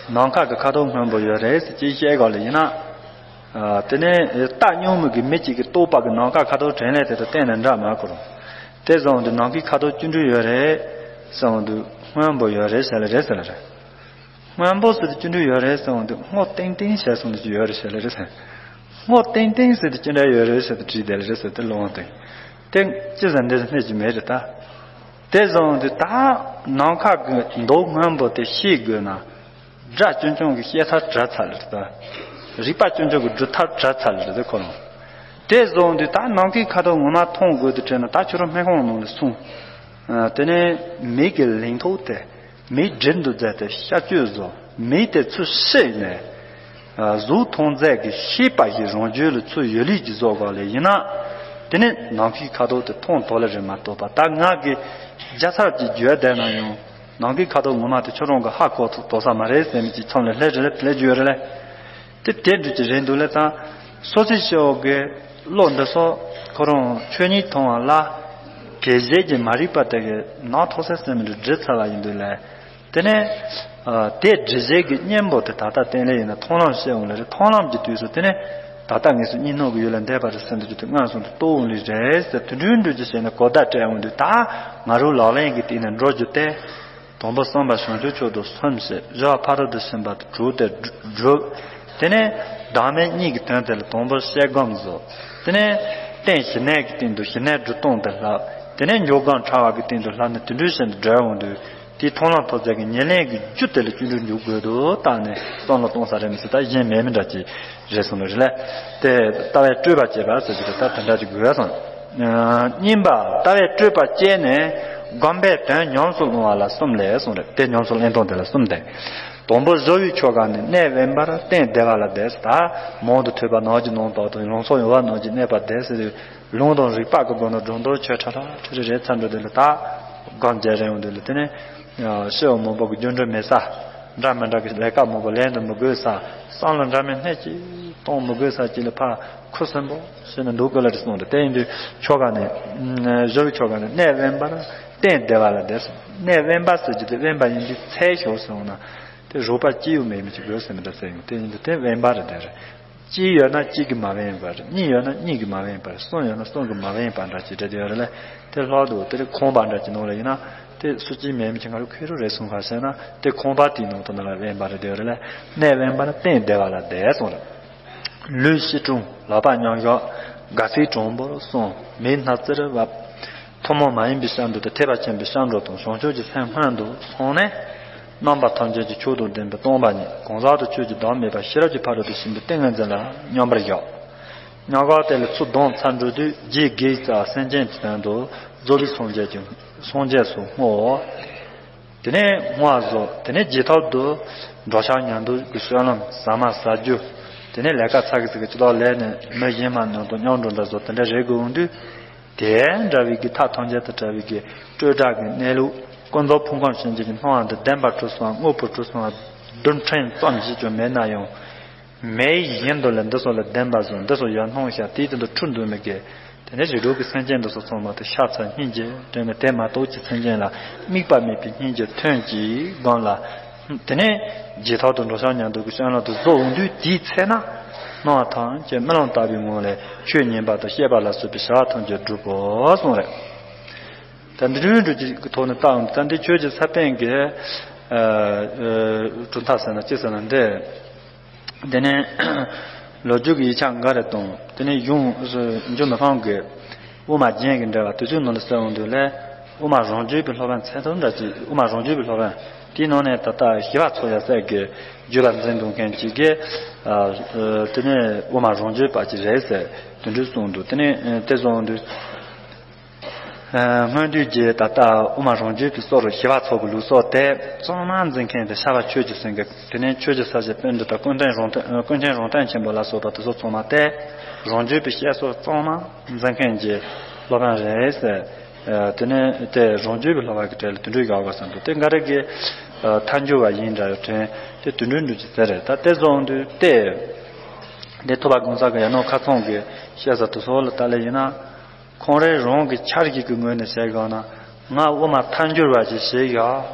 ནམ་མཁའ་གི་ཁ་དོག་སྔོན་པོ་ཡོད་རེད་ཟེར་གཅིག་བཤད་དགོས་ལེ་ཡིན་ན། ཨ་དེ་ནས་ལྟ་སྙོམས་མོ་གི་མི་གཅིག་གིས་རྟོགས་པ་གི་ནམ་མཁའ་ཁ་དོག་དྲན་ལེ་དེ་དང་གཏན་ནས་འདྲ་མ་ཁོ་རང་། དེ་བཟུང་དུས་ནམ་མཁའི་ཁ་དོག་བཅུ་དྲུག་ཡོད་རེད་ཟེར་འོང་དུས་སྔོན་པོ་ཡོད་རེད་ཟེར་ལེ་རེད་ཟེར་ལེ་རེད། སྔོན་པོ་ཟེར་དུས་བཅུ་དྲུག་ཡོད་རེད་ཟེར་འོང་དུས་སྔོ་ཏིང་ཏིང་བྱས་སོང་དུས་ཡོད་རེད་ཟེར་ལེ་རེད་ཟེར། སྔོ་ཏིང་ཏིང་ཟེར་དུས་ཅི་འདྲ་ཡོད་རེད་ཟེར་དུས་བྲིས་བསྡད་ལེ་རེད་ཟེར་དུས་ལོང་སྟེ། དེ་ཅི་ཟེར་འདི་ཟེར་སྣོད་ཀྱི་མེད་རེད་ད། དེ་བཟུང་དུས་ད་ནམ་མཁའ་གི་མདོག་སྔོན་པོ་དེ་ཤེས་དགོས་ན། སྒྲ་ཆུང་ཆུང་གི་བཤད་ཐབས་བྲལ་ཚར་ལེ་རེད་ད། རིག་པ་ཆུང་ཆུང་གི་སྒྲུབ་ཐབས་བྲལ་ཚར་ལེ་རེད་ཁོ་རང་། དེ་བཟུང་དུས་ད་ནམ་མཁའི་ཁ་དོག་ངོ་མ་མཐོང་དགོས་དུས་དྲན་ན་ད་ཁྱོད་རང་སྨན་ཁང་ནང་ལ་སོང་། ཨ་དེ་ནས་མིག་གི་ལིང་ཐོག་དེ་མིག་སྒྲིལ་འདུག་མཛད་དེ་ཤ་གཅོད་བཟོ། མིག་དེ་ཚུར་ཕྱེས་ནས། ཨ་གཟུགས་མཐོང་རྫས་ཀྱི་ཤེས་པ་ཞིག་རང་རྒྱུད་ལ་ཚུར་ཡོད་ལུགས་ཀྱི་བཟོ་དགོས་ལེ་ཡིན་ན། དེ་ནས་ནམ་མཁའི་ཁ་དོག་དེ་མཐོང་ཐུབ་ལེ་རེད་མ་གཏོགས་པ་ད་ང་གིས་བརྒྱ་ཚར་གྱིས་བརྗོད་བསྡད་ན་ཡང་། ནམ་མཁའི་ཁ་དོག་ངོ་མ་དེ་ཁྱོད་རང་གིས་ཧ་གོ་ཐུབ་ཐུབ་ས་མ་རེད་ཟེར་མི་གཅིག་མཚམས་ལ་སླེབས་རེད་ལེ་སླེབས་རྒྱུ་ཡོད་རེད་ལེ། དེ་དེ་འདྲ་ཅིག་རེད་འདུག་ལེ། ད་སོ་སོའི་སྐྱེ་བོ་གི་བློ་འདི་ཚོ་ཁོ་རང་ཆོས་ཉིད་མཐོང་བ་ལ་དགེ་བཤེས་ཀྱི་མ་རིག་པ་དེ་གིས་ནང་ཐོག་སེ་སེམས་འདི་འདྲི་ཚར་བ་ཡིན་དུས་ལེ། དེ་ནས་ཨ་དེ་འདྲི་བྱེད་ཀྱི་གཉེན་པོ་དེ་ད་ལྟ་བསྟེན་ལེ་ཡིན་ན་མཐོང་ལམ་བཤད་འོང་ལེ་རེད། མཐོང་ལམ་གྱི་དུས་སུ་དེ་ནས་ད་ལྟ་ངེས་སུ་གཉིད་སྣང་གི་ཡུལ་ལ་འདས་པ་རེད་ཟེར་འདུག་རྒྱུ་དེ་སྔར་སོང་དུ་རྟོགས་འོང་ལེ་རེད་ཟེར་དུས་འདྲི་འདྲི་རྒྱུ་བྱས་ནས་གོ་བརྡ་སྤྲད་འོང་དུས་ད་ང་རང་ལག་ལེན་གྱི་སྟེང་ནས་འགྲོ་རྒྱུ་དེ། དང་པོ་བསམ་པ་བྱང་ཆུབ་མཆོག་ཏུ་སོམས་ཤིག། བཞི་པ་ཕ་རོལ་ཏུ་ཕྱིན་པ་དྲུག་དེ་སྒྲུབ། དེ་ནས་བདག་མེད་གཉིས་ཀྱི་དོན་དེ་ལ་དང་པོ་ཤེལ་སྒོམ་བཟོ། དེ་ནས་རྟེན་ཞི་གནས་ཀྱི་སྟེང་དུ་ཞི་གནས་སྒྲུབ་སྟངས་དེ་བསླབ། དེ་ནས་འཇོག་སྒོམ་ཕྲ་བ་གི་སྟེང་དུ་བསླབ་ནས་དེ་འདྲའི་བཞིན་དུ་འགྲོ་འོང་དུས་དེའི་མཐོང་ལམ་ཐོབ་ཚད་ཀྱི་ཉེར་ལེན་གྱི་རྒྱུ་དེ་ལ་བཅུད་འགྲོ་འཇུག་དགོས་འདུག་བརྟག་ནས་བསམ་བློ་གཏོང་ས་རེད་མི་སྲིད་ད་གཞན་མེད་མི་འདྲ་ཅིག་རེད་གསུངས་ནི་རེད་ལེ། དེ་ལྟ་བས་སྤྲོས་པ་བཅད་པ་ཟེར་གྱི་རེད། ད་དེ་འདྲ་ཅིག་དགོས་གསུངས། གཉིས་པ་ལྟ་བས་སྤྲོས་པ་བཅད་ནས་སྒོམ་པས་དོན་ཉམས་སུ་བླང་བ་ལ་གསུམ་ལས་གསུངས་རེད། དེ་ཉམས་སུ་ལེན་སྟངས་དེ་ལ་གསུམ་སྟེ། དང་པོ་བཞི་པའི་ཆོ་ག་ནི་གནས་དབེན་པར་སྟན་བདེ་བ་ལ་བསྡད་ཟེར། ད་མང་དུ་ཐོས་པ་ནང་གི་ནང་དག་དང་ལུང་སོགས་ཡོད་པ་ནང་གི་གནས་པར་བསྡད་ཟེར་དུས་ལུང་དང་རིགས་པ་གི་སྒོ་ནས་སྒྲོ་འདོགས་ཆོད་ཁྲ་ཁྲ་ཁྲི་རི་རེད་ཚར་འགྲོ་དེ་ལ་ད་སྒོམ་བརྒྱབ་རེད་འོང་དེ་ལ་དེ་ནས་སྐྱེ་བ་མང་པོ་གི་རྒྱུ་འབྲས་མེད་ས། འདྲ་མི་འདྲ་གི་ལས་ཀ་མང་པོ་ལས་འདི་མི་དགོས་ས། བསམ་བློ་འདྲ་མིན་སྣེ་གཅིག་གཏོང་མི་དགོས་ས་གཅིག་ལ་ཕར་ཁུ་སིམ་པོ་བྱས་ནས་འདུག་དགོས་ལ་དེ་གསུངས་འདུག་དེ་ཡིན་དུས་ཆོ་ག་ནི། བཞི་པའི་ཆོ་ག་ནི་གནས་དབེན་པར་སྟན་བདེ་བ་ལ་བསྡད་གསུངས། གནས་དབེན་པ་ཟེར་རྒྱུ་དེ་དབེན་པ་ཡིན་དུས་ཚད་ཞོག་ཟེར་འོང་ན། དེ་རོགས་པ་གཅིག་ཡོད་མེད་མི་གཅིག་དགོས་ཟེར་མི་འདྲ་ཟེར་ཡོང་དེ་ཡིན་དུས་དེ་དབེན་པ་རེད་དེ་རེད། གཅིག་ཡོད་ན་གཅིག་གིས་མ་དབེན་པ་རེད། གཉིས་ཡོད་ན་གཉིས་ཀྱིས་མ་དབེན་པ་རེད། གསུམ་ཡོད་ན་གསུམ་གྱིས་མ་དབེན་པ་འདྲ་ཅིག་འདྲ་དེ་ཡོད་རེད་ལ། དེ་ལྷག་འདུག་དེ་རེད་ཁང་པ་འདྲ་ཅིག་ནང་ལ་ཡིན་ན། དེ་སུ་གཅིག་མེད་མི་གཅིག་ང་རང་ཁེར་རོ་རེད་གསུངས་ཁ་བཤད་ན་དེ་ཁང་པ་དེའི་ནང་དུ་ན་ལ་དབེན་པ་རེད་དེ་རེད་ལ། གནས་དབེན་པ་ན་སྟན་བདེ་བ་ལ་བསྡད་གསུངས་རེད། ལུས་སྐྱིལ་ཀྲུང་ལག་པ་མཉམ་བཞག་དགའ་ཚལ་དྲང་པོར་སོང་མིག་སྣ་རྩེར་བབ། ཐུན་མོང་མ་ཡིན་པའི་སྐྱབས་འགྲོ་དང་ཐེག་པ་ཆེན་པོའི་སྐྱབས་འགྲོ་དང་བྱང་ཆུབ་ཀྱི་སེམས་སྔོན་དུ་སོང་ནས། རྣམ་པ་ཐམས་ཅད་ཀྱི་མཆོག་དང་ལྡན་པའི་སྟོང་པ་ཉིད་གང་ཟག་ཏུ་ཆོས་ཀྱི་བདག་མེད་པ་ཤེས་རབ་ཀྱི་ཕ་རོལ་ཏུ་ཕྱིན་པའི་ཏིང་ངེ་འཛིན་ལ་མཉམ་པར་བཞག། མཉམ་བཞག་དེ་ལ་ཚུར་བསྡམས་ཚར་འགྲོ་དུས་རྒྱུད་དགེ་རྩ་སེམས་ཅན་གྱི་དོན་དུ་རྫོགས་པའི་སངས་རྒྱས་ཀྱི་སངས་རྒྱས་སུ་བསྔོ། དེ་ནས་བསྔོ་བ་རྫོགས། དེ་ནས་རྗེས་ཐོག་ཏུ་འགྲོ་འཆག་ཉལ་འདུག་གི་སྤྱོད་ལམ་ཟ་མ་ཟ་རྒྱུ། དེ་ནས་ལས་ཀ་ཚ་གི་ཚ་གི་ཅི་ལོག་ལས་ནས་མི་གཞན་མ་རྣམས་དང་མཉམ་འགྲོ་འདྲ་བཟོ་དེ་འདྲ་རེད་དགོས་འོང་དུས། དེ་འདྲ་བའི་གི་མཐའ་ཐམས་ཅད་དུ་བྲལ་བའི་གི་སྤྲོས་བྲལ་གྱི་གནས་ལུགས་ཀུན་རྫོབ་ཕུང་ཁམས་ཞེན་བྱེད་ཀྱི་སྣང་བ་འདི་བདེན་པར་གྲུབ་སོང་དངོས་པོར་གྲུབ་སོང་བ་རྡུལ་ཕྲན་ཙམ་ཞིག་ཀྱང་མེད་ན་ཡང་། མེད་བཞིན་དུ་ལས་འདི་སོགས་ལ་བདེན་པ་བཟུང་འདི་སོགས་ཡར་སྣང་ཤར་དེའི་སྟེང་དུ་འཁྲུལ་འདུག་མི་དགེ། དེ་ནས་རིགས་དྲུག་གི་སེམས་ཅན་འདི་སོགས་ཚང་མ་དེ་ཤ་ཚ་སྙིང་རྗེ་དྲན་ནས་དེ་མ་གཏོགས་ཀྱི་སེམས་ཅན་ལ་དམིགས་པ་མེད་པའི་སྙིང་རྗེ་ཐོན་གྱིས་སྒོམ་ལ། དེ་ནས་རྗེས་ཐོག་ཏུ་འགྲོ་འཆག་ཉལ་འདུག་གི་སྤྱོད་ལམ་དུ་རྫོགས་འོང་དུས་དེའི་ཚེ་ན་སྣང་བ་ཐམས་ཅད་རྨི་ལམ་ལྟ་བུའི་ངང་ལས་ཆོས་ཉན་པ་དང་བཤད་པ་ལ་སོགས་པའི་བྱ་བ་ཐམས་ཅད་འགྲུབ་བོ་གསུངས་རེད། ད་འདི་འདྲའི་འགྲོ་ཀྱི་ཐོག་ནས་བལྟའམ་ད་འདི་ཆོས་ཀྱི་ས་པཎ་གྱི་གྲུབ་མཐའ་ཟེར་ན་ཅི་ཟེར་ན་འདི། དེ་ནས་ལོ་རྒྱུས་ཀྱི་ཡིག་ཆ་འགའ་རེ་དང་དེ་ནས་གཞུང་འཇུ་མི་ཕམ་གྱི་དབུ་མ་རྒྱན་གྱི་འགྲེལ་པ་དེ་ཚོའི་ནང་ལ་གསལ་འོང་དུས་ལས་དབུ་མ་རང་རྒྱུད་པའི་སློབ་དཔོན་ཚད་ཐོབ་འདྲ་ཅིག་དབུ་མ་རང་རྒྱུད་པའི་སློབ་དཔོན་དེའི་ནང་ནས་ད་ལྟ་ཞི་བ་འཚོ་ཡབ་སྲས་ཀྱི་བརྒྱུད་པ་འཛིན་འདུག་མཁན་ཅིག་གིས་དེ་ནས་དབུ་མ་རང་རྒྱུད་པ་ཅིག་རེད་ཟེར་དེ་འདྲ་གསུངས་འདུག་དེ་ནས་དེ་གསུངས་འདུག་སྔོན་དུས་ཀྱི་ད་ལྟ་དབུ་མ་རང་རྒྱུད་པའི་སྲོལ་ཞི་བ་འཚོ་གི་ལུགས་སྲོལ་དེ་གཙང་མ་འཛིན་མཁན་དེ་ཤར་བ་ཆོས་ཀྱི་སེང་གེ་དེ་ནས་ཆོས་ཀྱི་ས་གཞི་པཎྜི་ཏ་ཀུན་མཁྱེན་རོང་སྟོན་ཀུན་མཁྱེན་རོང་སྟོན་ཆེན་པོ་ལ་སོགས་པ་དེ་ཚོ་ཚང་མ་སྟེ་རང་རྒྱུད་པའི་བཤད་སྲོལ་གཙང་མ་འཛིན་མཁན་གྱི་ སློབ་དཔོན་རེད་ཟེར། དེ་ནས་དེ་རང་རྒྱུད་ཀྱི་སློབ་དཔོན་གྱི་གྲས་ལ་དེ་འདྲ་ཡོད་པ་བསམ་འདུག་དེ་འགའ་རེ་གིས་ཐལ་འགྱུར་བ་ཡིན་འདྲ་དྲན། དེ་དེ་འདྲ་འདྲ་ཅིག་ཟེར་རེད། ད་དེ་བཟོ་འོང་དུས་དེ། དེ་ཐུབ་པ་གང་ཟག་གི་ཡང་ན་ཁ་ཚང་གི་བཤད་ས་དེ་ཚོ་ལ་ལྟ་ལེ་ཡིན་ན། ཁོང་རང་རང་གི་འཆར་གཞི་གི་ངོས་ནས་བཤད་དགོས་ན། ང་དབུ་མ་ཐལ་འགྱུར་བ་ཅིག་བྱེད་ཡ།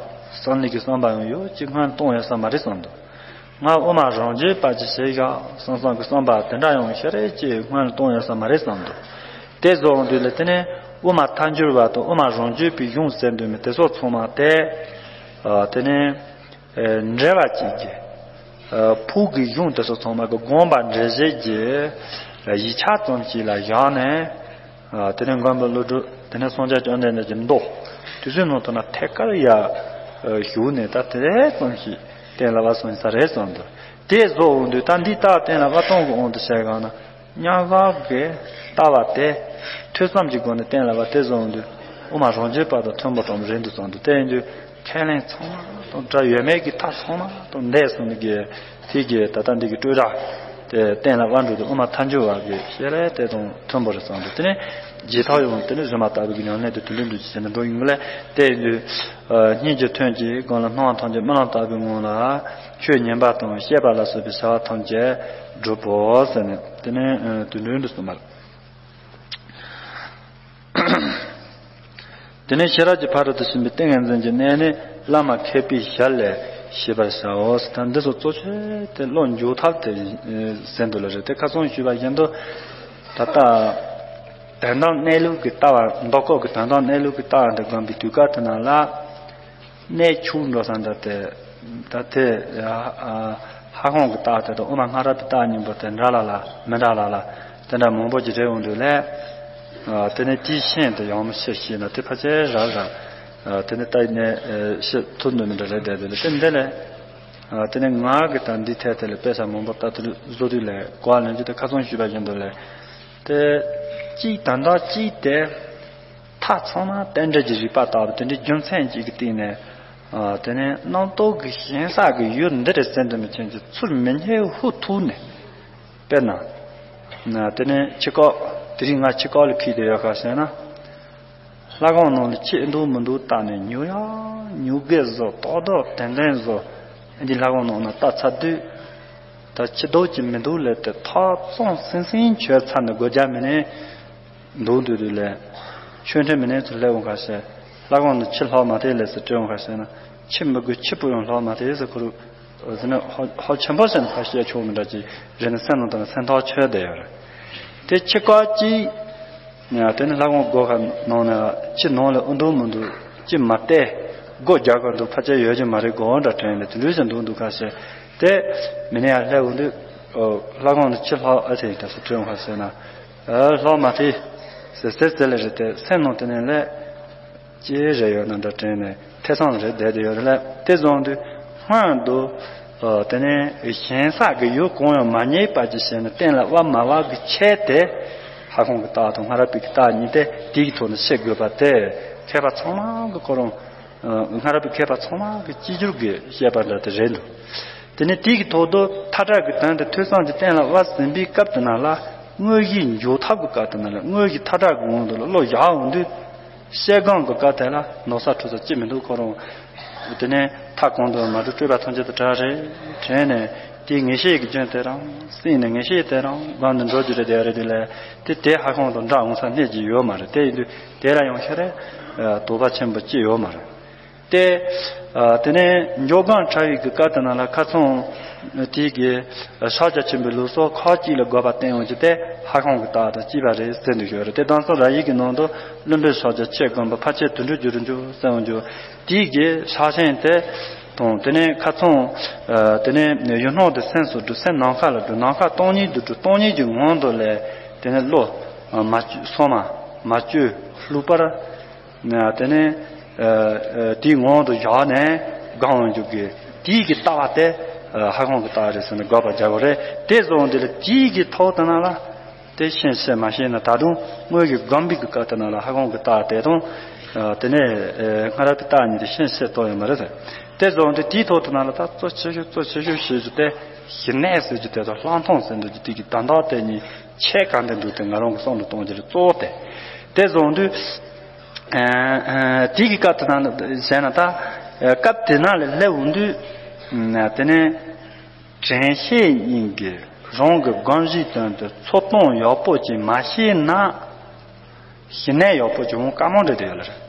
བསམ་ལུགས་ཀྱི་བསམ་པ་ཡང་ཡོད་ཅིག་སྔོན་གཏོང་ཡ་ས་མ་རེད་བསམ་འདུག་ང་དབུ་མ་རང་རྒྱུད་པ་ཅིག་བྱེད་ཡ་བསམ་བསམ་གྱི་བསམ་པ་དེ་འདྲ་ཡང་ཞེ་རེ་ཅིག་སྔོན་ལ་གཏོང་ཡ་ས་མ་རེད་བསམ་འདུག་དེ་བཟོ་འོང་དུས་ལ་དེ་ནས་དབུ་མ་ཐལ་འགྱུར་བ་དང་དབུ་མ་རང་རྒྱུད་པའི་གཞུང་ཟེར་འདོད་མི་དེ་ཚོ་ཚང་མ་དེ། ཨ། དེ་ནས་ཨ་འགྲེལ་པ་ཅིག་གི་ཨ་ཕུགས་ཀྱི་གཞུང་དེ་ཚོ་ཚང་མ་གི་དགོངས་པ་འགྲེལ་བྱེད་ཀྱི་ཡིག་ཆ་ཙམ་ཞིག་ལ་བཞག་ནས། ཨ། དེ་ནས་མགོན་པོ་ཀླུ་སྒྲུབ། དེ་ནས་སངས་རྒྱས་བཅོམ་ལྡན་འདས་ཀྱི་མདོ། དེ་ཚོའི་ནང་དུ་ན་ཐད་ཀར་ཡ། ཨ། ཞུགས་ནས་ད་དེ་ཙམ་ཞིག་གཏན་ལ་དབབ་སོང་ས་རེད་བསམ་འདུག་དེ་བཟོ་འོང་དུས་ད་འདི་ལྟར་གཏན་ལ་དབབ་སྟངས་ཀྱི་དབང་དུ་བྱས་གང་ན། སྙན་ངག་གི་ལྟ་བ་དེ་ཐོས་བསམ་གྱི་སྒོ་ནས་གཏན་ལ་དབབ་དེ་བཟོ་འོང་དུས་དབུ་མ་རང་རྒྱུད་པ་དང་མཐུན་པ་དྲང་པོ་རེད་འདུག་བསམ་འདུག་དེ་ཡིན་དུས་ཁས་ལེན་ཚང་མ་དང་འདྲ་ཡོད་མེད་ཀྱི་མཐའ་ཚང་མ་དང་འདས་སོང་ནས་ཀྱི། དེ་གིས་ད་ལྟ་འདི་གི་སྤྲོས་བྲལ་དེ་གཏན་ལ་དབབ་འགྲོ་དུས་དབུ་མ་ཐལ་འགྱུར་བ་གི་བཤད་ལས་དེ་དང་མཐུན་པོ་རེད་བསམ་འདུག་དེ་ནས་རྗེས་ཐོག་ཡང་དེ་ནས་གཞུག་མ་ལྟ་བུ་གི་ཉམས་ལེན་དེ་དུས་ལུས་འདུ་བྱེད་ནས་འགྲོ་ཡོང་གི་ལས་དེ་ཡིན་དུས། ཨ། སྙིང་རྗེ་ཐུན་གྱི་སྒོ་ལ་སྣང་བ་ཐམས་ཅད་རྨི་ལམ་ལྟ་བུའི་ངང་ལ་ཆོས་ཉན་པ་དང་བཤད་པ་ལ་སོགས་པའི་བྱ་བ་ཐམས་ཅད་སྒྲུབ་པོ་ཟེར་ནས་དེ་ནས་དུས་ལུས་འདུ་གསུངས་པ་རེད། དེ་ནས་ཤེས་རབ་ཀྱི་ཕ་རོལ་ཏུ་ཕྱིན་པའི་ཏིང་ངེ་འཛིན་གྱི་གནས་ནི་བླ་མ་མཁས་པའི་ཞལ་ལས་ཤེས་པར་བྱའོ། ད་འདི་ཚོ་གཙོ་ཆེ་དེ་བློ་འཇུག་ཐབས་དེ་ཟེར་འདུག་ལ་རེད། དེ་ཁ་སང་ཞུས་པ་བཞིན་དུ་ད་ལྟ་དོན་དམ་གནས་ལུགས་ཀྱི་ལྟ་བ་མདོ་སྐོར་གྱི་དོན་དམ་གནས་ལུགས་ཀྱི་ལྟ་བ་འདི་སྒོམ་པའི་དུས་སྐབས་དེ་ནང་ལ། གནས་ཆུང་འགྲོ་ས་འདྲ་སྟེ། ད་དེ་ཨ་ཨ་ལྷ་ཁང་གི་རྟགས་དེ་དང་དབུ་མ་སྔ་རབས་ཀྱི་རྟགས་གཉིས་པོ་དེ་འདྲ་ལ་ལ་མི་འདྲ་ལ་ལ་དེ་འདྲ་མང་པོ་ཅིག་རེད་འོང་དུས་ལས། ཨ་དེ་ནས་དེའི་ཤན་དེ་ཡང་མི་ཤེས་ཤེས་ན་དེ་ཕལ་ཆེར་རག་རག་ཨ་དེ་ནས་ལྟ་ནས་ཨ་ཤེས་ཐུབ་འདོད་མི་འདྲ་རེད་བསྡད་དུས་ལས་དེ་འདི་ལས། ཨ་དེ་ནས་ང་གི་ད་འདི་ཐད་དེ་ལས་དཔེ་ཆ་མང་པོ་ལྟ་དུས་བཟོ་དུས་ལས་གོ་བ་ལེན་རྒྱུ་དེ་ཁ་སང་ཞུས་པ་བཞིན་དུ་ལས། དེ་གཅིག་ད་ལྟ་གཅིག་དེ། མཐའ་ཚང་མ་རྟེན་འབྲེལ་གྱི་རིགས་པ་ལྟ་བུ་དེ་འདྲའི་རྒྱུ་མཚན་གཅིག་གི་སྟེང་ནས། ཨ་དེ་ནས་རྣམ་རྟོག་གི་ཞེན་ས་གི་ཡུལ་འདི་རེད་ཟེར་འདོད་མི་ཅན་གྱི་ཚུར་མི་རྙེད་ཧུ་ཐུག་ནས། དཔེར་ན། ན་དེ་ནས་ཆུ་ཁོག་དེ་རིང་ང་ཆུ་ཁོག་ལ་འཁྱིལ་བསྡད་ཡོད་ག་ཟེར་ན། ལྷ་ཁང་ནང་ལ་ཆུ་འདུག་མི་འདུག་བལྟས་ནས་ཉུག་ཡ་ཉུག་གེ་བཟོ་ཏོག་ཏོག་ཏན་ཏན་བཟོ། འདི་ལྷ་ཁང་ནང་ན་ལྟ་ཚར་དུས། ད་ཆུ་འདུག་ཅིག་མི་འདུག་ལས་དེ་ཐག་ཚང་སིང་སིང་བྱས་ཚར་ནས་སྒོ་རྒྱག་མི་ནས། འདུག་འདུག་འདུག་ལས། ཆོས་ཁྲིད་མི་ནས་ཚུར་སླེབས་འོང་ཁ་ཤས། ལྷ་ཁང་ནས་ཆུ་ལྷག་མ་ཐེག་ལས་སུ་སྤྲད་འོང་ཁ་ཤས་ན། ཆུ་མི་དགོས་ཆུ་སྤུ་ཡང་ལྷག་མ་ཐེག་ཟེར་ཁོ་རུ། ཟེར་ན་ཧ་ཧ་ཆེན་པོ་ཟེར་ན་ཕ་ཤས་ཆོག་མི་འདྲ་ཅིག་རེད་ན་སེམས་ནང་དུ་ན་སེམས་ཐག་ཆོད་བསྡད་ཡོད་རེད། དེ་ཆུ་ཀ་ཅིག་དེ་ནི་ལྷ་ཁང་སྒོ་ཁ་ནང་ན་ཆུ་ནང་ལ་ཨུ་འདུག་མི་འདུག་ཅི་མ་བལྟས། སྒོ་རྒྱག་ག་འདུག་ཕལ་ཆེར་ཡོད་ཀྱི་མ་རེད་གོ་འདྲ་དྲན་ནས་དེ་འདྲ་ཞིག་འདུག་འདུག་ཁ་ཤས། དེ་མི་ནས་ཡར་སླེབས་འོང་དུས། ལྷ་ཁང་ནས་ཆུ་ལྷག་ཨ་ཐེ་ད་སུ་སྤྲད་འོང་ཁ་ཤས་ན། ཨ་ལྷག་མ་ཐེག་ཟེར་ཟེར་ཟེར་ལེ་རེད་དེ་སེམས་ནང་དེ་ནས་ལས། ཅི་རེད་ཡོད་ན་འདྲ་དྲན་ནས་ཐེ་ཚོམ་རེད་བསྡད་དེ་ཡོད་རེད་ལ་དེ་བཟུང་དུས་སྔོན་དུ། ཨ་དེ་ནས་ཞེན་ས་གི་ཡུལ་གང་ཡང་མ་རྙེད་པ་ཅིག་བྱས་ནས་གཏན་ལ་དབབ་མ་དབབ་ཀྱི་ཆེད་དེ། ལྷ་ཁང་གི་རྟགས་དང་སྔ་རབས་པའི་གི་རྟགས་གཉིས་དེ་དེའི་གི་ཐོག་ནས་ཤེས་དགོས་པ་དེ། མཁས་པ་ཚང་མ་གི་ཁོ་རང་། ཨ་སྔ་རབས་པའི་མཁས་པ་ཚང་མ་གི་གཅིག་གྱུར་གྱི་བཤད་པ་འདྲ་དེ་རེད་འདུག་དེ་ནས་དེའི་གི་ཐོག་ཏུ་མཐའ་དག་གི་དོན་དེ་ཐོས་བསམ་གྱི་གཏན་ལ་དབབ་ཟིན་པའི་སྐབས་དེ་ན་ལ་དངོས་གཞིའི་འཇོག་ཐབས་ཀྱི་སྐབས་དེ་ན་ལ་དངོས་གཞི་མཐའ་དག་གི་དབང་དུ་ལ་བློ་བཞག་འོང་དུས། བཤད་སྒང་གི་སྐབས་དེ་ལ་ནོར་ས་འཁྲུལ་ས་ཅི་མི་འདུག་ཁོ་རང་། དེ་ནས་མཐའ་གང་དུ་མ་གྲུབ་སྤྲོས་པ་ཐམས་ཅད་དུ་བྲལ་རེད་དྲན་ནས་དེའི་ངེས་ཤེས་ཀྱི་རྒྱུན་དེ་རང་སྲིད་ནས་ངེས་ཤེས་དེ་རང་སྒང་དུ་འགྲོ་རྒྱུ་རེད་དེ་རེད་དེ་ལས་དེ་དེ་ལྷ་ཁང་དུ་འདྲ་འོང་ས་གནས་ཀྱི་ཡོད་མ་རེད། དེ་ཡིན་དུས་དེ་ལ་ཡང་ཤ་རེ་དོགས་པ་ཆེན་པོ་ཅི་ཡོད་མ་རེད། དེ། ཨ་དེ་ནས་འཇོག་སྒང་ཕྲ་བའི་གི་སྐབས་དེ་ན་ལ་ཁ་ཚང་། དེའི་གི་ཕྱག་རྒྱ་ཆེན་པོའི་ལུགས་སྲོལ་ཁག་ཅིག་ལ་དགོས་པ་བསྟན་ཡོང་རྒྱུ་དེ་ལྷ་ཁང་གི་རྟགས་དང་གཅིག་པ་རེད་ཟེར་འདུག་ཡོད་རེད། དེ་དང་སོ་ར་ཡིག་གི་ནང་དུ་བླུན་པོའི་ཕྱག་རྒྱ་ཆེ་དགོན་པ་ཕལ་ཆེར་དུད་འགྲོ་རྒྱུ་རུ་འཇུག་གསལ་བོ་འཇུག་དེའི་གི་ཕྱག་ཆེན་དེ་དང་དེ་ནས་ཁ་ཚང་། ཨ་དེ་ནས་ཡུལ་སྣང་དུ་སེམས་སུ་སྒྲུབ་སེམས་ནམ་མཁའ་ལ་སྒྲུབ་ནམ་མཁའ་སྟོང་ཉིད་དུ་སྒྲུབ་སྟོང་ཉིད་ཀྱི་ངང་དུ་ལས་དེ་ནས་བློ་མ་བཅོས་སོ་མ་མ་བཅོས་ལྷུག་པར། དེ་ནས་དེའི་ངང་དུ་བཞག་ནས་སྒང་འཇུག་གི་དེའི་གི་ལྟ་བ་དེ་ལྷ་ཁང་གི་ལྟ་བ་རེད་ཟེར་ནས་དགག་པ་རྒྱག་དགོས་རེད། དེ་སོང་དེ་ལ་དེའི་གི་ཐོག་དེ་ན་ལ་དེ་ཤེས་ཤེས་མ་ཤེས་ན་ད་དུང་དངོས་ཀྱི་སྒོམ་པའི་གི་སྐབས་དེ་ན་ལ་ལྷ་ཁང་གི་ལྟ་བ་དེ་དང་དེ་ནས་སྔ་རབས་ཀྱི་ལྟ་བ་གཉིས་དེ་ཤེས་ཤེས་ཐོག་ཡོད་མ་རེད་ཟེར། དེ་སོང་དེ་དེའི་ཐོག་དེ་ན་ལ་ད་གཙོ་ཆེ་ཤོས་གཙོ་ཆེ་ཤོས་ཤེས་རྒྱུ་དེ་ཞི་གནས་ཟེར་རྒྱུ་དེ་དང་ལྷག་མཐོང་ཟེར་འདུག་རྒྱུ་དེ་གི་དོན་དག་དེ་གཉིས། ཆེས་གལ་འདི་འདུག་སྟེ་ང་རང་གི་བསམ་བློ་གཏོང་རྒྱུ་ལ་གཙོ་བོ་དེ། དེ་བཟུང་དུས། དེ་གི་སྐབས་དེ་ན་ཟེར་ན་ད། སྐབས་དེ་ན་ལས་སླེབས་འོང་དུས། དེ་ནས། དྲན་ཤེས་གཉིས་ཀྱིས་རང་གི་དགོངས་གཞིའི་དོན་དུ་འཚོ་སྟངས་ཡག་པོ་ཅིག་མ་ཤེས་ན། ཞི་གནས་ཡག་པོ་ཅིག་འོང་དཀའ་མོ་འདྲ་དེ་ཡོད་ལ་རེད།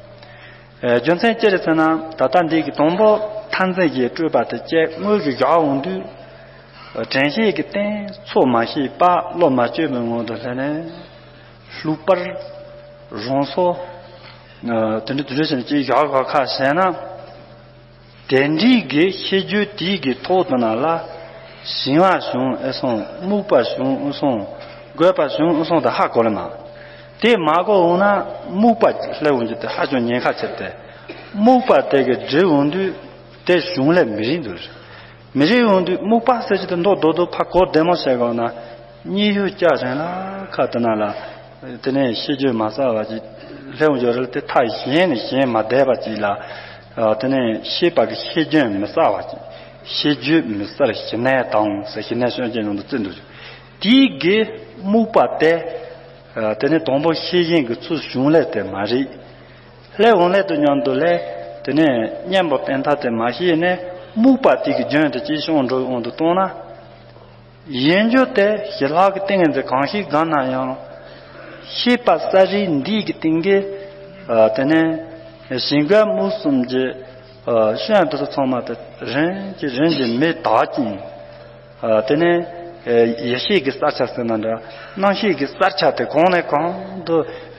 རྒྱུ་མཚན་ཅི་རེད་ཟེར་ན། ད་ལྟ་འདི་གི་དང་པོ་མཐར་འཛིན་གྱི་སྤྲོས་པ་དེ་བཅད་དངོས་ཀྱི་བཞག་འོང་དུས། དྲན་ཤེས་ཀྱི་རྟེན་འཚོ་མ་ཤེས་པ་བློ་མ་བཅོས་པའི་ངང་དུ་སླེབས་ནས། ལྷུག་པར། རང་སོ། དེ་འདྲ་དེ་འདྲ་བྱས་ནས་ཅིག་བཞག་བཞག་ཁ་བྱས་ན། དེ་འདྲའི་གི་ཤེས་རྒྱུད་དེའི་གི་ཐོག་ཏུ་ན་ལ། ཞེན་པ་བྱུང་ཨེ་སོང་རྨུགས་པ་བྱུང་ཨེ་སོང་། རྒོད་པ་བྱུང་ཨེ་སོང་དེ་ཧ་གོ་ལེ་མ། དེ་མ་གོ་འོང་ན་རྨུགས་པ་སླེབས་འོང་རྒྱུ་དེ་ཧ་ཅང་ཉེན་ཁ་ཆེ་སྟེ། རྨུགས་པ་དེ་གི་འགྲིབ་འོང་དུས་དེ་བྱུང་ལེ་མི་རིགས་འདུག་མི་རིགས་འོང་དུས་རྨུགས་པ་ཟེར་གྱི་དེ་མདོག་རྡོག་རྡོག་ཕ་གོ་བདེ་མོ་བྱས་གོ་ན། གཉིད་ཤུགས་ཀྱང་རན་ལ་ཁ་དེ་ན་ལ། དེ་ནས་ཤེས་རྒྱུད་མ་གསལ་བ་ཅིག་སླེབས་འོང་རྒྱུ་རེད་དེ། མཐའ་གཞན་ནས་གཞན་མ་བསྡད་པ་ཅིག་ལ། དེ་ནས་ཤེས་པ་གི་ཤེས་རྒྱུད་མི་གསལ་བ་ཅིག་ཤེས་རྒྱུད་མི་གསལ་ཞི་གནས་དང་ཟེར། ཞི་གནས་སྤྱོད་བྱེད་ནང་དུ་བརྩི་འདུག་དེའི་གི་རྨུགས་པ་དེ། དེ་ནས་དང་པོ་ཤེས་བཞིན་གྱི་ཚུལ་བྱུང་ལེ་དེ་མ་རེད། སླེབས་འོང་ལེ་དུ་མཉམ་དུ་ལས། དེ་ནས་གཉེན་པོ་བསྟེན་ཐབས་དེ་མ་ཤེས་ནས་རྨུགས་པ་དེ་གི་རྒྱུན་དུ་ཅིག་བྱུང་འགྲོ་འོང་དུ་བཏང་ན། ཡིན་རྒྱུ་དེ་ཞི་ལྷག་གི་ཏིང་ངེ་འཛིན་གང་ཞིག་བསྒོམ་ན་ཡང་། ཤེས་པ་གསལ་རིག་འདི་གི་སྟེང་གི། དེ་ནས་ཞི་རྒོད་རྨུགས་གསུམ་གྱི་སྐྱོན་དེ་ཚོ་ཚང་མ་དེ་རིམ་གྱིས་རིམ་གྱིས་མེད་དག་ཅིང་། དེ་ནས་ཡེ་ཤེས་ཀྱི་གསལ་ཆ་ཟེར་ན་འདྲ། རྣམ་ཤེས་ཀྱི་གསལ་ཆ་དེ་གོང་ནས་གོང་དུ་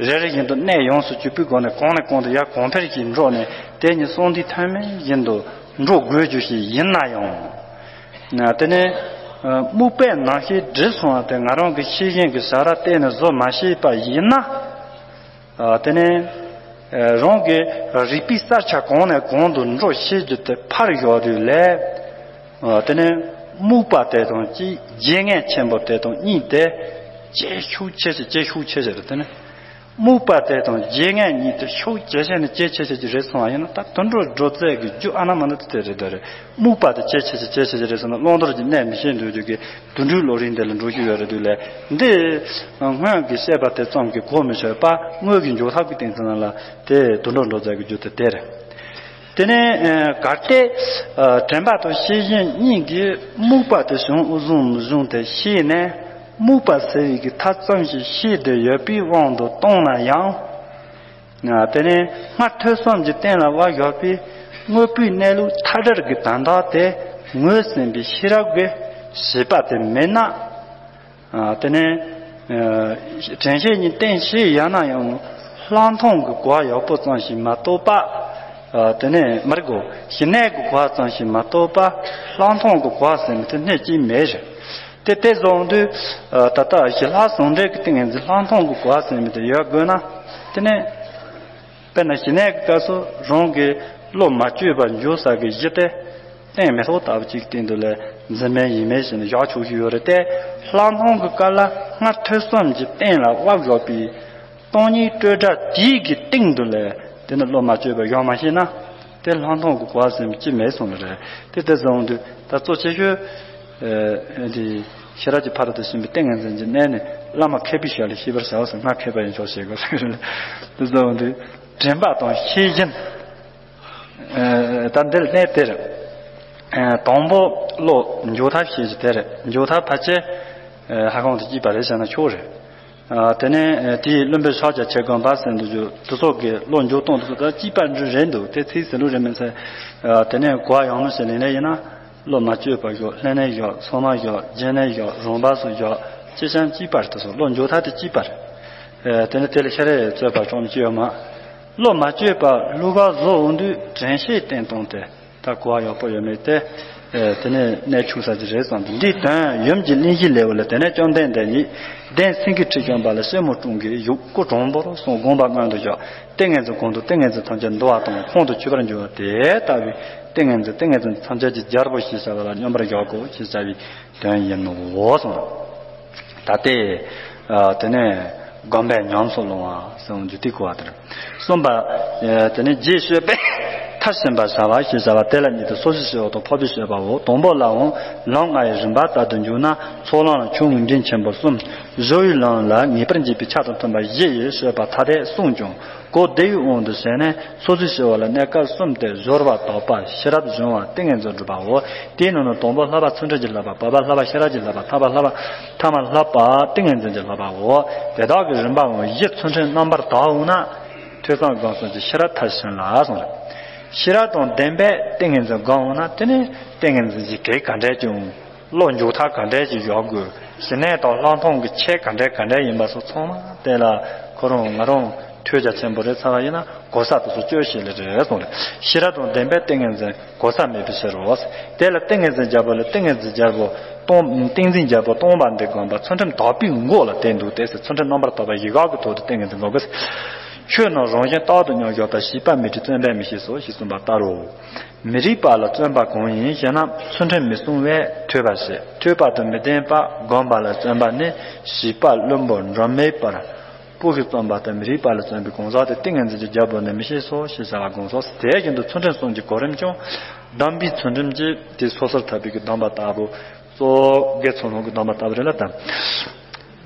རེ་རེ་བཞིན་དུ་གནས་ཡོངས་སུ་གྱུར་པའི་སྒོ་ནས་གོང་ནས་གོང་དུ་ཡར་གོང་འཕེལ་གྱིས་འགྲོ་ནས། དེ་ཉིད་གསང་འདུས་ཐོགས་མེད་བཞིན་དུ་འགྲོ་དགོས་རྒྱུ་ཞིག་ཡིན་ན་ཡང་། དེ་ནས་རྨུགས་པའི་རྣམ་ཤེས་འགྲིབ་སོང་བ་དེ་ང་རང་གི་ཤེས་བཞིན་གྱི་བྱ་ར་གཏན་ནས་བཟོ་མ་ཤེས་པ་ཡིན་ན། དེ་ནས་རང་གི་རིག་པའི་གསལ་ཆ་གོང་ནས་གོང་དུ་འགྲོ་ཤེས་རྒྱུ་དེ་ཕར་བཞག་དུས་ལས། དེ་ནས་རྨུགས་པ་དེ་དང་གཅིག་རྗེས་ངས་ཆེན་པོ་དེ་དང་གཉིས་དེ་ཇེ་ཤུགས་ཆེ་ཆེ་ཇེ་ཤུགས་ཆེ་ཆེ་རེད། དེ་ནས་རྨུགས་པ་དེ་དང་རྗེས་ངས་གཉིས་དེ་ཤུགས་ཇེ་ཆེ་ནས་ཇེ་ཆེ་ཆེ་ཅིག་རེད་སོང་བ་ཡིན་ན། ད་དུད་འགྲོ་འགྲོ་ཚད་ཀྱི་རྒྱུ་ཨ་ན་མ་ན་དེ་རེད། དེ་རེད། རྨུགས་པ་དེ་ཇེ་ཆེ་ཆེ་ཇེ་ཆེ་ཆེ་རེད་སོང་ན་བླང་དོར་གྱི་གནས་མི་ཤེས་འདུག་རྒྱུ་གི་དུད་འགྲོའི་བློ་རིག་འདི་ལ་འགྲོ་རྒྱུ་ཡོད་རེད་འདུག་ལས། འདི་སྔོན་གྱི་བཤད་པ་དེ་ཙམ་གྱིས་གོ་མི་ཆོད་པ། དངོས་ཀྱི་འཇོག་ཐབས་ཀྱི་སྟེང་ཚང་ལ་དེ་དུད་འགྲོ་འགྲོ་ཚད་ཀྱི་རྒྱུ་དེ་དེ་རེད། དེ་ནས་གལ་ཏེ་དྲན་པ་དང་ཤེས་བཞིན་གཉིས་ཀྱིས་རྨུགས་པ་དེ་བྱུང་ཨུ་བཟུང་མི་བཟུང་དེ་ཤེས་ནས། རྨུགས་པ་སེལ་བའི་གི་ཐབས་ཙམ་ཞིག་ཤེས་བསྡད་ཡོད་པའི་དབང་དུ་བཏང་ན་ཡང་། དེ་ནས་སྔར་ཐོས་བསམ་གྱི་རྟེན་ལ་དབབ་བཞག་པའི་དངོས་པོའི་གནས་ལུགས་མཐའ་བྲལ་གྱི་དོན་དག་དེ་ངོས་ཟིན་པའི་ཤེས་རབ་ཀྱི་བྱེད་པ་དེ་མེད་ན། དེ་ནས་དྲན་ཤེས་གཉིས་བསྟེན་ཤེས་ཡང་ན་ཡང་ལྷག་མཐོང་གི་གོ་བ་ཡག་པོ་ཙམ་ཞིག་མ་གཏོགས་པ། དེ་ནས་མར་གོ་ཞི་གནས་ཀྱི་གོ་བ་ཙམ་ཞིག་མ་གཏོགས་པ། ལྷག་མཐོང་གི་གོ་བ་ཟེར་མི་དེ་སྣེ་གཅིག་མེད་རེད། དེ་དེ་བཟུང་དུས། ད་ལྟ་ཞི་ལྷག་ཟུང་འབྲེལ་གྱི་ཏིང་ངེ་འཛིན་ལྷག་མཐོང་གི་གོ་བ་ཟེར་མི་དེ་ཡོད་དགོས་ན། དེ་ནས་དཔེར་ན་ཞི་གནས་ཀྱི་སྐབས་སུ་རང་གི་བློ་མ་བཅོས་པར་འཇོག་ས་གི་གཞི་དེ་རྟེན་མེ་ཏོག་ལྟ་བུ་གཅིག་སྟེང་དུ་ལས་འཛིན་མེད་ཡིན་མེད་བྱས་ནས་བཞག་ཆོག་གི་ཡོད་རེད་དེ། ལྷག་མཐོང་གི་སྐབས་ལ་སྔར་ཐོས་བསམ་གྱི་རྟེན་ལ་དབབ་བཞག་པའི་སྟོང་ཉིད་སྤྲོས་བྲལ་དེའི་གི་སྟེང་དུ་ལས་དེ་ནི་བློ་མ་བཅོས་པར་ཡོང་མ་ཤེས་ན། དེ་ལྷག་མཐོང་གི་གོ་བ་ཟེར་མི་ཅི་མེད་སོང་ནི་རེད། དེ་དེ་བཟུང་དུས་ད་གཙོ་ཆེ་ཤོས། ཨེ་དེ་ཤེས་རབ་ཀྱི་ཕ་རོལ་ཏུ་ཕྱིན་པའི་ཏིང་ངེ་འཛིན་གྱི་གནས་ནི་བླ་མ་མཁས་པའི་ཞལ་ལས་ཤེས་པར་བྱའོ་ཟེར། སྔར་མཁས་པ་ཡིན་ཆོག་ཞེས་དགོས་ཟེར་གི་རེད། དེ་བཟུང་དུས་དྲན་པ་དང་ཤེས་བཞིན། ཨེ་ད་འདིར་གནས་དེར། ཨེ་དང་པོ་བློ་འཇོག་ཐབས་ཤེས་ཀྱི་དེ་རེད། འཇོག་ཐབས་ཕལ་ཆེར་ཨེ་ལྷ་ཁང་དུ་སྐྱིད་པ་རེད་བྱས་ན་ཆོག་རེད། ཨ་དེ་ནས་ཨེ་དེའི་བླུན་པོའི་ཕྱག་རྒྱ་ཆེ་དགོན་པ་ཟེར་འདུག་རྒྱུ་དེ་ཚོ་གི་བློ་འཇོག་སྟངས་དེ་ཚོ་ད་སྐྱིད་པ་འདྲ་རེད་འདུག་དེ་ཚིག་ཟེར་ལུགས་རེད་མིན་ཚེ། ཨ་དེ་ནས་གོ་བ་ཡང་མི་ཤེས་ལེན་ལེ་ཡིན་ན། བློ་མ་བཅོས་པར་བཞག་ལྷན་ནེ་བཞག་ཚང་མ་བཞག་རྗེས་ནེ་བཞག་རང་བབས་སུ་བཞག་ཅི་བྱ་སྐྱིད་པ་རེད། དེ་ཚོ་བློ་འཇོག་ཐབས་དེ་སྐྱིད་པ་རེད། ཨེ་དེ་ནས་དེ་ལས་ཤ་རེ་རྩོད་པ་ཅུང་ཅི་ཡོད་མ། བློ་མ་བཅོས་པར་ལྷུག་ག་བཟོ་འོང་དུས་དྲན་ཤེས་བསྟེན་སྟངས་དེ། ད་གོ་བ་ཡག་པོ་ཡོད་མེད་དེ། ཨེ་དེ་ནས་གནས་ཆུང་ས་ཅིག་རེད་བསམ་དུས། འདིའི་དོན་ཡུམ་གྱི་གླེང་གཞི་ལེའུ་ལས། དེ་ནས་བཅོམ་ལྡན་འདས་ཉིད་གདན་སེང་གེའི་ཁྲི་བཞེངས་པ་ལ་སྲས་མོ་སྤྲུང་གིས་བཞུགས། སྐུ་དྲང་པོར་སོང་དགོངས་པ་སྔོན་དུ་བཞག་ཏིང་ངེ་འཛིན་གང་དུ་ཏིང་ངེ་འཛིན་ཐམས་ཅད་འདུ་བ་དང་ཁོང་དུ་ཆུད་པར་འགྱུར་བ་དེ་ལྟ་བུའི་ཏིང་ངེ་འཛིན་ཏིང་ངེ་འཛིན་ཐམས་ཅད་ཀྱི་རྒྱལ་པོ་ཞེས་བྱ་བ་ལ་སྙོམས་པར་བཞག་གོ་ཞེས་བྱ་བའི་དོན་ཡིན་ནོ་གསུངས། ད་ལྟའི་དེ་ནས་སྒོམ་པས་ཉམས་སུ་བླང་བ་ཟེར་བ་འཇུག་སྟེ་གོ་བ་དེར་གསུངས་པ། དེ་ནས་རྗེས་ཤོད་པས། མཐར་ཕྱིན་པར་བྱ་བ་ཞེས་བྱ་བ་དེ་ལ་ཉིད་དུ་སོ་སོའི་སྤྱོད་པ་དང་འཕགས་པའི་སྤྱོད་པའོ། དང་པོ་ལའང་ལམ་ལྔ་ཡི་རིམ་པ་ལྟར་དུ་འཇུག་ན་ཚོགས་ལམ་ལ་ཆུང་ངུའི་འབྲིང་ཆེན་པོ་གསུམ། གཞོལ་བའི་ལམ་ལ་ངེས་པར་འབྱེད་པའི་ཆ་དང་མཐུན་པ་བཞི་ཡི་སྤྱོད་པ་ཐ་དད་གསུངས་ཀྱང་གོ་བདེ་བའི་དབང་དུ་བྱས་ནས་སོ་སོའི་སྤྱོད་པ་ལ་གནས་སྐབས་གསུམ་སྟེ་གཞོལ་བ་དག་པ་ཤེས་རབ་གཞུང་བ་ཏིང་ངེ་འཛིན་སྒྲུབ་པའོ། དེའི་ནང་ནས་དང་པོ་བསླབ་པ་ཚུལ་ཁྲིམས་ཀྱི་བསླབ་པ། བར་པ་བསླབ་པ་ཤེས་རབ་ཀྱི་བསླབ་པ། ཐ་མ་བསླབ་པ་ཐ་མ་བསླབ་པ་ཏིང་ངེ་འཛིན་གྱི་བསླབ་པའོ། དེ་དག་གི་རིམ་པའང་བཞི་ཚུལ་ཁྲིམས་རྣམ་པར་དག་འོང་ན། ཐོས་བསམ་སྒོམ་གསུམ་གྱི་ཤེས་རབ་མཐར་ཕྱིན་ལ་གསུངས་རེད། ཤེས་རབ་དང་ལྡན་པས་ཏིང་ངེ་འཛིན་སྒོམ་འོང་ན་དེ་ནི་ཏིང་ངེ་འཛིན་གྱི་གེགས་ག་འདྲས་ཀྱང་བློ་འཇུག་ཐབས་ག་འདྲས་ཀྱི་ཡོད་དགོས། ཞི་གནས་དང་ལྷག་མཐོང་གི་ཆེད་ག་འདྲས་ག་འདྲས་ཡིན་པ་སོགས་ཚང་མ་དེ་ལ་ཁོ་རང་ང་རང་ཐོས་རྒྱ་ཆེན་པོ་རེད་ཚར་བ་ཡིན་ན་གོ་ས་དེ་ཚོ་སྤྱོད་ཤེས་ལེ་རེད་གསུངས་རེད། ཤེས་རབ་དང་ལྡན་པས་ཏིང་ངེ་འཛིན་གོ་ས་མེད་པའི་ཕྱིར་རོ། དེ་ལ་ཏིང་ངེ་འཛིན་རྒྱལ་པོ་ལ་ཏིང་ངེ་འཛིན་རྒྱལ་པོ་སྟོང་ཏིང་འཛིན་རྒྱལ་པོ་སྟོང་པ་འདི་སྒོམ་པ་ཚུལ་ཁྲིམས་དག་པའི་མགོ་ལ་བརྟེན་འདུག་སྟེ། ཚུལ་ཁྲིམས་རྣམ་པར་དག་པ་ཡི་ག་གི་ཐོག་ཏུ་ཏིང་ངེ་འཛིན་སྒོམ་དགོས། ཆོས་རྣམས་རང་བཞིན་རྟག་ཏུ་མཉམ་བཞག་པ་ཤེས་པ་མི་འཁྲུལ་བརྩོན་པས་མི་ཤེས་སོ་ཞེས་གསུངས་པ་ལྟར་རོ། མི་རིགས་པ་ལ་བརྩོན་པ་གང་ཡིན་ཞེ་ན། ཚུལ་ཁྲིམས་མི་སྲུང་བས་ཐོས་པ་བྱེད། ཐོས་པ་དང་མི་ལྡན་པ་སྒོམ་པ་ལ་བརྩོན་པ་ནི་བྱིས་པ་བླུན་པོ་འགྲོ་མེད་པར་སྤུ་གིས་བརྩམས་པ་ལྟར་མི་རིགས་པ་ལ་བརྩོན་པའི་གང་ཟག་དེ་ཏིང་ངེ་འཛིན་གྱི་རྒྱལ་པོ་ནི་མི་ཤེས་སོ་ཞེས་བྱ་བ་དགོངས་སོ། དེ་བཞིན་དུ་ཚུལ་ཁྲིམས་གསུམ་གྱི་གོ་རིམ་ཀྱང་སྡོམ་པའི་ཚུལ་ཁྲིམས་ཀྱིས་དེ་སོ་སོར་ཐར་པའི་གི་སྡོམ་པ་ལྟ་བུ་གཙོ་བོ་དགེ་ཚུལ་སློང་གི་སྡོམ་པ་ལྟ་བུ་རེད་ལ་དང་།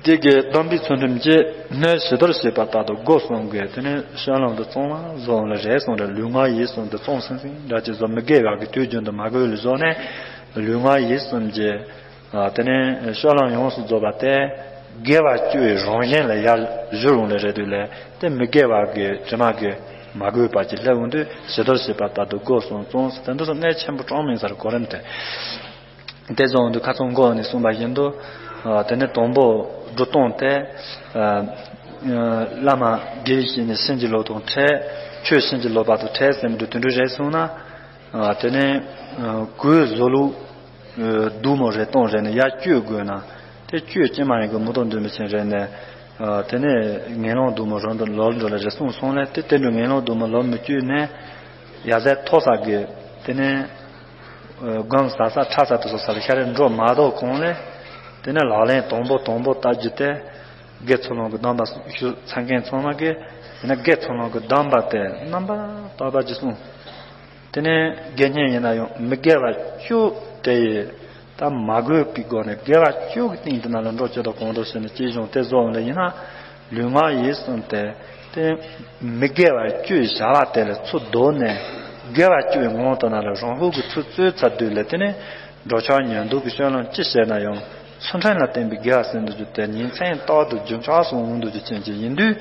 དེ་གའི་སྡོམ་པའི་ཚུལ་ཁྲིམས་ཀྱིས་སྣོད་བྱི་དོར་བྱེད་པ་ལྟར་དུ་སྒོ་གསུམ་གྱི་དེ་ནས་སྤྱོད་ལམ་དུ་བཙོང་བ་བཟོ་འོང་ལ་རེ་ཟུང་རེ་ལུས་ངག་ཡིད་གསུམ་དུ་བཙོང་ཟིན་ཟིན་འདྲ་ཅིག་བཟོ་མི་དགེ་བ་གི་དུས་རྒྱུན་དུ་མ་གོས་ལ་བཟོ་ནས་ལུས་ངག་ཡིད་གསུམ་གྱི་དེ་ནས་སྤྱོད་ལམ་ཡོངས་སུ་རྫོགས་པ་དེ་དགེ་བ་བཅུའི་རང་བཞིན་ལ་ཡར་བཞུར་འོང་ལ་རེ་དུས་ལས་དེ་མི་དགེ་བ་གི་དྲི་མ་གི་མ་གོས་པ་ཅིག་སླེབས་འོང་དུས་བྱི་དོར་བྱེད་པ་ལྟར་དུ་སྒོ་གསུམ་བཙོང་ཟིན་དེ་འདི་ཚོ་གནད་ཆེན་པོ་གྲངས་མེད་སར་གོ་རིམ་དེ། དེ་བཟུང་དུ་ཁ་སང་འགོ་ནས་གསུངས་པ་བཞིན་དུ། དེ་ནས་དང་པོ་སྒྲུབ་སྟངས་དེ། བླ་མ་དགེ་བའི་བཤེས་གཉེན་བྱིན་གྱིས་རློབ་དང་འཕྲད། ཆོས་བྱིན་གྱིས་རློབ་པ་དང་འཕྲད་ཟེར་མི་འདུག་དེ་འདྲ་རེད་སོང་ན། དེ་ནས་གོས་བཟོ་ལུགས་སྡུག་མོ་རེ་གཏོང་རེ་ནས་ཡར་བཅོས་དགོས་ན། དེ་བཅོས་ཅི་མ་ཡིན་གི་མུ་ཏོག་འདོན་མི་ཆེན་རེ་ནས། དེ་ནས་ངན་སློང་སྡུག་མོ་རང་དུ་ལོག་འགྲོ་ལ་རེ་གསུངས་སོང་ལས་དེ་དེ་འདྲ་ངན་སློང་སྡུག་མོ་ལོག་མི་བཅོས་ནས། ཡ་ཟས་མཐོ་ས་གི་དེ་ནས་སྒོམ་ཟ་ས་ཁྲ་ས་དེ་ཚོ་ས་ལ་ཤ་རེ་འགྲོ་མ་གཏོགས་གོང་ལས། དེ་ནས་ལག་ལེན་དང་པོ་དང་པོ་ལྟ་རྒྱུ་དེ་དགེ་ཚུལ་སློང་གི་སྡོམ་པ་ཞུ་ཚང་མཁན་ཚང་མ་གིས་དེ་ནས་དགེ་ཚུལ་སློང་གི་སྡོམ་པ་དེ་རྣམ་པར་དག་པ་ཅིག་སྲུང་། དེ་ནས་དགེ་བསྙེན་ཡིན་ན་ཡང་མི་དགེ་བ་བཅུ་དེ་ཡི་ད་མ་གོས་པའི་སྒོ་ནས་དགེ་བ་བཅུ་གི་སྟེང་དེ་ན་ལ་འགྲོ་བྱེད་དོ་གང་འདྲ་ཟེར་ནས་ཅི་བྱུང་དེ་བཟོ་འོང་ལ་ཡིན་ན། ལུས་ངག་ཡིད་གསུམ་དེ་དེ་མི་དགེ་བ་བཅུའི་བྱ་བ་དེ་ལ་ཚུར་ལྡོག་ནས་དགེ་བ་བཅུའི་ངང་དུ་ན་ལ་རང་ཧུག་གི་ཚུར་བཙོས་ཚར་དུས་ལ་དེ་ནས་འགྲོ་ཆགས་ཉོན་སྡུག་གི་སྤྱོད་ལམ་ཅི་བྱས་ན་ཡང་ཚུལ་ཁྲིམས་ལ་བརྟེན་པའི་དགེ་བ་ཟེར་འདུག་རྒྱུ་དེ་ཉིན་མཚན་རྟག་ཏུ་རྒྱུན་ཆགས་སུ་འོང་འདུག་རྒྱུ་ཅན་ཅིག་ཡིན་དུས།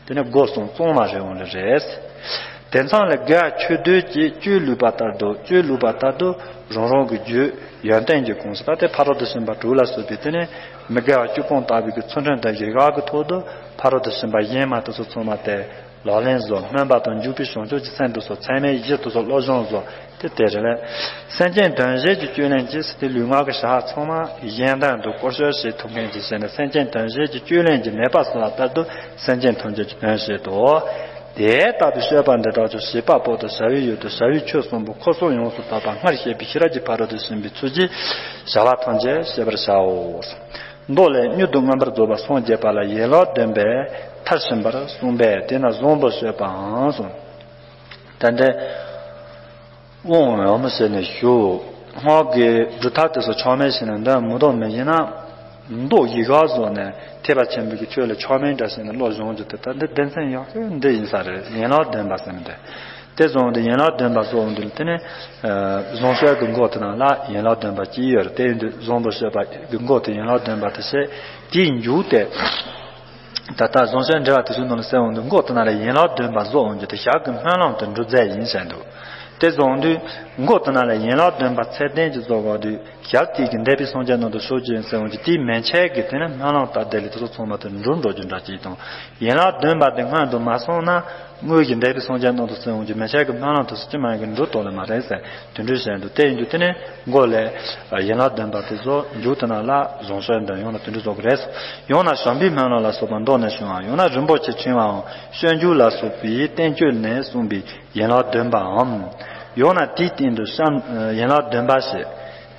དེ་ནི་སྒོ་གསུམ་གཙང་མ་རེད་འོང་ལེ་རེད། དེ་མཚམས་ལ་དགེ་བ་ཆོས་སྡུད་ཀྱིས་བཅོས་ལུས་པ་ལྟར་དུ་བཅོས་ལུས་པ་ལྟར་དུ་རང་རང་གི་རྒྱུད་ཡོན་ཏན་གྱི་གོང་ས་ད་དེ་ཕ་རོལ་ཏུ་ཕྱིན་པ་དྲུག་ལ་སོགས་པའི་དེ་ནི་མི་དགེ་བ་བཅུ་སྤོང་ལྟ་བུའི་གི་ཚུལ་ཁྲིམས་དང་ཡི་ག་གི་ཐོག་ཏུ་ཕ་རོལ་ཏུ་ཕྱིན་པ་གཞན་མ་དེ་ཚོ་ཚང་མ་དེ་ལག་ལེན་བཟོ། སྨོན་པ་དང་འཇུག་པའི་བྱང་ཆུབ་ཀྱི་སེམས་དེ་ཚོ་ཚད་མེད་བཞི་དེ་ཚོ་བློ་སྦྱོང་བཟོ། དེ་དེ་རེད་ལས། སེམས་ཅན་དོན་བྱེད་ཀྱི་སྤྱོད་ལན་གྱིས་དེ་ལུས་ངག་གི་བྱ་བ་ཚང་མ་གཞན་དོན་དུ་བཀོལ་སྤྱོད་བྱེད་ཐུབ་མཁན་གྱི་ཞེ་ན། སེམས་ཅན་དོན་བྱེད་ཀྱི་སྤྱོད་ལན་གྱི་ནད་པ་གསོ་བ་ལྟར་དུ་སེམས་ཅན་ཐམས་ཅད་ཀྱི་དོན་བྱེད་དོ། དེ་ལྟ་བུའི་སྤྱོད་པ་འདི་དག་ཀྱང་བྱེད་པ་པོ་དང་བྱ་བའི་ཡུལ་དང་བྱ་བའི་ཆོས་གསུམ་པོ་འཁོར་གསུམ་ཡོངས་སུ་དག་པ་སྔར་བཤད་པའི་ཤེས་རབ་ཀྱི་ཕ་རོལ་ཏུ་ཕྱིན་པའི་ཚུལ་གྱིས་བྱ་བ་ཐམས་ཅད་བྱེད་པར་བྱའོ། མདོ་ལས། མྱུར་དུ་མངོན་པར་རྫོགས་པར་སངས་རྒྱས་པ་ལ་ཡན་ལག་བདུན་པའི་མཐར་ཕྱིན་པར་གསུངས་པས། དེས་ན་བཟང་པོ་སྤྱོད་པའང་གསུངས། ད་ལྟ་དབང་ཡོད་མི་ཟེར་ནས་ཞུ། སྔགས་ཀྱི་སྒྲུབ་ཐབས་དེ་ཚོ་ཆགས་མེད་བྱས་ནས་འདོན་མི་འདོན་མི་ཡིན་ན། མདོ་ཡི་ག་བཟོ་ནས་ཐེག་པ་ཆེན་པོའི་གི་ཆོས་ལ་ཆགས་མེད་འདྲ་བྱས་ནས་བློ་སྦྱོང་རྒྱུ་དེ་ད་འདི་སྡེ་ཚན་ཡག་ཤོས་འདི་ཡིན་ས་རེད། ཡན་ལག་བདུན་པ་ཟེར་ནས་འདི། དེ་བཟུང་སྟེ་ཡན་ལག་བདུན་པ་བཟོ་འོང་དུས་དེ་ནི། བཟང་སྤྱོད་ཀྱི་མགོ་དེ་ནང་ལ་ཡན་ལག་བདུན་པ་སྐྱེས་ཡོད་རེད། དེ་ཡིན་དུས་བཟང་པོ་སྤྱོད་པ་གི་མགོ་དེ་ཡན་ལག་བདུན་པ་དེ་བྱས། དེའི་མཇུག་དེ། ད་ལྟ་བཟང་སྤྱོད་འབྲེལ་བ་དེ་ཚོའི་ནང་ལ་གསལ་འོང་དུས་མགོ་དེ་ནང་ལ་ཡན་ལག་བདུན་པ་བཟོ་འོང་རྒྱུ་དེ་ཞག་གི་སྨོན་ལམ་དེ་འགྲུབ་རྫས་ཡིན་བཤད་འདུག་དེ་བཟུང་དུས་མགོ་དེ་ནང་ལ་ཡན་ལག་བདུན་པ་ཚད་ལྡན་གྱི་བཟོ་དགོས་དུས། ཞལ་གཅིག་གིས་འདས་པའི་སངས་རྒྱས་རྣམས་དང་ཕྱོགས་གཅིག་ཡིན་ཟེར་འོང་གི་དེའི་མན་ཆད་ཀྱི་དེ་ནི་སྨོན་ལམ་དང་དེ་ལས་དེ་ཚོ་ཚང་མ་དེ་འགྲུབ་འགྲོ་རྒྱུ་འདྲ་ཅིག་དང་། ཡན་ལག་བདུན་པ་དེ་སྔོན་དུ་མ་སོང་ན་དངོས་ཀྱི་འདས་པའི་སངས་རྒྱས་རྣམས་དང་ཟེར་འོང་གི་མན་ཆད་ཀྱི་སྨོན་ལམ་དེ་ཚོ་ཅི་མ་ཡིན་གྱི་འགྲུབ་ཐུབ་ལེ་མ་རེད་ཟེར་དེ་འདྲ་བཤད་འདུག་དེ་ཡིན་དུས་དེ་ནི་མགོ་ལས་ཡན་ལག་བདུན་པ་དེ་ཚོ་མཇུག་དེ་ནང་ལ་བཟང་སྤྱོད་འདོན་ཡོང་ན་དེ་འདྲ་བཟོ་གི་རེད། ཡང་ན་བྱམས་པའི་སྨོན་ལམ་ལ་སོགས་པ་མདོ་ནས་བྱུང་བ། ཡང་ན་རིན་པོ་ཆེ་ཕྲེང་བའམ་སྤྱོད་འཇུག་ལ་སོགས་པའི་བསྟན་བཅོས་ནས་གསུངས་པའི་ཡན་ལག་བདུན་པའམ། ཡང་ན་དེའི་སྟེང་དུ་བཤམས། ཡན་ལག་བདུན་པ་ཞེས།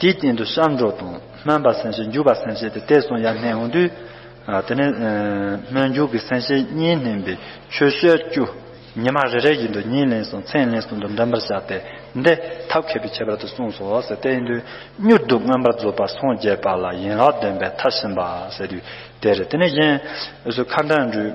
དེའི་སྟེང་དུ་བཤམས་འགྲོ་དང་སྨོན་པ་སེམས་བསྐྱེད་འཇུག་པ་སེམས་བསྐྱེད་དེ་དེ་གསུམ་ཡར་བསྣན་འོང་དུས། དེ་ནས་སྨོན་འཇུག་གི་སེམས་བསྐྱེད་གཉིས་བསྣན་པའི་ཆོས་སྤྱོད་བཅུ། ཉི་མ་རེ་རེ་བཞིན་དུ་ཉིན་ལན་གསུམ་མཚན་ལན་གསུམ་དུ་འདོན་པར་བྱ་སྟེ། འདི་ཐབས་མཁས་པའི་ཁྱད་པར་དུ་གསུངས་སོ་ཟེར། དེ་ཡིན་དུས་མྱུར་དུ་མངོན་པར་རྫོགས་པར་སངས་རྒྱས་པ་ལ་ཡན་ལག་བདུན་པའི་མཐར་ཕྱིན་པ་ཟེར་དུས་དེ་རེད། དེ་ནས་གཞན་སུ་ཁ་འདོན་འགྲུབ་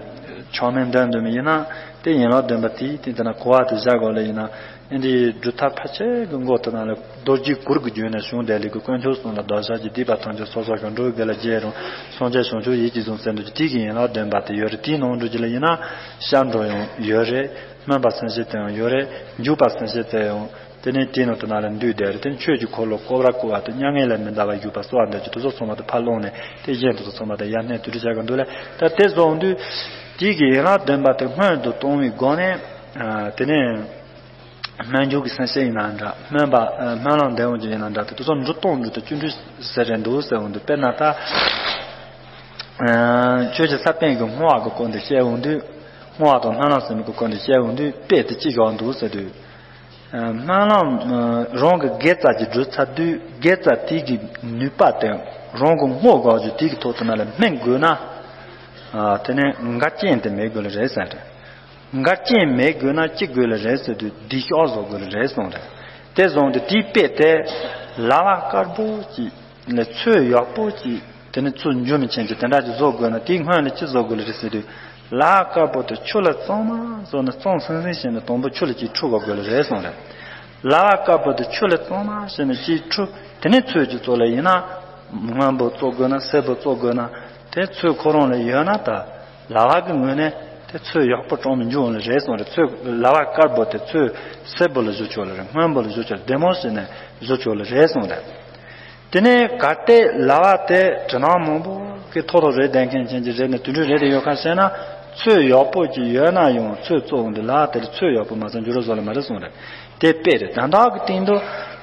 ཆོག་མིན་འདོན་འདོད་མི་ཡིན་ན། དེ་ཡན་ལག་བདུན་པ་དེ་དེ་ལྟ་ན་གོ་བ་དེ་བཞག་དགོས་ལ་ཡིན་ན། ཨེ་འདི་སྒྲུབ་ཐབས་ཕལ་ཆེར་གྱི་མགོ་དེ་ནང་ལ་རྡོ་རྗེ་གུར་གྱི་རྒྱུད་ནས་བྱུང་བསྡད་ལས་ཀྱི་དཀོན་མཆོག་གསུམ་ལ་བདག་ཅག་གི་སྡིག་པ་ཐམས་ཅད་སོ་སོ་ཞིང་འགྲོ་བའི་དགེ་ལ་རྗེས་རུང་སངས་རྒྱས་བྱང་ཆུབ་ཡིད་ཀྱིས་བཟུང་ཟེར་འདུག་དེ་གི་ཡན་ལག་བདུན་པ་དེ་ཡོད་རེད། དེའི་ནང་འགྲོ་རྒྱུ་ལ་ཡིན་ན་ཤར་འགྲོ་ཡང་ཡོད་རེད། སྨོན་པ་སེམས་བསྐྱེད་དེ་ཡང་ཡོད་རེད། འཇུག་པ་སེམས་བསྐྱེད་དེ་ཡང་དེ་ནས་དེའི་ནང་དུ་ནང་ལ་འདུས་བསྡད་རེད། དེ་ནས་ཆོས་ཀྱི་འཁོར་ལོ་ཀོ་བ་ཀོ་བ་དང་མྱ་ངན་ལས་མི་འདའ་བར་བཞུགས་པ་གསོལ་བ་འདེབས་ཀྱི་དེ་ཚོ་ཚང་མ་དེ་ཕར་བླངས་ནས་དེ་གཞན་དེ་ཚོ་ཚང་མ་དེ་ཡར་སྣེ་དུ་དུ་བྱ་གི་འདུག་ལ། ད་དེ་བཟོ་འོང་དུས་དེ་གི་ཡན་ལག་བདུན་པ་དེ་སྔོན་དུ་གཏོང་བའི་སྒོ་ནས་དེ་ནས། སྨོན་འཇུག་གི་སེམས་བསྐྱེད་ཡིན་ན་འདྲ། སྨོན་པ་ཨ་སྨོན་ལམ་འདེབས་འོང་རྒྱུ་ཡིན་ན་འདྲ། དེ་དུས་སུ་འབྲུ་གཏོང་འབྲུ་དང་བཅུ་འབྲུ་ཟེར་རེད་འདུག་ཟེར་འོང་དུས། དཔེར་ན་ད་ཨ་ཆོས་ཀྱི་ས་པཎ་གྱི་བསྔོ་བ་གི་སྐོར་འདི་བཤད་འོང་དུས། བསྔོ་བ་དང་སྨོན་ལམ་ཟེར་མི་གི་སྐོར་འདི་བཤད་འོང་དུས་དཔེ་དེ་ཅི་བཞག་འདུག་ཟེར་དུས། ཨ་སྨོན་ལམ་ཨ་རང་གི་དགེ་རྩ་ཅིག་བསྒྲུབས་ཚར་དུས་དགེ་རྩ་དེ་གི་ནུས་པ་དེ་རང་གི་བསྔོ་དགོས་རྒྱུ་དེ་གི་ཐོག་ཏུ་ནང་ལ་སྨིན་དགོས་ན། ཨ་དེ་ནས་འགལ་རྐྱེན་དེ་མེད་དགོས་ལ་རེད་ཟེར་རེད། འགལ་རྐྱེན་མེད་དགོས་ན་ཅི་དགོས་ལ་རེད་ཟེར་དུས་སྡིག་བཤགས་བཟོ་དགོས་ལ་རེད་གསུངས་རེད། དེ་བཟུང་དུས་དེའི་དཔེ་དེ་ལ་བ་དཀར་པོ་ཅིག་ལ་ཚོས་ཡག་པོ་ཅིག་དེ་ནི་ཚུར་འཇུ་མི་ཆེན་གྱི་དེ་འདྲ་ཅིག་བཟོ་དགོས་ན་དེའི་སྔོན་ལ་ཅི་བཟོ་དགོས་ལ་རེད་ཟེར་དུས། ལ་བ་དཀར་པོ་དེ་ཆུ་ལ་གཙང་མ་བཟོ་ནས་གཙང་སིང་སིང་བྱས་ནས་དང་པོ་ཆུ་ལ་ཅིག་འཁྲུ་དགོས་དགོས་ལ་རེད་གསུངས་རེད། ལ་བ་དཀར་པོ་དེ་ཆུ་ལ་གཙང་མ་བྱས་ནས་ཅིག་འཁྲུ། དེ་ནས་ཚོས་ཅིག་བཙོ་ལ་ཡིན་ན། སྔོན་པོ་བཙོ་དགོས་ན་སེར་པོ་བཙོ་དགོས་ན་དེ་ཚོས་ཁོ་རང་ལ་ཡོད་ན་ད། ལ་བ་གི་ངོས་ནས་དེ་ཚོས་ཡག་པོ་བཀྲམ་མི་འཇུག་ལ་རེད་གསུངས་རེད། ཚོས་ལ་བ་དཀར་པོ་དེ་ཚོས་སེར་པོ་ལ་བཟོ་ཆོག་ལ་རེད། སྔོན་པོ་ལ་བཟོ་ཆོག་བདེ་མོ་བྱས་ནས་བཟོ་ཆོག་ལ་རེད་གསུངས་རེད། དེ་ནས་གལ་ཏེ་ལ་བ་དེ་དྲི་ནག་མང་པོ་གི་ཐོག་ཐོག་རེད་ལྡན་མཁན་ཅན་གྱི་རེད་ནས་དུད་འགྲོ་རེད་དེ་ཡོད་ཁ་ཤས་ན་ཚོས་ཡག་པོ་ཅིག་ཡོད་ན་ཡང་ཚོས་བཙོ་འོང་དུས་ལ་དེར་ཚོས་ཡག་པོ་མ་བཙོ་འགྱུར་བ་བཟོ་ལ་མ་རེད་གསུངས་རེད། དེ་དཔེ་རེད། དོན་དག་གི་སྟེང་དུ་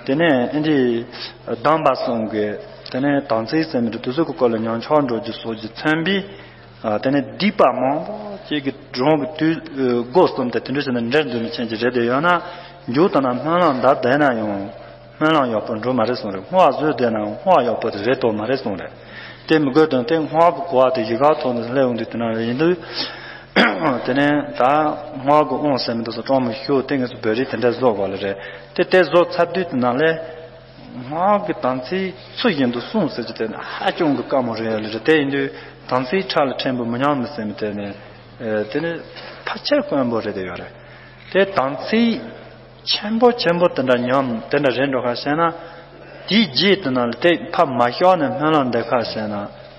དེ་ནས་ཨེ་འདི་སྡོམ་པ་གསུམ་གི་དེ་ནས་དམ་ཚིག་ཟེར་མི་འདུག་དེ་ཚོ་གི་སྐོར་ལ་ཉམས་ཆག་འགྲོ་རྒྱུ་སོགས་ཀྱིས་མཚོན་པའི། ཨ་དེ་ནས་སྡིག་པ་མང་པོ་ཅིག་གི་རང་གི་དུས་སྒོ་གསུམ་དེ་དེ་འདྲ་བྱས་ནས་འདྲེན་འཛུལ་མི་ཆེན་གྱི་རེད་དེ་ཡོད་ན་མཇུག་ལྟ་ན་སྨོན་ལམ་འདི་བསྡད་ན་ཡང་སྨོན་ལམ་ཡག་པོ་འགྲོ་མ་རེད་གསུངས་རེད། བསྔོ་བ་བཟོས་བསྡད་ན་ཡང་བསྔོ་བ་ཡག་པོ་དེ་རེད་དོ་མ་རེད་གསུངས་རེད། དེ་མི་དགོས་དོན་དེ་བསྔོ་བ་གི་གོ་བ་དེ་ཡི་ག་ཐོག་ནས་སླེབས་འོང་དུས་དེ་ན་ཡིན་དུས། དེ་ནས་ད་བསྔོ་བ་གི་དབང་ཟེར་མི་འདུག་སོ་གྲོགས་མི་ཤོག་དེ་ངས་སུ་བོད་རིགས་དེ་འདྲ་བཟོ་དགོས་ལ་རེད། དེ་དེ་བཟོ་ཚར་དུས་དེ་ནང་ལས། སྔགས་ཀྱི་དམ་ཚིག་ཚུལ་བཞིན་དུ་སྲུང་ཟེར་གྱི་དེ་ནི་ཧ་ཅང་གི་དཀའ་མོ་རེད་ལ་རེད། དེ་ཡིན་དུས་དམ་ཚིག་ཁྲག་ལ་ཕྲན་བུ་མི་ཉམས་མི་ཟེར་མི་དེ་ནི་དེ་ནི་ཕལ་ཆེར་དཀོན་པོ་རེད་དེ་ཡོད་རེད། དེ་དམ་ཚིག་ཆེན་པོ་ཆེན་པོ་དེ་འདྲ་ཉམས་དེ་འདྲ་རེད་འགྲོ་ཁ་ཤས་ན། དེའི་རྗེས་དེ་ན་ལ་དེ་ཕ་མ་ཤོག་ནས་སྨོན་ལམ་འདེབས་ཁ་ཤས་ན།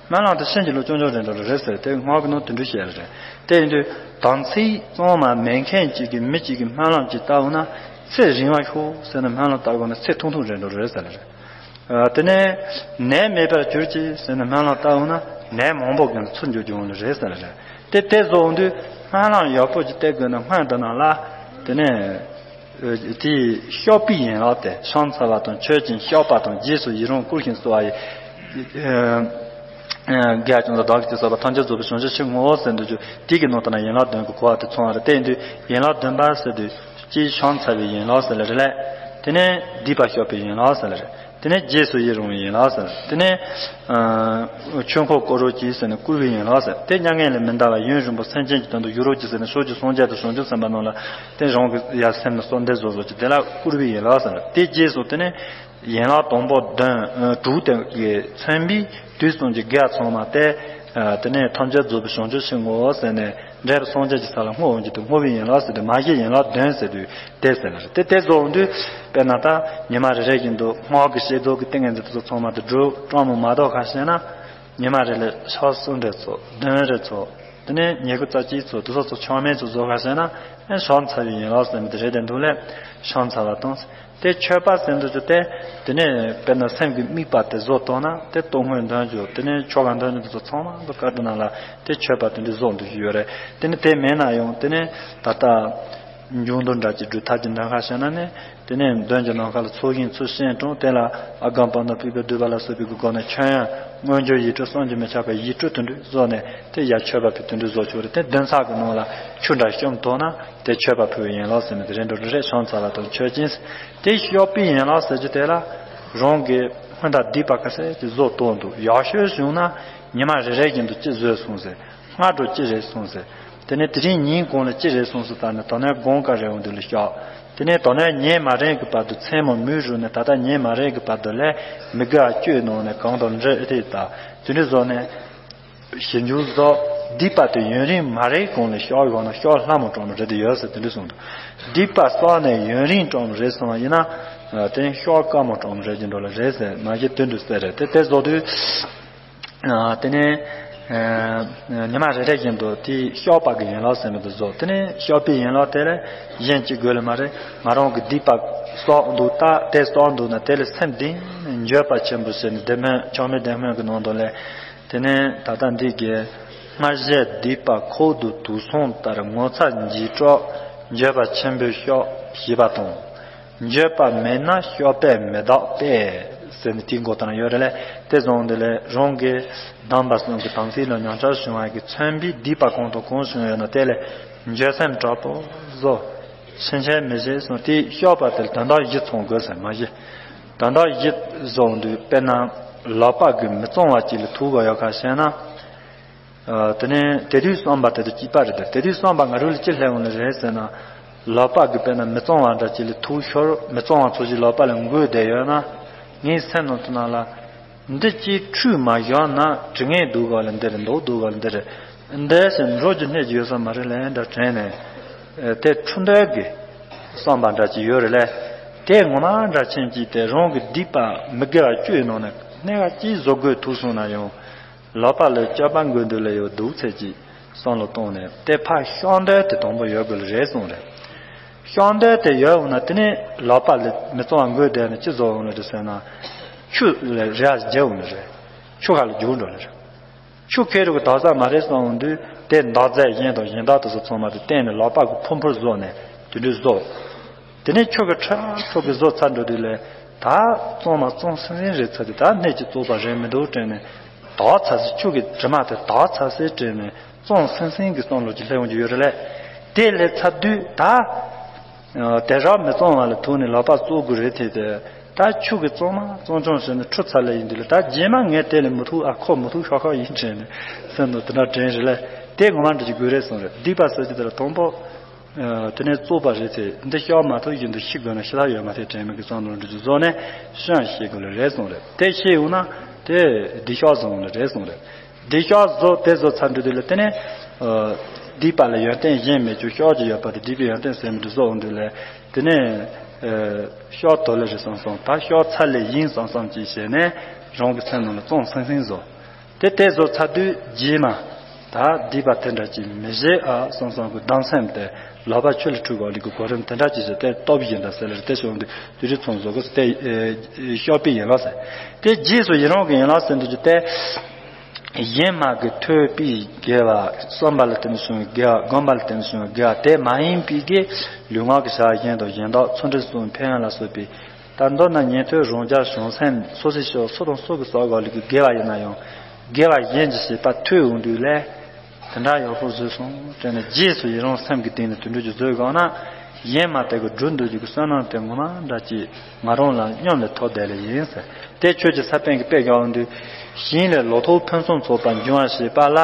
སྨོན་ལམ་དེ་ཤིན་ཏུ་ལོ་ཅོང་ཅོང་རེད་འགྲོ་རེད་ཟེར་དེ་སྔགས་ཀྱི་ནང་དེ་འདྲ་བཤད་ལ་རེད། དེ་ཡིན་དུས་དམ་ཚིག་གཙང་མ་མེད་མཁན་གཅིག་གིས་མི་གཅིག་གིས་སྨོན་ལམ་གཅིག་བཏབ་འོང་ན་ཚེ་རིང་བ་ཤོག་ཟེར་ནས་སྨོན་ལམ་བཏབ་དགོས་ན་ཚེ་ཐུང་ཐུང་རེད་འགྲོ་རེད་ཟེར་ལ་རེད། ཨ་དེ་ནས་ནད་མེད་པར་གྱུར་ཅིག་ཟེར་ནས་སྨོན་ལམ་བཏབ་འོང་ན་ནད་མང་པོ་གི་ཚུར་འགྱུར་འགྱུར་འོང་ལ་རེད་ཟེར་ལ་རེད། དེ་དེ་བཟོ་འོང་དུས་སྨོན་ལམ་ཡག་པོ་ཅིག་བཏབ་དགོས་ན་སྔོན་དུ་ནང་ལ་དེ་ནས། དེའི་བཤགས་པའི་ཡན་ལག་དེ་ཕྱག་འཚལ་བ་དང་མཆོད་ཅིང་བཤགས་པ་དང་རྗེས་སུ་ཡི་རང་བསྐུལ་ཞིང་གསོལ་བ་ཡི། དགེ་བ་ཅུང་ཟད་བདག་གིས་ཅི་བསགས་པ་ཐམས་ཅད་རྫོགས་པའི་བྱང་ཆུབ་ཕྱིར་བསྔོའོ་ཟེར་འདུག་རྒྱུ་དེ་གི་ནང་དུ་ན་ཡན་ལག་བདུན་གྱི་གོ་བ་དེ་ཚང་བ་རེད། དེ་ཡིན་དུས་ཡན་ལག་བདུན་པ་ཟེར་དུས་གཅིག་ཕྱག་འཚལ་བའི་ཡན་ལག་ཟེར་ལ་རེད་ལ། དེ་ནས་སྡིག་པ་བཤགས་པའི་ཡན་ལག་ཟེར་ལ་རེད། དེ་ནས་རྗེས་སུ་ཡི་རང་བའི་ཡན་ལག་ཟེར། དེ་ནས་ཆོས་འཁོར་བསྐོར་རོགས་གྱིས་ཟེར་ནས་བསྐུལ་བའི་ཡན་ལག་ཟེར། དེ་མྱ་ངན་ལས་མི་འདའ་བར་ཡུན་རིང་པོ་སེམས་ཅན་གྱི་དོན་དུ་བཞུགས་རོགས་གྱིས་ཟེར་ནས་ཕྱོགས་བཅུའི་སངས་རྒྱས་དང་བྱང་ཆུབ་སེམས་དཔའ་རྣམས་ལ་དེ་རང་གི་ཡ་སེམས་ལ་གསོལ་འདེབས་བཟོ་བཟོ་གྱི་དེ་ལ་བསྐུལ་བའི་ཡན་ལག་ཟེར། དེ་རྗེས་སུ་དེ་ནས་ཡན་ལག་དང་པོ་བདུན་དྲུག་དེ་གི་མཚོན་པའི་དུས་གསུམ་གྱི་དགེ་བ་ཚང་མ་སྟེ། དེ་ནས་ཐམས་ཅད་རྫོགས་པའི་བྱང་ཆུབ་ཕྱིར་བསྔོའོ་ཟེར་ནས། འབྲས་བུ་སངས་རྒྱས་ཀྱི་ས་ལ་བསྔོ་འོང་རྒྱུ་དེ་བསྔོ་བའི་ཡན་ལག་ཟེར་དུས་མ་གཞི་ཡན་ལག་བདུན་ཟེར་དུས་དེ་ཟེར་ལ་རེད། དེ་དེ་རྫོགས་འོང་དུས་དཔེར་ན་ད་ཉི་མ་རེ་རེ་བཞིན་དུ་སྔགས་ཀྱི་བསྐྱེད་རྫོགས་ཀྱི་ཏིང་ངེ་འཛིན་དེ་ཚོ་ཚང་མ་དུ་སྒྲུབ་སྤྲང་མོ་མ་གཏོགས་ཁ་ཤས་ན་ཉི་མ་རེ་ལ་ཕྱག་གསུམ་རེ་ཚོགས་བདུན་རེ་ཚོགས་དེ་ནས་ཉི་ཤུ་རྩ་གཅིག་ཚོགས་དེ་ཚོ་ཚོ་ཆག་མེད་ཚོ་རྫོགས་ཁ་ཤས་ན་ཕྱག་འཚལ་བའི་ཡན་ལག་ཟེར་མི་དེ་རེད་དེ་འདུག་ལས་ཕྱག་འཚལ་བ་དང་། དེ་མཆོད་པ་ཟེར་འདུག་ཅུ་དེ། དེ་ནས་དཔེར་ན་སེམས་ཀྱི་དམིགས་པ་དེ་བཟོ་གཏོང་ན་དེ་སྟོང་སྔོན་འདོན་རྒྱུ་དེ་ནས་ཆོ་ག་འདོན་རྒྱུ་དེ་ཚོ་ཚང་མ་གི་བཀའ་དེ་ནང་ལ་དེ་མཆོད་པ་དེ་འདྲ་བཟོ་འདུག་ཞུ་ཡོད་རེད། དེ་ནས་དེ་མེད་ན་ཡང་དེ་ནས་ད་ལྟ་འབྱུང་ལྡོག་འདྲ་གྱི་སྒྲུབ་ཐབས་ཀྱི་འདོན་ཁ་བྱས་ན་ནི་དེ་ནས་འདོན་གྱི་ནང་ཁ་ལ་ཚོགས་ཞིང་ཚུལ་ཤིང་དྲུང་དེ་ལ་ཨ་གམ་པ་ན་པི་པའི་བསྡུས་པ་ལ་སོགས་པའི་གི་སྒོ་ནས་མཆོད་ཡོན་མངོན་གྱུར་ཡིད་སྤྲུལ་བསམ་གྱིས་མི་ཁྱབ་པའི་ཡིད་སྤྲུལ་དེ་འདྲ་བཟོ་ནས་དེ་ཡ་མཆོད་པ་ཕུལ་དེ་འདྲ་བཟོ་ཆོག་རེད། དེ་འདོན་ས་གི་ནང་ལ་ཆུ་འདྲ་བཤམས་ཐོག་ན། དེ་མཆོད་པ་ཕུལ་བའི་ཡན་ལག་ཟེར་ནས་དེ་རིང་འགྲོ་རེ་རེ་ཕྱག་འཚལ་བ་དང་མཆོད་ཅིང་། དེ་བཤགས་པའི་ཡན་ལག་ཟེར་རྒྱུ་དེ་ལ་རང་གི་སྔོན་དང་སྡིག་པ་ག་ཚད་ཅིག་བཟོ་གཏོང་འདུག་ཡག་ཤོས་བྱུང་ན་ཉི་མ་རེ་རེ་བཞིན་དུ་ཅི་བཟོས་སོང་ཟེར། སྔ་དྲོ་ཅི་རེད་སོང་ཟེར། དེ་ནས་དེ་རིང་ཉིན་གུང་ལ་ཅི་རེད་གསུངས་སོང་ལྟར་ན། དོ་ནས་དགོང་ཁ་རེད་འོང་དུས་ལ་ཤོག་དེ་ནས་དོ་ནས་ཉིན་མ་རེད་གི་བར་དུ་མཚན་མོ་མུན་རུབ་ནས། ད་ལྟ་ཉིན་མ་རེད་གི་བར་དུ་ལས་མི་དགེ་བ་བཅུའི་ནང་ནས་གང་དང་འདྲི་ཨེ་ཐེ་ད་དེ་འདྲ་བཟོ་ནས། ཞིབ་འཇུག་སོགས་སྡིག་པ་དེ་ཡུན་རིང་མ་རེད་གོང་ལ་ཤོག་ཡོང་ན་ཤོག་ལྷ་མོ་གྲོང་མོ་རེད་དེ་ཡོད་ཟེར་དེ་འདྲ་གསུངས་འདུག་སྡིག་པ་སོགས་ནས་ཡུན་རིང་གྲོང་མོ་རེད་གསུངས་པ་ཡིན་ན། དེ་ནས་ཤོག་དཀར་མོ་གྲོང་མོ་རེད་ཀྱི་འགྲོ་ལ་རེད་ཟེར་མ་གཞི་དོན་དུ་ཟེར་རེད་དེ་དེ་བཟོ་དུས། དེ་ནས་ཉི་མ་རེ་རེ་བཞིན་དུ་དེའི་ཤོག་པ་གི་ཡན་ལག་ཟེར་མི་དེ་བཟོ། དེ་ནས་ཤོག་པའི་ཡན་ལག་དེ་ལ་གཞན་གཅིག་དགོས་ལ་མ་རེད། ང་རང་གི་སྡིག་པ་གསོག་འདུག་ད་དེ་གསོག་འདུག་ན་དེ་ལ་སེམས་གཏིང་ནས་འགྱོད་པ་ཆེན་པོ་བྱས་ནས་བདེ་སྨོན་ཆགས་མེད་བདེ་སྨོན་གྱི་ནང་དུ་ལས། དེ་ནས་ད་ལྟ་འདི་གའི་སྔར་བྱས་སྡིག་པ་ཁོག་ཏུ་དུག་སོང་ལྟར། ངོ་ཚ་འཇིགས་སྐྲག་འགྱོད་པ་ཆེན་པོས་ཤོག་ཞེས་པ་དང་། འགྱོད་པ་མེད་ན་ཤོག་པས་མི་དག་པས་ཟེར་ནས་དེའི་མགོ་ཐོག་ན་ཡོད་རེད་ལས། དེ་བཟུང་འདི་ལས་རང་གི་དམ་པ་གསུམ་གྱི་དམ་ཚིག་ལ་ཉམས་ཆག་བྱུང་བ་གི་མཚོན་པའི་སྡིག་པ་གང་དང་གང་བྱུང་ཡོད་ན་དེ་ལས་འགྱོད་སེམས་དྲག་པོ་བཟོ། ཕྱིན་ཆད་མི་བྱེད་གསུངས། དེའི་ཤོག་པ་དེར་དོན་དག་བཞི་ཚང་དགོས་ཟེར་མ་གཞི། དོན་དག་བཞི་བཟུང་དུས་དཔེར་ན་ལག་པ་གི་མི་གཙང་བ་ཅིག་ལ་ཐུག་དགོས་ཡོད་ཁ་བཤད་ན། དེ་ནས་དེ་དུས་བསམ་པ་དེ་དང་གཅིག་པ་རེད་དེ། དེ་དུས་བསམ་པ་ང་རང་ལ་ཅི་སླེབས་འོང་ལེ་རེད་ཟེར་ན། ལག་པ་གི་དཔེར་ན་མི་གཙང་བ་འདྲ་ཅིག་ལ་ཐུག་ཤོར། མི་གཙང་བ་ཚོ་ཞིག་ལག་པ་ལ་འགོས་བསྡད་ཡོད་ན། ངའི་སེམས་ནང་དུ་ནང་ལ། འདི་ཅིག་འཁྲུད་མ་བཞག་ན་དྲི་ངན་སྡུག་ག་ལ་འདི་རེད། མདོག་སྡུག་ག་ལ་འདི་རེད། འདི་ཞིག་འགྲོ་རྒྱུ་སྣེ་རྒྱུ་ཡོད་ས་མ་རེད་ལན་འདྲ་དྲན་ནས། དེ་འཁྲུད་འདོད་ཀྱི་བསམ་པ་འདྲ་ཅིག་ཡོད་རེད་ལས། དེ་ངོ་མ་འདྲ་ཆེན་གྱིས་དེ་རང་གི་སྡིག་པ་མི་དགེ་བ་བཅུའི་ནང་ནས་སྣེ་ག་ཅིག་བཟོ་དགོས་ཐུག་སོང་ན་ཡང་། ལག་པ་ལ་སྐྱོ་པ་འགོས་འདུག་ལ་ཡོད་འདུག་ཚད་ཀྱི་བསམ་བློ་བཏང་ནས་དེ་ཕར་ཤོག་འདོད་དེ་དང་པོ་ཡོད་དགོས་ལ་རེད་གསུངས་རེད། ཤོག་འདོད་དེ་ཡོད་འོང་ན་དེ་ནས་ལག་པ་ལ་མི་གཙང་བ་འགོས་བསྡད་ནས་ཅི་བཟོ་འོང་ལ་རེད་ཟེར་ན། ཆུ་ལ་རེ་བ་རྒྱབ་འོང་ལ་རེད། ཆུ་ཁ་ལ་རྒྱུག་འགྲོ་ལ་རེད། ཆུ་ཁེར་རུ་དག་ས་མ་རེད་བསམ་འོང་དུས་དེ་འདག་རྫས་གཞན་དང་གཞན་དག་དུ་སོགས་ཚང་མ་དེ་བསྟན་ནས་ལག་པ་གི་ཕུང་པོར་བཟོ་ནས་དེ་འདྲའི་བཟོ། དེ་ནས་ཆུ་གི་ཁྲག་ཁྲོག་གི་བཟོ་ཚར་འགྲོ་དུས་ལས་ད་གཙང་མ་གཙང་སིང་སིང་རེད་ཚར་དུས་ད་སྣེ་གཅིག་བཙོག་པ་རེད་མི་འདུག་དྲན་ནས། དག་ཚར་སའི་ཆུ་གི་དྲི་མ་དེ་དག་ཚར་སའི་དྲན་ནས་གཙང་སིང་སིང་གི་བསམ་བློ་ཅིག་སླེབས་འོང་གི་ཡོད་རེད་ལས། དེ་སླེབས་ཚར་དུས་ད། དེ་རག་མི་གཙང་བ་ལ་ཐུག་ནས་ལག་པ་བཙོག་དགོས་རེད་དེ་དེ། ད་ཆུ་གི་གཙང་མ་གཙང་ཆུང་བྱས་ནས་འཁྲུད་ཚར་ལེ་ཡིན་དུས་ལ་ད་རྗེས་མ་ངས་དེ་ལས་མི་ཐུག་ཨ་ཁོ་མི་ཐུག་ཤོག་ཁོག་ཡིན་དྲན་ནས་སེམས་ནང་དེ་འདྲ་དྲན་རེད་ལས། དེ་ངོ་མ་འདྲ་ཅིག་དགོས་རེད་གསུངས་རེད། སྡིག་པ་ཟེར་གྱི་དེ་ལ་དང་པོ། དེ་ནས་བཙོག་པ་རེད་ཚེ་འདི་ཤོག་མ་ཐུབ་བཞིན་དུ་ཤི་དགོས་ན་ཤི་ཐབས་ཡོད་མ་ཐེ་དྲན་མི་གི་བསམ་བློ་འདྲ་ཅིག་བཟོ་ནས་ཤོག་ཤེས་དགོས་ལ་རེད་གསུངས་རེད། དེ་ཤེས་ཡོང་ན་དེ་སྡིག་ཤོག་བཟོ་འོང་ལ་རེད་གསུངས་རེད། སྡིག་ཤོག་བཟོ་དེ་བཟོ་ཚར་འདུག་དུས་ལ་དེ་ནས། སྡིག་པ་ལ་ཡོན་ཏན་གཞན་མེད་ཀྱང་ཤོག་ཅིག་ཡོད་པ་དེ་སྡིག་པའི་ཡོན་ཏན་ཟེར་མི་འདུག་བཟོ་འོང་དུས་ལ། དེ་ནས། ཤོག་དོ་ལེ་རེད་བསམ་བསམ་ད་ཤོག་ཚར་ལེ་ཡིན་བསམ་བསམ་ཅིག་བྱས་ནས་རང་གི་སེམས་ནང་ལ་གཙང་སིང་སིང་བཟོ། དེ་དེ་བཟོ་ཚར་དུས་རྗེས་མ། ད་སྡིག་པ་དེ་འདྲ་ཅིག་མི་བྱེད་ཨ་བསམ་བསམ་གི་སྡོམ་སེམས་དེ་ལག་པ་ཆུ་ལ་འཁྲུད་དགོས་ལི་གི་གོ་རིམ་དེ་འདྲ་ཅིག་བྱས་དེ་སྟོབས་ཡིན་ད་ཟེར་ལེ་རེད། དེ་བྱུང་དུས་དེ་རིགས་ཚང་བཟོ་དགོས་དེ། ཤོག་པའི་ཡན་ལག་ཟེར། དེ་རྗེས་སུ་ཡི་རང་གི་ཡན་ལག་ཟེར་འདུག་ཅིག་དེ། གཞན་མ་གི་ཐོས་པའི་དགེ་བ། བསམ་པ་ལ་བརྟེན་ནས་བྱུང་བའི་དགེ་བ། སྒོམ་པ་ལ་བརྟེན་ནས་བྱུང་བའི་དགེ་བ་དེ་མ་ཡིན་པའི་གི་ལུས་ངག་གི་བྱ་བ་གཞན་དང་གཞན་དག་ཚུལ་ཁྲིམས་སྲུང་ཕན་ཡོན་ལ་སོགས་པའི། ད་མདོར་ན་ཉན་ཐོས་རང་རྒྱལ་བྱང་སེམས་སོ་སོའི་ཕྱོགས་སུ་དང་སུ་གི་བསགས་དགོས་ལུགས་ཀྱི་དགེ་བ་ཡིན་ན་ཡང་། དགེ་བ་གཞན་གྱི་བྱེད་པ་ཐོས་འོང་དུས་ལས། དེ་འདྲ་ཡག་པོ་བཟོས་སོང་དྲན་ནས་རྗེས་སུ་ཡི་རང་སེམས་ཀྱི་གཏིང་ནས་དུད་འགྲོ་གྱི་བཟོས་གང་ན། གཞན་མ་དེ་གི་སྒྲུབ་འདོད་ཀྱི་བསོད་ནམས་དེ་ངོ་མ་འདྲ་ཅིག་ང་རང་ལ་སྙོམས་ལས་ཐོབ་བསྡད་ལེ་ཡིན་ཟེར། དེ་ཆོས་ཀྱི་ས་པཎ་གྱི་དཔེ་བཞག་འོང་དུས། ཞིང་ལས་ལོ་ཐོག་ཕུན་སུམ་ཚོགས་པ་འབྱུང་བ་བྱེད་པ་ལ།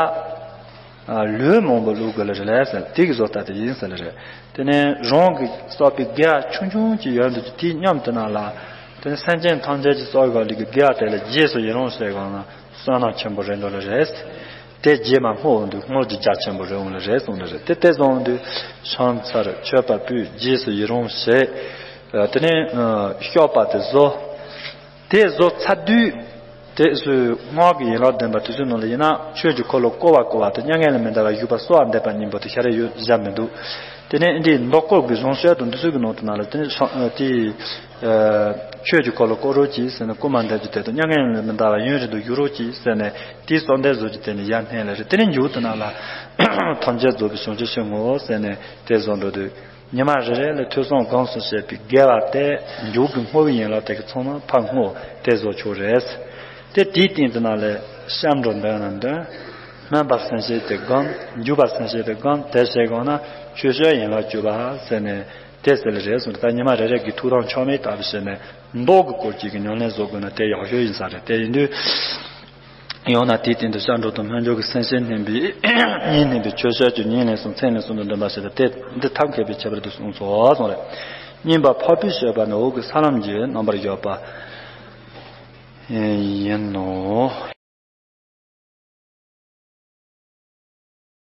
ལུས་མང་པོ་བླུག་དགོས་ལེ་རེད་ལས་ཟེར། དེ་གི་བཟོ་ལྟ་དེ་ཡིན་ཟེར་ལེ་རེད། དེ་ནས་རང་གི་བསགས་པའི་དགེ་བ་ཆུང་ཆུང་ཅིག་ཡོད་འདུག་ཅིག་དེའི་སྙོམས་དེ་ནང་ལ། དེ་ནས་སེམས་ཅན་ཐམས་ཅད་ཀྱི་བསགས་དགོས་ལུགས་ཀྱི་དགེ་བ་དེ་ལ་རྗེས་སུ་ཡི་རང་བྱས་གང་ན་བསོད་ནམས་ཆེན་པོ་རེད་འགྲོ་ལེ་རེད། དེ་རྗེས་མ་བསྔོ་འོང་དུས་བསྔོ་རྒྱུ་རྒྱ་ཆེན་པོ་རེད་འོང་ལེ་རེད་གསུངས་ལེ་རེད། དེ་དེ་བཟུང་འོང་དུས་བྱང་ཚར་མཆོད་པ་ཕུལ། རྗེས་སུ་ཡི་རང་བྱས། དེ་ནས་ཤོག་པ་དེ་བཟོ། དེ་བཟོ་ཚར་དུས། དེ་ཚོའི་སྔགས་ཀྱི་ཡན་ལག་བདུན་པ་དེ་ཚོའི་ནང་ལ་ཡིན་ན་ཆོས་ཀྱི་འཁོར་ལོ་བསྐོར་བ་བསྐོར་བ་དང་མྱ་ངན་ལས་མི་འདའ་བར་བཞུགས་པ་གསོལ་བ་འདེབས་པ་གཉིས་པོ་དེ་ཤ་རེ་ཡོད་བཞག་མི་འདུག་དེ་ནས་འདིའི་མདོ་བསྐོར་གྱི་གཞུང་ཤོས་དང་འདི་ཚོའི་གི་ནང་དུ་ན་ལ་དེ་ནས་དེ་ཆོས་ཀྱི་འཁོར་ལོ་བསྐོར་རོགས་གྱིས་ཟེར་ནས་བསྐུལ་མ་འདེབས་ཀྱི་དེ་དང་མྱ་ངན་ལས་མི་འདའ་བར་ཡུན་རིང་དུ་བཞུགས་རོགས་གྱིས་ཟེར་ནས་དེའི་གསོལ་འདེབས་བཟོ་རྒྱུ་དེ་ནས་ཡར་སྣེ་ལ་རེད། དེ་ནས་མཇུག་དུ་ན་ལ་ཐམས་ཅད་རྫོགས་པའི་བྱང་ཆུབ་ཤིང་ངོ་ཟེར་ནས་དེ་བཟོ་འགྲོ་དུས། ཉི་མ་རེ་རེ་ལ་ཐོས་བསམ་སྒོམ་གསུམ་བྱས་པའི་དགེ་བ་དེ་མཇུག་གི་བསྔོ་བའི་ཡན་ལག་དེ་གི་ཚང་མ་ཕར་བསྔོ་དེ་བཟོ་ཆོག་རེད། དེ་དེའི་སྟེང་དུ་ན་ལས་སྐྱབས་འགྲོ་འདོན་ན་འདོན། སྨོན་པ་སེམས་བསྐྱེད་དེ་སྒོམ། འཇུག་པ་སེམས་བསྐྱེད་དེ་སྒོམ། དེ་བྱས་གང་ན་ཆོས་སྤྱོད་ཡན་ལག་བཅུ་པ་ཟེར་ནས་དེ་ཟེར་ལེ་རེད་གསུངས། ད་ཉི་མ་རེ་རེ་གི་ཐུགས་དམ་ཆག་མེད་ལྟ་བུ་བྱས་ནས་མདོ་གི་སྐོར་གཅིག་གི་ཉམས་ལེན་བཟོ་དགོས་ན་དེ་ཡག་ཤོས་ཡིན་ས་རེད། དེ་ཡིན་དུས། ཡང་ན་དེའི་སྟེང་དུ་སྐྱབས་འགྲོ་དང་སྨོན་འཇུག་གི་སེམས་བསྐྱེད་བསྣན་པས་གཉིས་བསྣན་པའི་ཆོས་བཤད་ཀྱི་ཉིན་ལས་སུ་མཚན་ལས་སུ་འདི་འདོན་པ་ཞེས་དང་དེ་འདི་ཐབས་མཁས་པའི་ཁྱད་པར་དུ་གསུངས་སོ་གསུངས་རེད། གཉིས་པ་འཕགས་པའི་མཆོད་པ་ནི་འོག་གི་ས་ལམ་གྱི་རྣམ་པར་བཞག་པ་ཡིན་ནོ།